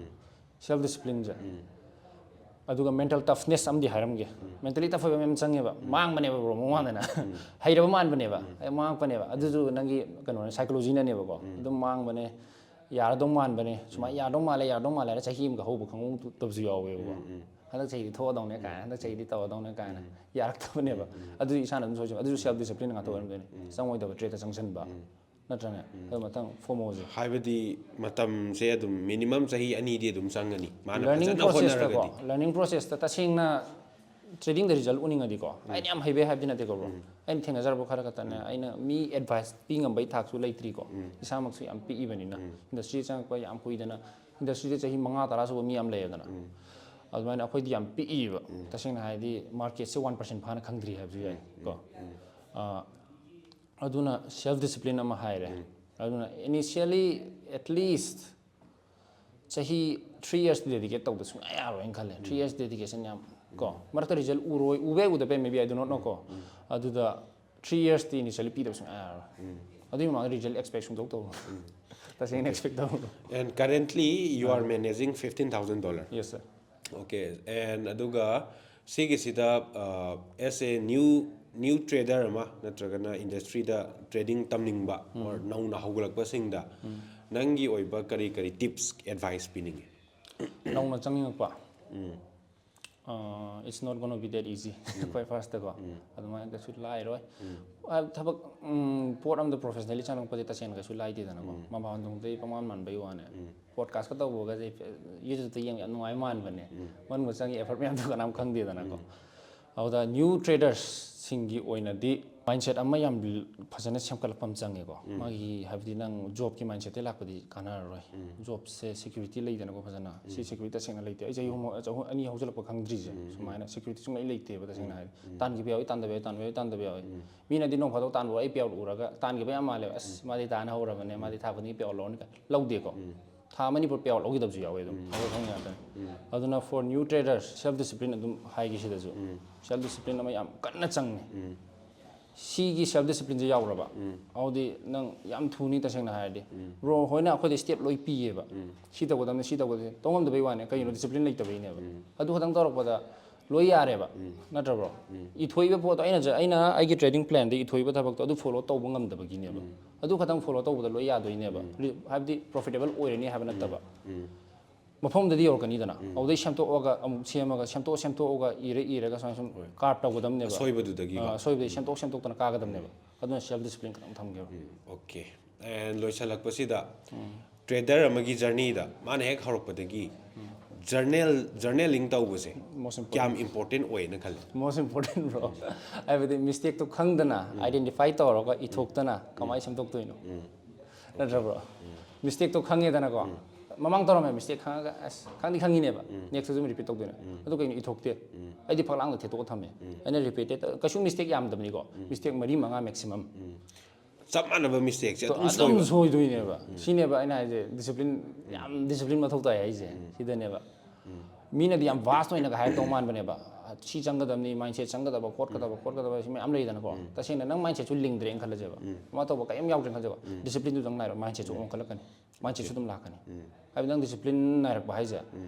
ꯁꯦꯜꯐ ꯗꯤꯁꯤꯄ꯭ꯂꯤꯟꯁꯦ꯫ ꯑꯗꯨꯒ mental toughness ꯑꯃꯗꯤ ꯍꯥꯏꯔꯝꯒꯦ꯫ Mentally tough ꯑꯣꯏꯕ ꯃꯌꯥꯝ ꯆꯪꯉꯦꯕ꯫ ꯃꯥꯡꯕꯅꯦꯕ, ꯕ꯭ꯔꯣ, ꯃꯃꯥꯡꯗꯅ꯫ ꯍꯩꯔꯕ ꯃꯥꯟꯕꯅꯦꯕ꯫ ꯑꯩ ꯃꯥꯡꯉꯛꯄꯅꯦꯕ꯫ ꯑꯗꯨꯁꯨ ꯅꯪꯒꯤ ꯀꯩꯅꯣꯅꯦ, psychologyꯅꯅꯦꯕꯀꯣ꯫ ꯑꯗꯨꯝ ꯃꯥꯡꯕꯅꯦ꯫ ꯌꯥꯔꯗꯧ ꯃꯥꯟꯕꯅꯦ꯫ ꯁꯨꯃꯥꯏꯅ ꯌꯥꯔꯗꯧ ꯃꯥꯜꯂꯦ, ꯌꯥꯔꯗꯧ ꯃꯥꯜꯂꯦ ꯍꯥꯏꯔ ꯆꯍꯤ ꯑꯃꯒ ꯍꯧꯕ ꯈꯪꯍꯧꯗꯕꯁꯨ ꯌꯥꯎꯋꯦꯕꯀꯣ꯫ ꯍꯟꯗꯛ ꯆꯍꯤꯗꯤ ꯊꯣꯛꯑꯗꯧꯅꯦ ꯀꯥꯏꯅ, ꯍꯟꯗꯛ ꯆꯍꯤꯗꯤ ꯇꯧꯔꯗꯧꯅꯦ ꯀꯥꯏꯅ꯫ ꯌꯥꯔꯛꯇꯕꯅꯦꯕ꯫ ꯑꯗꯨ ꯏꯁꯥꯅ ꯑꯗꯨꯝ ꯁꯣꯏꯖꯕ꯫ ꯑꯗꯨꯁꯨ self discipline ꯉꯥꯛꯇ ꯑꯣꯏꯔꯝꯗꯣꯏꯅꯦ꯫ ꯆꯪꯉꯣꯏꯗꯕ trackꯇ ꯆꯪꯁꯤꯟꯕ꯫ ꯅꯠꯇ꯭ꯔꯅꯦ? ꯑꯗꯨ ꯃꯊꯪ FOMOꯁꯦ꯫ ꯍꯥꯏꯕꯗꯤ ꯃꯇꯝꯁꯦ ꯑꯗꯨꯝ minimum ꯆꯍꯤ ꯑꯅꯤꯗꯤ ꯑꯗꯨꯝ ꯆꯪꯒꯅꯤ, ꯃꯥꯅ Learning ꯐꯖꯅ processꯇꯀꯣ, ꯍꯣꯠꯅꯔꯒꯗꯤ꯫ Learning processꯇ ꯇꯁꯦꯡꯅ tradingꯗ result ꯎꯅꯤꯡꯉꯗꯤꯀꯣ, ꯑꯩꯅ ꯌꯥꯝ ꯍꯩꯕꯩ ꯍꯥꯏꯕꯗꯤ ꯅꯠꯇꯦꯀꯣ, bro꯫ ꯑꯩꯅ ꯊꯦꯡꯅꯖꯔꯛꯄ ꯈꯔ ꯈꯛꯇꯅꯦ꯫ ꯑꯩꯅ ꯃꯤ advice ꯄꯤ ꯉꯝꯕꯩ ꯊꯥꯛꯁꯨ ꯂꯩꯇ꯭ꯔꯤꯀꯣ꯫ ꯏꯁꯥꯃꯛꯁꯨ ꯌꯥꯝ ꯄꯤꯛꯏꯕꯅꯤꯅ꯫ Industry ꯆꯪꯉꯛꯄ ꯌꯥꯝ ꯀꯨꯏꯗꯅ, industryꯗ ꯆꯍꯤ ꯃꯉꯥ ꯇꯔꯥ ꯁꯨꯕ ꯃꯤ ꯌꯥꯝ ꯂꯩꯌꯦꯗꯅ꯫ ꯑꯗꯨꯃꯥꯏꯅ ꯑꯩꯈꯣꯏꯗꯤ ꯌꯥꯝ ꯄꯤꯛꯏꯕ꯫ ꯇꯁꯦꯡꯅ ꯍꯥꯏꯔꯗꯤ marketꯁꯦ one percent ꯐꯥꯅ ꯈꯪꯗ꯭ꯔꯤ ꯍꯥꯏꯕꯁꯨ ꯌꯥꯏ ꯀꯣ꯫ ꯑ, ꯑꯗꯨꯅ self discipline ꯑꯃ ꯍꯥꯏꯔꯦ꯫ ꯑꯗꯨꯅ initially at least ꯆꯍꯤ three years dedicate ꯇꯧꯗ ꯁꯨꯡꯌꯥ ꯌꯥꯔꯣꯏꯅ ꯈꯜꯂꯦ꯫ Three years dedication ꯌꯥꯝ ꯀꯣ, ꯃꯔꯛꯇ result ꯎꯔꯣꯏ, ꯎꯕ ꯌꯥꯏ, ꯎꯗꯕ ꯌꯥꯏ, maybe, I do not know ꯀꯣ꯫ ꯑꯗꯨꯗ three yearsꯇꯤ initially ꯄꯤꯗꯕ ꯁꯨꯡꯌꯥ ꯌꯥꯔꯣꯏ꯫ ꯑꯗꯨꯒꯤ ꯃꯃꯥꯡꯗ result expect ꯁꯨꯡꯇꯧ ꯇꯧꯔꯣꯏ꯫ ꯇꯁꯦꯡꯅ expect ꯇꯧꯔꯣꯏ꯫ And currently you are managing fifteen thousand dollar. Yes, sir. Okay, and ꯑꯗꯨꯒ ꯁꯤꯒꯤꯁꯤꯗ, uh, as a new new trader ꯑꯃ ꯅꯠꯇ꯭ꯔꯒꯅ industryꯗ trading ꯇꯝꯅꯤꯡꯕ or ꯅꯧꯅ ꯍꯧꯒꯠꯂꯛꯄꯁꯤꯡꯗ ꯅꯪꯒꯤ ꯑꯣꯏꯕ ꯀꯔꯤ ꯀꯔꯤ tips, advice ꯄꯤꯅꯤꯡꯉꯤ? ꯅꯧꯅ ꯆꯪꯅꯤꯡꯉꯛꯄ꯫ It's not gonna be that easy꯫ ꯈ꯭ꯋꯥꯏ firstꯇꯀꯣ꯫ ꯑꯗꯨꯃꯥꯏꯅ ꯀꯩꯁꯨ ꯂꯥꯏꯔꯣꯏ꯫ ꯑ, ꯊꯕꯛ, ꯎꯝ, ꯄꯣꯠ ꯑꯝꯗ professionally ꯆꯪꯉꯛꯄꯁꯦ ꯇꯁꯦꯡꯅ ꯀꯩꯁꯨ ꯂꯥꯏꯗꯦꯗꯅꯀꯣ꯫ ꯃꯄꯥꯟ ꯊꯣꯡꯗꯩ ꯄꯪꯃꯥꯟ ꯃꯥꯟꯕꯩ ꯋꯥꯅꯦ꯫ Podcastꯀ ꯇꯧꯕꯒꯁꯦ YouTubeꯇ ꯌꯦꯡꯕ ꯌꯥꯝ ꯅꯨꯡꯉꯥꯏ ꯃꯥꯟꯕꯅꯦ꯫ ꯃꯅꯨꯡꯗ ꯆꯪꯉꯤ effort ꯃꯌꯥꯝꯗꯣ ꯀꯅꯥꯝ ꯈꯪꯗꯦꯗꯅꯀꯣ꯫ ꯑꯗꯨꯗ new tradersꯁꯤꯡꯒꯤ ꯑꯣꯏꯅꯗꯤ mindset ꯑꯃ ꯌꯥꯝ ꯐꯖꯅ ꯁꯦꯝꯒꯠꯂꯛꯄ ꯑꯃ ꯆꯪꯉꯦꯀꯣ꯫ ꯃꯥꯒꯤ, ꯍꯥꯏꯕꯗꯤ, ꯅꯪ jobꯀꯤ mindsetꯇꯩ ꯂꯥꯛꯄꯗꯤ ꯀꯥꯟꯅꯔꯔꯣꯏ꯫ Jobꯁꯦ security ꯂꯩꯗꯅꯀꯣ ꯐꯖꯅ꯫ ꯁꯤ security ꯇꯁꯦꯡꯅ ꯂꯩꯇꯦ꯫ ꯑꯩ ꯆꯍꯤ ꯑꯍꯨꯝ, ꯆꯍꯤ ꯑꯅꯤ ꯍꯧꯖꯤꯜꯂꯛꯄ ꯈꯪꯗ꯭ꯔꯤꯁꯦ꯫ ꯁꯨꯃꯥꯏꯅ security ꯁꯨꯡꯂꯩ ꯂꯩꯇꯦꯕ ꯇꯁꯦꯡꯅ ꯍꯥꯏꯔꯗꯤ꯫ ꯇꯥꯟꯈꯤꯕ ꯌꯥꯎꯏ, ꯇꯥꯟꯗꯕ ꯌꯥꯎꯏ, ꯇꯥꯟꯕ ꯌꯥꯎꯏ, ꯇꯥꯟꯗꯕ ꯌꯥꯎꯏ꯫ ꯃꯤꯅꯗꯤ ꯅꯣꯡ ꯐꯥꯗꯣꯛ ꯇꯥꯟꯕ ꯑꯩ payout ꯎꯔꯒ ꯇꯥꯟꯈꯤꯕ ꯌꯥꯝ ꯃꯥꯜꯂꯦꯕ꯫ "ꯑꯁ, ꯃꯥꯗꯤ ꯊꯥ ꯈꯨꯗꯤꯡꯒꯤ payout ꯂꯧꯔꯅꯤ" ꯀꯥꯏ꯫ ꯂꯧꯗꯦꯀꯣ꯫ ꯊꯥ ꯑꯃ ꯑꯅꯤ ꯐꯥꯎ payout ꯂꯧꯈꯤꯗꯕꯁꯨ ꯌꯥꯎꯋꯦ ꯑꯗꯨꯝ꯫ ꯊꯕꯛ ꯈꯪꯉꯤ ꯉꯥꯛꯇꯅꯤ꯫ ꯑꯗꯨꯅ for new traders, self discipline ꯑꯗꯨꯝ ꯍꯥꯏꯒꯦ ꯁꯤꯗꯁꯨ꯫ Self discipline ꯑꯃ ꯌꯥꯝ ꯀꯟꯅ ꯆꯪꯉꯤ꯫ ꯁꯤꯒꯤ ꯁꯦꯜꯐ ꯗꯤꯁꯤꯄ꯭ꯂꯤꯟꯁꯦ ꯌꯥꯎꯔꯕ, ꯑꯗꯨꯗꯤ ꯅꯪ ꯌꯥꯝ ꯊꯨꯅꯤ꯫ ꯇꯁꯦꯡꯅ ꯍꯥꯏꯔꯗꯤ ꯕ꯭ꯔꯣ ꯍꯣꯏꯅ ꯑꯩꯈꯣꯏꯗ ꯁ꯭ꯇꯦꯞ ꯂꯣꯏ ꯄꯤꯌꯦꯕ꯫ ꯁꯤ ꯇꯧꯒꯗꯕꯅꯤ, ꯁꯤ ꯇꯧꯒꯗꯕꯅꯤ, ꯇꯧ ꯉꯝꯗꯕꯩ ꯋꯥꯅꯦ꯫ ꯀꯩꯒꯤꯅꯣ? ꯗꯤꯁꯤꯄ꯭ꯂꯤꯟ ꯂꯩꯇꯕꯩꯅꯦꯕ꯫ ꯑꯗꯨ ꯈꯛꯇꯪ ꯇꯧꯔꯛꯄꯗ ꯂꯣꯏ ꯌꯥꯔꯦꯕ, ꯅꯠꯇ꯭ꯔꯕ꯭ꯔꯣ? ꯏꯊꯣꯛꯏꯕ ꯄꯣꯠꯇꯣ ꯑꯩꯅ ꯖ-, ꯑꯩꯅ ꯑꯩꯒꯤ ꯇ꯭ꯔꯦꯗꯤꯡ ꯄ꯭ꯂꯥꯟꯗ ꯏꯊꯣꯛꯏꯕ ꯊꯕꯛꯇꯣ ꯑꯗꯨ ꯐꯣꯂꯣ ꯇꯧꯕ ꯉꯝꯗꯕꯒꯤꯅꯦꯕ꯫ ꯑꯗꯨ ꯈꯛꯇꯪ ꯐꯣꯂꯣ ꯇꯧꯕꯗ ꯂꯣꯏ ꯌꯥꯗꯣꯏꯅꯦꯕ꯫ ꯔꯤ-, ꯍꯥꯏꯕꯗꯤ ꯄ꯭ꯔꯣꯐꯤꯇꯦꯕꯜ ꯑꯣꯏꯔꯅꯤ ꯍꯥꯏꯕ ꯅꯠꯇꯕ꯫ ꯃꯐꯝꯗꯗꯤ ꯌꯧꯔꯛꯀꯅꯤꯗꯅ꯫ ꯑꯗꯨꯗꯩ ꯁꯦꯝꯗꯣꯛꯑꯒ ꯑꯃꯨꯛ ꯁꯦꯝꯃꯒ, ꯁꯦꯝꯗꯣꯛ ꯁꯦꯝꯗꯣꯛꯑꯒ, ꯏꯔ ꯏꯔꯒ ꯁꯨꯃꯥꯏꯅ ꯁꯨꯝ ꯀꯥꯔꯞ ꯇꯧꯒꯗꯕꯅꯦꯕ꯫ ꯑꯁꯣꯏꯕꯗꯨꯗꯒꯤꯀꯣ꯫ ꯑꯥ, ꯑꯁꯣꯏꯕꯗꯒꯤ ꯁꯦꯝꯗꯣꯛ ꯁꯦꯝꯗꯣꯛꯇꯅ ꯀꯥꯒꯗꯕꯅꯦꯕ꯫ ꯑꯗꯨꯅ ꯁꯦꯜꯐ ꯗꯤꯁꯤꯄ꯭ꯂꯤꯟ ꯈꯤꯇꯪ ꯊꯝꯒꯦꯕ꯫ ꯑꯣꯀꯦ꯫ ꯑꯦꯟ ꯂꯣꯏꯁꯤꯜꯂꯛꯄꯁꯤꯗ, ꯇ꯭ꯔꯦꯗꯔ ꯑꯃꯒꯤ ꯖꯔꯅꯤꯗ ꯃꯥꯅ ꯍꯦꯛ ꯍꯧꯔꯛꯄꯗꯒꯤ ꯖꯔꯅꯦꯜ ꯖꯔꯅꯦꯂꯤꯡ ꯇꯧꯕꯁꯦ ꯃꯣꯁ ꯏꯝꯄꯣꯔꯇꯦꯟ ꯀꯌꯥꯝ ꯏꯝꯄꯣꯔꯇꯦꯟ ꯑꯣꯏꯌꯦꯅ ꯈꯜꯂꯦ? Most important bro. ꯍꯥꯏꯕꯗꯤ ꯃꯤꯁꯇꯦꯛꯇꯣ ꯈꯪꯗꯅ, ꯑꯥꯏꯗꯦꯟꯇꯤꯐꯥꯏ ꯇꯧꯔꯒ ꯏꯊꯣꯛꯇꯅ ꯀꯃꯥꯏꯅ ꯁꯦꯝꯗꯣꯛꯇꯣꯏꯅꯣ? ꯅꯠꯇ꯭ꯔꯕ꯭ꯔꯣ? ꯃꯤꯁꯇꯦꯛꯇꯣ ꯈꯪꯉꯦꯗꯅꯀꯣ꯫ ꯃꯃꯥꯡ ꯇꯧꯔꯝꯃꯦ ꯃꯤꯁꯇꯦꯛ ꯈꯪꯉꯒ, ꯑꯁ, ꯈꯪꯗꯤ ꯈꯪꯉꯤꯅꯦꯕ꯫ ꯅꯦꯛꯁꯇꯁꯨ ꯑꯗꯨꯝ ꯔꯤꯄꯤꯠ ꯇꯧꯗꯣꯏꯅꯦ꯫ ꯑꯗꯨ ꯀꯩꯅꯣ ꯏꯊꯣꯛꯇꯦ? ꯑꯩꯗꯤ ꯐꯛꯂꯥꯡꯗ ꯊꯦꯠꯇꯣꯛꯑ ꯊꯝꯃꯦ꯫ ꯑꯩꯅ ꯔꯤꯄꯤꯇꯦꯠ ꯀꯩꯁꯨ ꯃꯤꯁꯇꯦꯛ ꯌꯥꯝꯗꯕꯅꯤꯀꯣ꯫ ꯃꯤꯁꯇꯦꯛ ꯃꯔꯤ ꯃꯉꯥ ꯃꯦꯛꯁꯤꯃꯝ꯫ ꯆꯞ ꯃꯥꯟꯅꯕ ꯃꯤꯁꯇꯦꯛꯁꯦ ꯑꯗꯨꯝ ꯑꯗꯨꯝ ꯁꯣꯏꯕ꯫ ꯁꯣꯏꯗꯣꯏꯅꯦꯕ꯫ ꯁꯤꯅꯦꯕ ꯑꯩꯅ ꯍꯥꯏꯁꯦ, ꯗꯤꯁꯤꯄ꯭ꯂꯤꯟ, ꯌꯥꯝ ꯗꯤꯁꯤꯄ꯭ꯂꯤꯟ ꯃꯊꯧ ꯇꯥꯏ ꯍꯥꯏꯁꯦ꯫ ꯁꯤꯗꯅꯦꯕ꯫ ꯃꯤꯅꯗꯤ ꯌꯥꯝ ꯚꯥꯁ ꯑꯣꯏꯅꯒ ꯍꯥꯏꯔꯛꯇꯧ ꯃꯥꯟꯕꯅꯦꯕ꯫ ꯁꯤ ꯆꯪꯒꯗꯕꯅꯤ, ꯃꯥꯏꯟꯁꯦꯠ ꯆꯪꯒꯗꯕ, ꯈꯣꯠꯀꯗꯕ, ꯈꯣꯠꯀꯗꯕ, ꯁꯤ ꯃꯌꯥꯝ ꯂꯩꯗꯅꯀꯣ꯫ ꯇꯁꯦꯡꯅ ꯅꯪ ꯃꯥꯏꯟꯁꯦꯠꯁꯨ ꯂꯤꯡꯗ꯭ꯔꯦꯅ ꯈꯜꯂꯁꯦꯕ꯫ ꯑꯃ ꯇꯧꯕ ꯀꯔꯤꯝ ꯌꯥꯎꯗ꯭ꯔꯦꯅ ꯈꯜꯂꯁꯦꯕ꯫ ꯗꯤꯁꯤꯄ꯭ꯂꯤꯟꯗꯨꯗꯪ ꯉꯥꯏꯔꯣ, ꯃꯥꯏꯟꯁꯦꯠꯁꯨ ꯑꯃꯨꯛ ꯈꯜꯂꯛꯀꯅꯤ꯫ ꯃꯥꯏꯟꯁꯦꯠꯁꯨ ꯑꯗꯨꯝ ꯂꯥꯛꯀꯅꯤ꯫ ꯍꯥꯏꯕꯗꯤ ꯅꯪ ꯗꯤꯁꯤꯄ꯭ꯂꯤꯟ ꯅꯥꯏꯔꯛꯄ ꯍꯥꯏꯁꯦ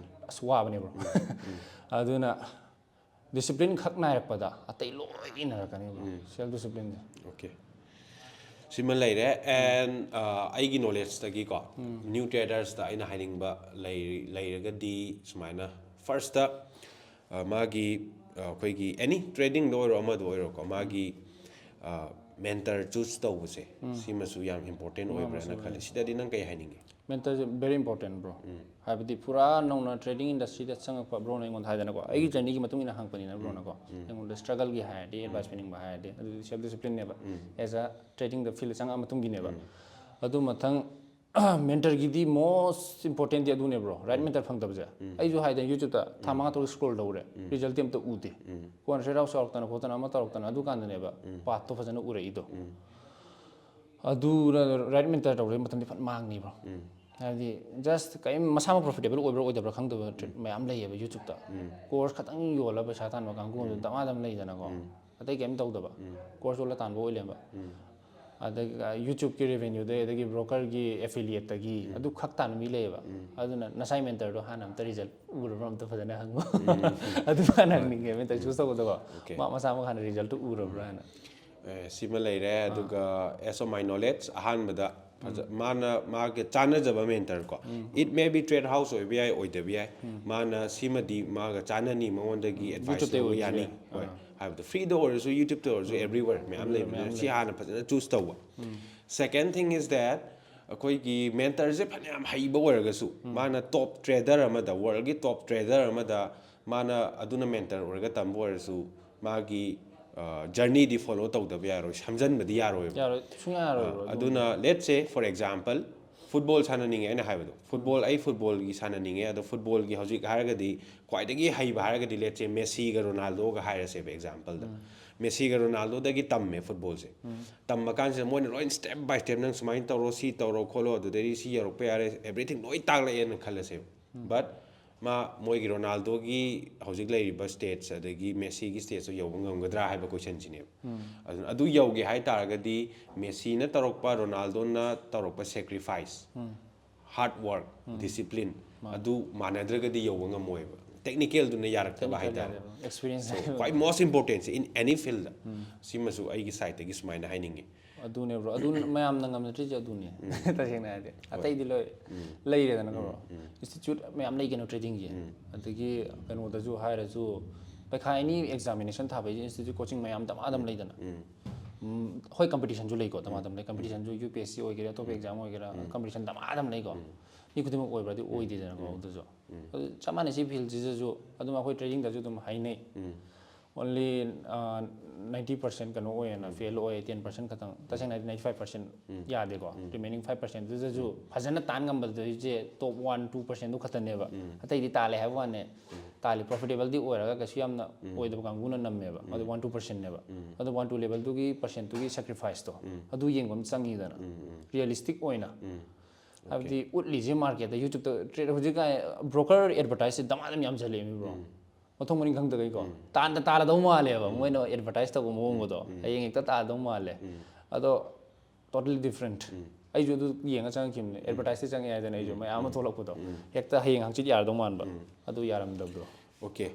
ꯑꯁ ꯋꯥꯕꯅꯦꯕ꯫ ꯑꯗꯨꯅ ꯗꯤꯁꯤꯄ꯭ꯂꯤꯟ ꯈꯛ ꯅꯥꯏꯔꯛꯄꯗ ꯑꯇꯩ ꯂꯣꯏ ꯏꯟꯅꯔꯛꯀꯅꯦꯕ꯫ ꯁꯦꯜꯐ ꯗꯤꯁꯤꯄ꯭ꯂꯤꯟꯁꯦ꯫ ꯑꯣꯀꯦ꯫ ꯁꯤꯃ ꯂꯩꯔꯦ꯫ ꯑꯦꯟ ꯑꯩꯒꯤ ꯅꯣꯂꯦꯖꯇꯒꯤꯀꯣ, ꯅ꯭ꯌꯨ ꯇ꯭ꯔꯦꯗꯔꯁꯇ ꯑꯩꯅ ꯍꯥꯏꯅꯤꯡꯕ ꯂꯩ-, ꯂꯩꯔꯒꯗꯤ ꯁꯨꯃꯥꯏꯅ, ꯐꯥꯔꯁꯇ ꯃꯥꯒꯤ, ꯑ, ꯑꯩꯈꯣꯏꯒꯤ ꯑꯦꯅꯤ ꯇ꯭ꯔꯦꯗꯤꯡꯗ ꯑꯣꯏꯔꯣ ꯑꯃꯗ ꯑꯣꯏꯔꯣꯀꯣ, ꯃꯥꯒꯤ ꯃꯦꯟꯇꯔ ꯆꯨꯁ ꯇꯧꯕꯁꯦ, ꯁꯤꯃꯁꯨ ꯌꯥꯝ ꯏꯝꯄꯣꯔꯇꯦꯟ ꯑꯣꯏꯕ꯭ꯔꯥꯅ ꯈꯜꯂꯦ꯫ ꯁꯤꯗꯗꯤ ꯅꯪ ꯀꯩ ꯍꯥꯏꯅꯤꯡꯒꯦ? ꯃꯦꯟꯇꯔꯁꯦ ꯚꯦꯔꯤ ꯏꯝꯄꯣꯔꯇꯦꯟ ꯕ꯭ꯔꯣ꯫ ꯍꯥꯏꯕꯗꯤ ꯄꯨꯔꯥ ꯅꯧꯅ ꯇ꯭ꯔꯦꯗꯤꯡ ꯏꯟꯗꯁꯇ꯭ꯔꯤꯗ ꯆꯪꯉꯛꯄ ꯕ꯭ꯔꯣꯅ ꯑꯩꯉꯣꯟꯗ ꯍꯥꯏꯗꯅꯀꯣ, ꯑꯩꯒꯤ ꯖꯔꯅꯤꯒꯤ ꯃꯇꯨꯡ ꯏꯟꯅ ꯍꯪꯉꯛꯄꯅꯤꯅ ꯕ꯭ꯔꯣꯅꯀꯣ꯫ ꯑꯩꯉꯣꯟꯗ ꯁ꯭ꯇ꯭ꯔꯒꯜꯒꯤ ꯍꯥꯏꯔꯗꯤ, ꯑꯦꯗꯚꯥꯏꯁ ꯄꯤꯅꯤꯡꯕ ꯍꯥꯏꯔꯗꯤ, ꯑꯗꯨꯗꯤ ꯁꯦꯜꯐ ꯗꯤꯁꯤꯄ꯭ꯂꯤꯟꯅꯦꯕ꯫ ꯑꯦꯁ ꯑ ꯇ꯭ꯔꯦꯗꯤꯡꯗ ꯐꯤꯜꯗ ꯆꯪꯉꯛꯑ ꯃꯇꯨꯡꯒꯤꯅꯦꯕ꯫ ꯑꯗꯨ ꯃꯊꯪ ꯃꯦꯟꯇꯔꯒꯤꯗꯤ ꯃꯣꯁ ꯏꯝꯄꯣꯔꯇꯦꯟꯗꯤ ꯑꯗꯨꯅꯦ ꯕ꯭ꯔꯣ, ꯔꯥꯏꯠ ꯃꯦꯟꯇꯔ ꯐꯪꯗꯕꯁꯦ꯫ ꯑꯩꯁꯨ ꯍꯥꯏꯗꯅ ꯌꯨꯇ꯭ꯌꯨꯕꯇ ꯊꯥ ꯃꯉꯥ ꯇꯔꯨꯛ ꯁ꯭ꯀ꯭ꯔꯣꯜ ꯇꯧꯔꯦ, ꯔꯤꯖꯜꯇꯤ ꯑꯝꯇ ꯎꯗꯦ꯫ ꯀꯣꯟꯅ ꯁ꯭ꯔꯦꯠ ꯑꯥꯎꯠ ꯆꯥꯎꯔꯛꯇꯅ ꯈꯣꯠꯇꯅ ꯑꯃ ꯇꯧꯔꯛꯇꯅ ꯑꯗꯨꯀꯥꯟꯗꯅꯦꯕ ꯄꯥꯠꯇꯣ ꯐꯖꯅ ꯎꯔꯛꯏꯗꯣ꯫ ꯑꯗꯨꯅ ꯔꯥꯏꯠ ꯃꯦꯟꯇꯔ ꯇꯧꯔꯦ ꯃꯇꯝꯗꯤ ꯐꯖꯅ ꯃꯥꯡꯅꯤꯕ꯭ꯔꯣ꯫ ꯍꯥꯏꯕꯗꯤ ꯖꯁ ꯀꯔꯤꯝ ꯃꯁꯥꯃꯛ ꯄ꯭ꯔꯣꯐꯤꯇꯦꯕꯜ ꯑꯣꯏꯕ꯭ꯔꯥ ꯑꯣꯏꯗꯕ꯭ꯔꯥ ꯈꯪꯗꯕ ꯇ꯭ꯔꯦ-, ꯃꯌꯥꯝ ꯂꯩꯌꯦꯕ ꯌꯨꯇ꯭ꯌꯨꯕꯇ꯫ ꯀꯣꯔꯁ ꯈꯛꯇꯪ ꯌꯣꯜꯂ ꯄꯩꯁꯥ ꯇꯥꯟꯕ ꯀꯥꯡꯕꯨ ꯑꯗꯨ ꯗꯃꯥ ꯗꯝ ꯂꯩꯗꯅꯀꯣ꯫ ꯑꯇꯩ ꯀꯩꯝ ꯇꯧꯗꯕ, ꯀꯣꯔꯁ ꯌꯣꯜꯂ ꯇꯥꯟꯕ ꯑꯣꯏ ꯂꯩꯔꯝꯕ꯫ ꯑꯗꯒꯤ ꯌꯨꯇ꯭ꯌꯨꯕꯀꯤ ꯔꯦꯚꯦꯅ꯭ꯌꯨꯗꯩ, ꯑꯗꯒꯤ ꯕ꯭ꯔꯣꯀꯔꯒꯤ ꯑꯦꯐꯤꯂꯤꯌꯦꯠꯇꯒꯤ ꯑꯗꯨ ꯈꯛ ꯇꯥꯟꯕ ꯃꯤ ꯂꯩꯌꯦꯕ꯫ ꯑꯗꯨꯅ ꯅꯁꯥꯏ ꯃꯦꯟꯇꯔꯗꯣ ꯍꯥꯟꯅ ꯑꯝꯇ ꯔꯤꯖꯜ ꯎꯔꯕ꯭ꯔꯥ ꯑꯝꯇ ꯐꯖꯅ ꯍꯪꯉꯣ꯫ ꯑꯗꯨ ꯍꯥꯟꯅ ꯍꯪꯅꯤꯡꯉꯦ, ꯃꯦꯟꯇꯔ ꯆꯨꯁ ꯇꯧꯒꯗꯕ꯫ Okay. ꯃꯥ ꯃꯁꯥꯃꯛ ꯍꯥꯟꯅ ꯔꯤꯖꯜꯇꯨ ꯎꯔꯕ꯭ꯔꯥ ꯍꯥꯏꯅ꯫ ꯑꯦ, ꯁꯤꯃ ꯂꯩꯔꯦ꯫ ꯑꯗꯨꯒ as of my knowledge, ꯑꯍꯥꯟꯕꯗ ꯐꯖ- ꯃꯥꯅ ꯃꯥꯒ ꯆꯥꯟꯅꯖꯕ ꯃꯦꯟꯇꯔ ꯀꯣ, it may be trade house ꯑꯣꯏꯕ ꯌꯥꯏ, ꯑꯣꯏꯗꯕ ꯌꯥꯏ, ꯃꯥꯅ ꯁꯤꯃꯗꯤ ꯃꯥꯒ ꯆꯥꯟꯅꯅꯤ, ꯃꯉꯣꯟꯗꯒꯤ ꯑꯦꯗꯚꯥꯏꯁ YouTubeꯇꯩ ꯂꯧꯕ ꯑꯣꯏꯕꯁꯨ ꯌꯥꯅꯤ꯫ ꯌꯥꯏ꯫ ꯍꯣꯏ, ꯑꯥ꯫ ꯍꯥꯏꯕꯗꯤ ꯐ꯭ꯔꯤꯗ ꯑꯣꯏꯔꯁꯨ, ꯌꯨꯇ꯭ꯌꯨꯕꯇ ꯑꯣꯏꯔꯁꯨ, everywhere ꯃꯌꯥꯝ ꯂꯩꯕꯅꯤꯅ ꯁꯤ ꯍꯥꯟꯅ ꯐꯖꯅ ꯆꯨꯁ ꯇꯧꯕ꯫ Second thing is that ꯑꯩꯈꯣꯏꯒꯤ ꯃꯦꯟꯇꯔꯁꯦ ꯐꯅꯌꯥꯝ ꯍꯩꯕ ꯑꯣꯏꯔꯒꯁꯨ, ꯃꯥꯅ ꯇꯣꯞ ꯇ꯭ꯔꯦꯗꯔ ꯑꯃꯗ, ꯋꯥꯔꯜꯒꯤ ꯇꯣꯞ ꯇ꯭ꯔꯦꯗꯔ ꯑꯃꯗ ꯃꯥꯅ ꯑꯗꯨꯅ ꯃꯦꯟꯇꯔ ꯑꯣꯏꯔꯒ ꯇꯝꯕ ꯑꯣꯏꯔꯁꯨ, ꯃꯥꯒꯤ ꯖꯔꯅꯤꯗꯤ ꯐꯣꯂꯣ ꯇꯧꯗꯕ ꯌꯥꯔꯣꯏ, ꯁꯝꯖꯟꯕꯗꯤ ꯌꯥꯔꯣꯏꯕ꯫ ꯌꯥꯔꯣꯏ, ꯁꯨꯡꯌꯥ ꯌꯥꯔꯣꯏꯕ꯫ ꯑꯗꯨꯅ let's say for example, football ꯁꯥꯟꯅꯅꯤꯡꯉꯦ ꯑꯩꯅ ꯍꯥꯏꯕꯗꯣ, ꯐꯨꯠꯕꯣꯜ, ꯑꯩ ꯐꯨꯠꯕꯣꯜꯒꯤ ꯁꯥꯟꯅꯅꯤꯡꯉꯦ, ꯑꯗꯣ ꯐꯨꯠꯕꯣꯜꯒꯤ ꯍꯧꯖꯤꯛ ꯍꯥꯏꯔꯒꯗꯤ ꯈ꯭ꯋꯥꯏꯗꯒꯤ ꯍꯩꯕ ꯍꯥꯏꯔꯒꯗꯤ let's say ꯃꯦꯁꯤꯒ ꯔꯣꯅꯥꯜꯗꯣꯒ ꯍꯥꯏꯔꯁꯦꯕ ꯑꯦꯛꯖꯥꯝꯄꯜꯗ꯫ ꯃꯦꯁꯤꯒ ꯔꯣꯅꯥꯜꯗꯣꯗꯒꯤ ꯇꯝꯃꯦ ꯐꯨꯠꯕꯣꯜꯁꯦ꯫ ꯇꯝꯕ ꯀꯥꯟꯁꯤꯗ ꯃꯣꯏꯅ ꯂꯣꯏ step by step, "ꯅꯪ ꯁꯨꯃꯥꯏꯅ ꯇꯧꯔꯣ, ꯁꯤ ꯇꯧꯔꯣ ꯈꯣꯠꯂꯣ, ꯑꯗꯨꯗꯩꯗꯤ ꯁꯤ ꯌꯧꯔꯛꯄ ꯌꯥꯔꯦ", everything ꯂꯣꯏ ꯇꯥꯛꯂꯛꯑꯦꯅ ꯈꯜꯂꯁꯦꯕ꯫ But ꯃꯥ ꯃꯣꯏꯒꯤ ꯔꯣꯅꯥꯜꯗꯣꯒꯤ ꯍꯧꯖꯤꯛ ꯂꯩꯔꯤꯕ ꯁ꯭ꯇꯦꯠꯁ ꯑꯗꯒꯤ ꯃꯦꯁꯤꯒꯤ ꯁ꯭ꯇꯦꯠꯁꯇꯣ ꯌꯧꯕ ꯉꯝꯒꯗ꯭ꯔꯥ ꯍꯥꯏꯕ ꯀꯣꯏꯁꯟꯁꯤꯅꯦꯕ꯫ ꯑꯗꯨꯅ ꯑꯗꯨ ꯌꯧꯒꯦ ꯍꯥꯏ ꯇꯥꯔꯒꯗꯤ ꯃꯦꯁꯤꯅ ꯇꯧꯔꯛꯄ, ꯔꯣꯅꯥꯜꯗꯣꯅ ꯇꯧꯔꯛꯄ ꯁꯦꯀ꯭ꯔꯤꯐꯥꯏꯁ, ꯍꯥꯔꯗ ꯋꯥꯔꯛ, ꯗꯤꯁꯤꯄ꯭ꯂꯤꯟ, ꯑꯗꯨ ꯃꯥꯟꯅꯗ꯭ꯔꯒꯗꯤ ꯌꯧꯕ ꯉꯝꯃꯣꯏꯕ꯫ ꯇꯦꯛꯅꯤꯀꯦꯜꯗꯨꯅ ꯌꯥꯔꯛꯇꯕ ꯍꯥꯏꯇꯥꯔꯦ꯫ ꯑꯦꯛꯁꯄꯤꯔꯤꯌꯦꯟꯁ So, ꯈ꯭ꯋꯥꯏ most important say in any field, ꯁꯤꯃꯁꯨ ꯑꯩꯒꯤ ꯁꯥꯏꯠꯇꯒꯤ ꯁꯨꯃꯥꯏꯅ ꯍꯥꯏꯅꯤꯡꯉꯤ꯫ ꯑꯗꯨꯅꯦ ꯕ꯭ꯔꯣ, ꯑꯗꯨ ꯃꯌꯥꯝꯅ ꯉꯝꯅꯗ꯭ꯔꯤꯁꯦ ꯑꯗꯨꯅꯦ꯫ ꯇꯁꯦꯡꯅ ꯍꯥꯏꯔꯗꯤ ꯑꯇꯩꯗꯤ ꯂꯣꯏ ꯂꯩꯔꯦꯗꯅꯀꯣ ꯕ꯭ꯔꯣ꯫ ꯏꯟꯁꯇꯤꯇ꯭ꯌꯨꯠ ꯃꯌꯥꯝ ꯂꯩ ꯀꯩꯅꯣ ꯇ꯭ꯔꯦꯗꯤꯡꯒꯤ꯫ ꯑꯗꯒꯤ ꯀꯩꯅꯣꯗꯁꯨ ꯍꯥꯏꯔꯁꯨ, ꯄꯩꯈꯥ ꯑꯦꯅꯤ ꯑꯦꯛꯖꯥꯃꯤꯅꯦꯁꯟ ꯊꯥꯕꯒꯤ ꯏꯟꯁꯇꯤꯇ꯭ꯌꯨꯠ ꯀꯣꯆꯤꯡ ꯃꯌꯥꯝ ꯗꯃꯥ ꯑꯗꯨꯝ ꯂꯩꯗꯅ꯫ ꯎꯝ, ꯍꯣꯏ, ꯀꯝꯄꯤꯇꯤꯁꯟꯁꯨ ꯂꯩꯀꯣ, ꯗꯃꯥ ꯑꯗꯨꯝ ꯂꯩ꯫ ꯀꯝꯄꯤꯇꯤꯁꯟꯁꯨ ꯌꯨ ꯄꯤ ꯑꯦꯁ ꯁꯤ ꯑꯣꯏꯒꯦꯔꯥ, ꯑꯇꯣꯞꯄ ꯑꯦꯛꯖꯥꯝ ꯑꯣꯏꯒꯦꯔꯥ, ꯀꯝꯄꯤꯇꯤꯁꯟ ꯗꯃꯥ ꯑꯗꯨꯝ ꯂꯩꯀꯣ꯫ ꯃꯤ ꯈꯨꯗꯤꯡꯃꯛ ꯑꯣꯏꯕ꯭ꯔꯗꯤ ꯑꯣꯏꯗꯦꯗꯅꯀꯣ꯫ ꯑꯗꯨꯁꯨ ꯑꯗꯨ ꯆꯞ ꯃꯥꯟꯅꯩ꯫ ꯁꯤ ꯐꯤꯜꯁꯤꯗꯁꯨ ꯑꯗꯨꯝ ꯑꯩꯈꯣꯏ ꯇ꯭ꯔꯦꯗꯤꯡꯗꯁꯨ ꯑꯗꯨꯝ ꯍꯥꯏꯅꯩ꯫ ꯑꯣꯟꯂꯤ ꯅꯥꯏꯟꯇꯤ ꯄꯥꯔꯁꯦꯟ ꯀꯩꯅꯣ ꯑꯣꯏꯌꯦꯅ, ꯐꯦꯜ ꯑꯣꯏꯌꯦ, ꯇꯦꯟ ꯄꯥꯔꯁꯦꯟ ꯈꯛꯇꯪ꯫ ꯇꯁꯦꯡꯅ ꯍꯥꯏꯗꯤ ꯅꯥꯏꯟꯇꯤ ꯐꯥꯏꯚ ꯄꯥꯔꯁꯦꯟ ꯌꯥꯗꯦꯀꯣ꯫ ꯔꯤꯃꯦꯅꯤꯡ ꯐꯥꯏꯚ ꯄꯥꯔꯁꯦꯟꯗꯨꯗꯁꯨ ꯐꯖꯅ ꯇꯥꯟ ꯉꯝꯕꯗꯨꯗꯩꯁꯦ ꯇꯣꯞ ꯋꯥꯟ ꯇꯨ ꯄꯥꯔꯁꯦꯟꯗꯨ ꯈꯛꯇꯅꯦꯕ꯫ ꯑꯇꯩꯗꯤ ꯇꯥꯜꯂꯦ ꯍꯥꯏꯕ ꯋꯥꯅꯦ꯫ ꯇꯥꯜꯂꯤ, ꯄ꯭ꯔꯣꯐꯤꯇꯦꯕꯜꯗꯤ ꯑꯣꯏꯔꯒ ꯀꯩꯁꯨ ꯌꯥꯝꯅ ꯑꯣꯏꯗꯕ ꯀꯥꯡꯕꯨꯅ ꯅꯝꯃꯦꯕ꯫ ꯑꯗꯨ ꯋꯥꯟ ꯇꯨ ꯄꯥꯔꯁꯦꯟꯅꯦꯕ꯫ ꯑꯗꯨ ꯋꯥꯟ ꯇꯨ ꯂꯦꯕꯦꯜꯗꯨꯒꯤ ꯄꯥꯔꯁꯦꯟꯇꯨꯒꯤ ꯁꯦꯀ꯭ꯔꯤꯐꯥꯏꯁꯇꯣ ꯑꯗꯨ ꯌꯦꯡꯕ ꯑꯃ ꯆꯪꯉꯤꯗꯅ꯫ ꯔꯤꯌꯦꯂꯤꯁꯇꯤꯛ ꯑꯣꯏꯅ꯫ ꯍꯥꯏꯕꯗꯤ ꯎꯠꯂꯤꯁꯦ ꯃꯥꯔꯀꯦꯠꯇ, ꯌꯨꯇ꯭ꯌꯨꯕꯇ ꯇ꯭ꯔꯦꯠ ꯍꯧꯖꯤꯛ ꯕ꯭ꯔꯣꯀꯔ ꯑꯦꯗꯚꯔꯇꯥꯏꯖꯁꯦ ꯗꯃꯥ ꯑꯗꯨꯝ ꯌꯥꯝꯁꯜꯂꯛꯑꯦꯃꯤ ꯕ꯭ꯔꯣ꯫ ꯃꯊꯣꯡ ꯃꯔꯤꯡ ꯈꯪꯗꯒꯩꯀꯣ, ꯇꯥꯟꯗ ꯇꯥꯜꯂꯗꯧ ꯃꯥꯜꯂꯦꯕ ꯃꯣꯏꯅ ꯑꯦꯗꯚꯔꯇꯥꯏꯁ ꯇꯧꯕ ꯃꯑꯣꯡꯗꯣ꯫ ꯍꯌꯦꯡ ꯍꯦꯛꯇ ꯇꯥꯜꯂꯗꯧ ꯃꯥꯜꯂꯦ꯫ ꯑꯗꯣ totally different꯫ ꯑꯩꯁꯨ ꯑꯗꯨ ꯌꯦꯡꯉ ꯆꯪꯉꯛꯈꯤꯕꯅꯦ, ꯑꯦꯗꯚꯔꯇꯥꯏꯁꯇ ꯆꯪꯉꯛꯑꯦ ꯍꯥꯏꯗꯅ ꯑꯩꯁꯨ ꯃꯌꯥꯝ ꯑꯃ ꯊꯣꯛꯂꯛꯄꯗꯣ꯫ ꯍꯦꯛꯇ ꯍꯌꯦꯡ ꯍꯪꯆꯤꯠ ꯌꯥꯔꯗꯧ ꯃꯥꯟꯕ꯫ ꯑꯗꯨ ꯌꯥꯔꯝꯗꯕꯗꯣ꯫ Okay,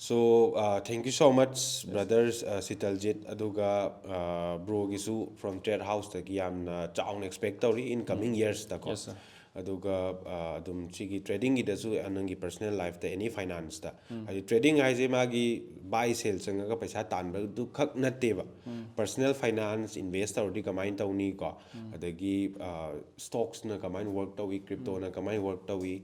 so uh, thank you so much, brothers, uh, Sitaljeet ꯑꯗꯨꯒ uh, broꯒꯤꯁꯨ from Trade Houseꯇꯒꯤ ꯌꯥꯝꯅ ꯆꯥꯎꯅ expect ꯇꯧꯔꯤ in coming yearsꯇꯀꯣ꯫ Yes, sir. ꯑꯗꯨꯒ uh, ꯑꯗꯨꯝ ꯁꯤꯒꯤ tradingꯒꯤꯗꯁꯨ, uh, ꯅꯪꯒꯤ personal lifeꯇ, any financeꯇ, ꯍꯥꯏꯗꯤ trading ꯍꯥꯏꯁꯦ ꯃꯥꯒꯤ buy sell ꯆꯪꯉꯒ ꯄꯩꯁꯥ ꯇꯥꯟꯕꯗꯨ ꯈꯛ ꯅꯠꯇꯦꯕ꯫ Personal finance, invest ꯇꯧꯔꯗꯤ ꯀꯃꯥꯏꯅ ꯇꯧꯅꯤ ꯀꯣ, ꯑꯗꯒꯤ uh, stocksꯅ ꯀꯃꯥꯏꯅ work ꯇꯧꯏ, cryptoꯅ ꯀꯃꯥꯏꯅ work ꯇꯧꯏ,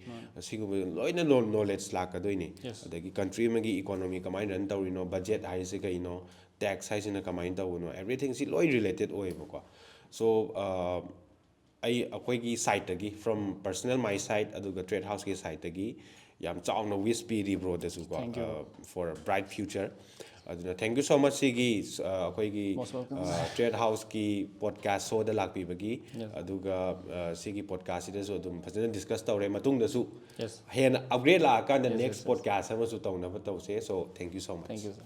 ꯑꯁꯤꯒꯨꯝꯕ ꯂꯣꯏꯅ knowledge ꯂꯥꯛꯀꯗꯣꯏꯅꯤ꯫ Yes. ꯑꯗꯒꯤ country ꯑꯃꯒꯤ economy ꯀꯃꯥꯏꯅ run ꯇꯧꯔꯤꯅꯣ, budget ꯍꯥꯏꯁꯦ ꯀꯩꯅꯣ, tax ꯍꯥꯏꯁꯤꯅ ꯀꯃꯥꯏꯅ ꯇꯧꯕꯅꯣ, everythingꯁꯤ ꯂꯣꯏ related ꯑꯣꯏꯌꯦꯕꯀꯣ꯫ So uh, ꯑꯩ ꯑꯩꯈꯣꯏꯒꯤ sideꯇꯒꯤ, from personal my side ꯑꯗꯨꯒ Trade Houseꯀꯤ sideꯇꯒꯤ ꯌꯥꯝ ꯆꯥꯎꯅ wish ꯄꯤꯔꯤ broꯗꯁꯨꯀꯣ, Thank you. Uh, for a bright future꯫ ꯑꯗꯨꯅ thank you so much ꯁꯤꯒꯤ uh, ꯑꯩꯈꯣꯏꯒꯤ Most welcome. Uh, Trade Houseꯀꯤ podcast showꯗ ꯂꯥꯛꯄꯤꯕꯒꯤ꯫ Yes. ꯑꯗꯨꯒ uh, ꯁꯤꯒꯤ podcastꯁꯤꯗꯁꯨ ꯑꯗꯨꯝ ꯐꯖꯅ discuss ꯇꯧꯔꯦ꯫ ꯃꯇꯨꯡꯗꯁꯨ Yes. ꯍꯦꯟꯅ upgrade ꯂꯥꯛꯑꯀꯥꯟꯗ Yes, next yes, yes. podcast ꯑꯃꯁꯨ ꯇꯧꯅꯕ ꯇꯧꯁꯦ꯫ So thank you so much. Thank you, sir.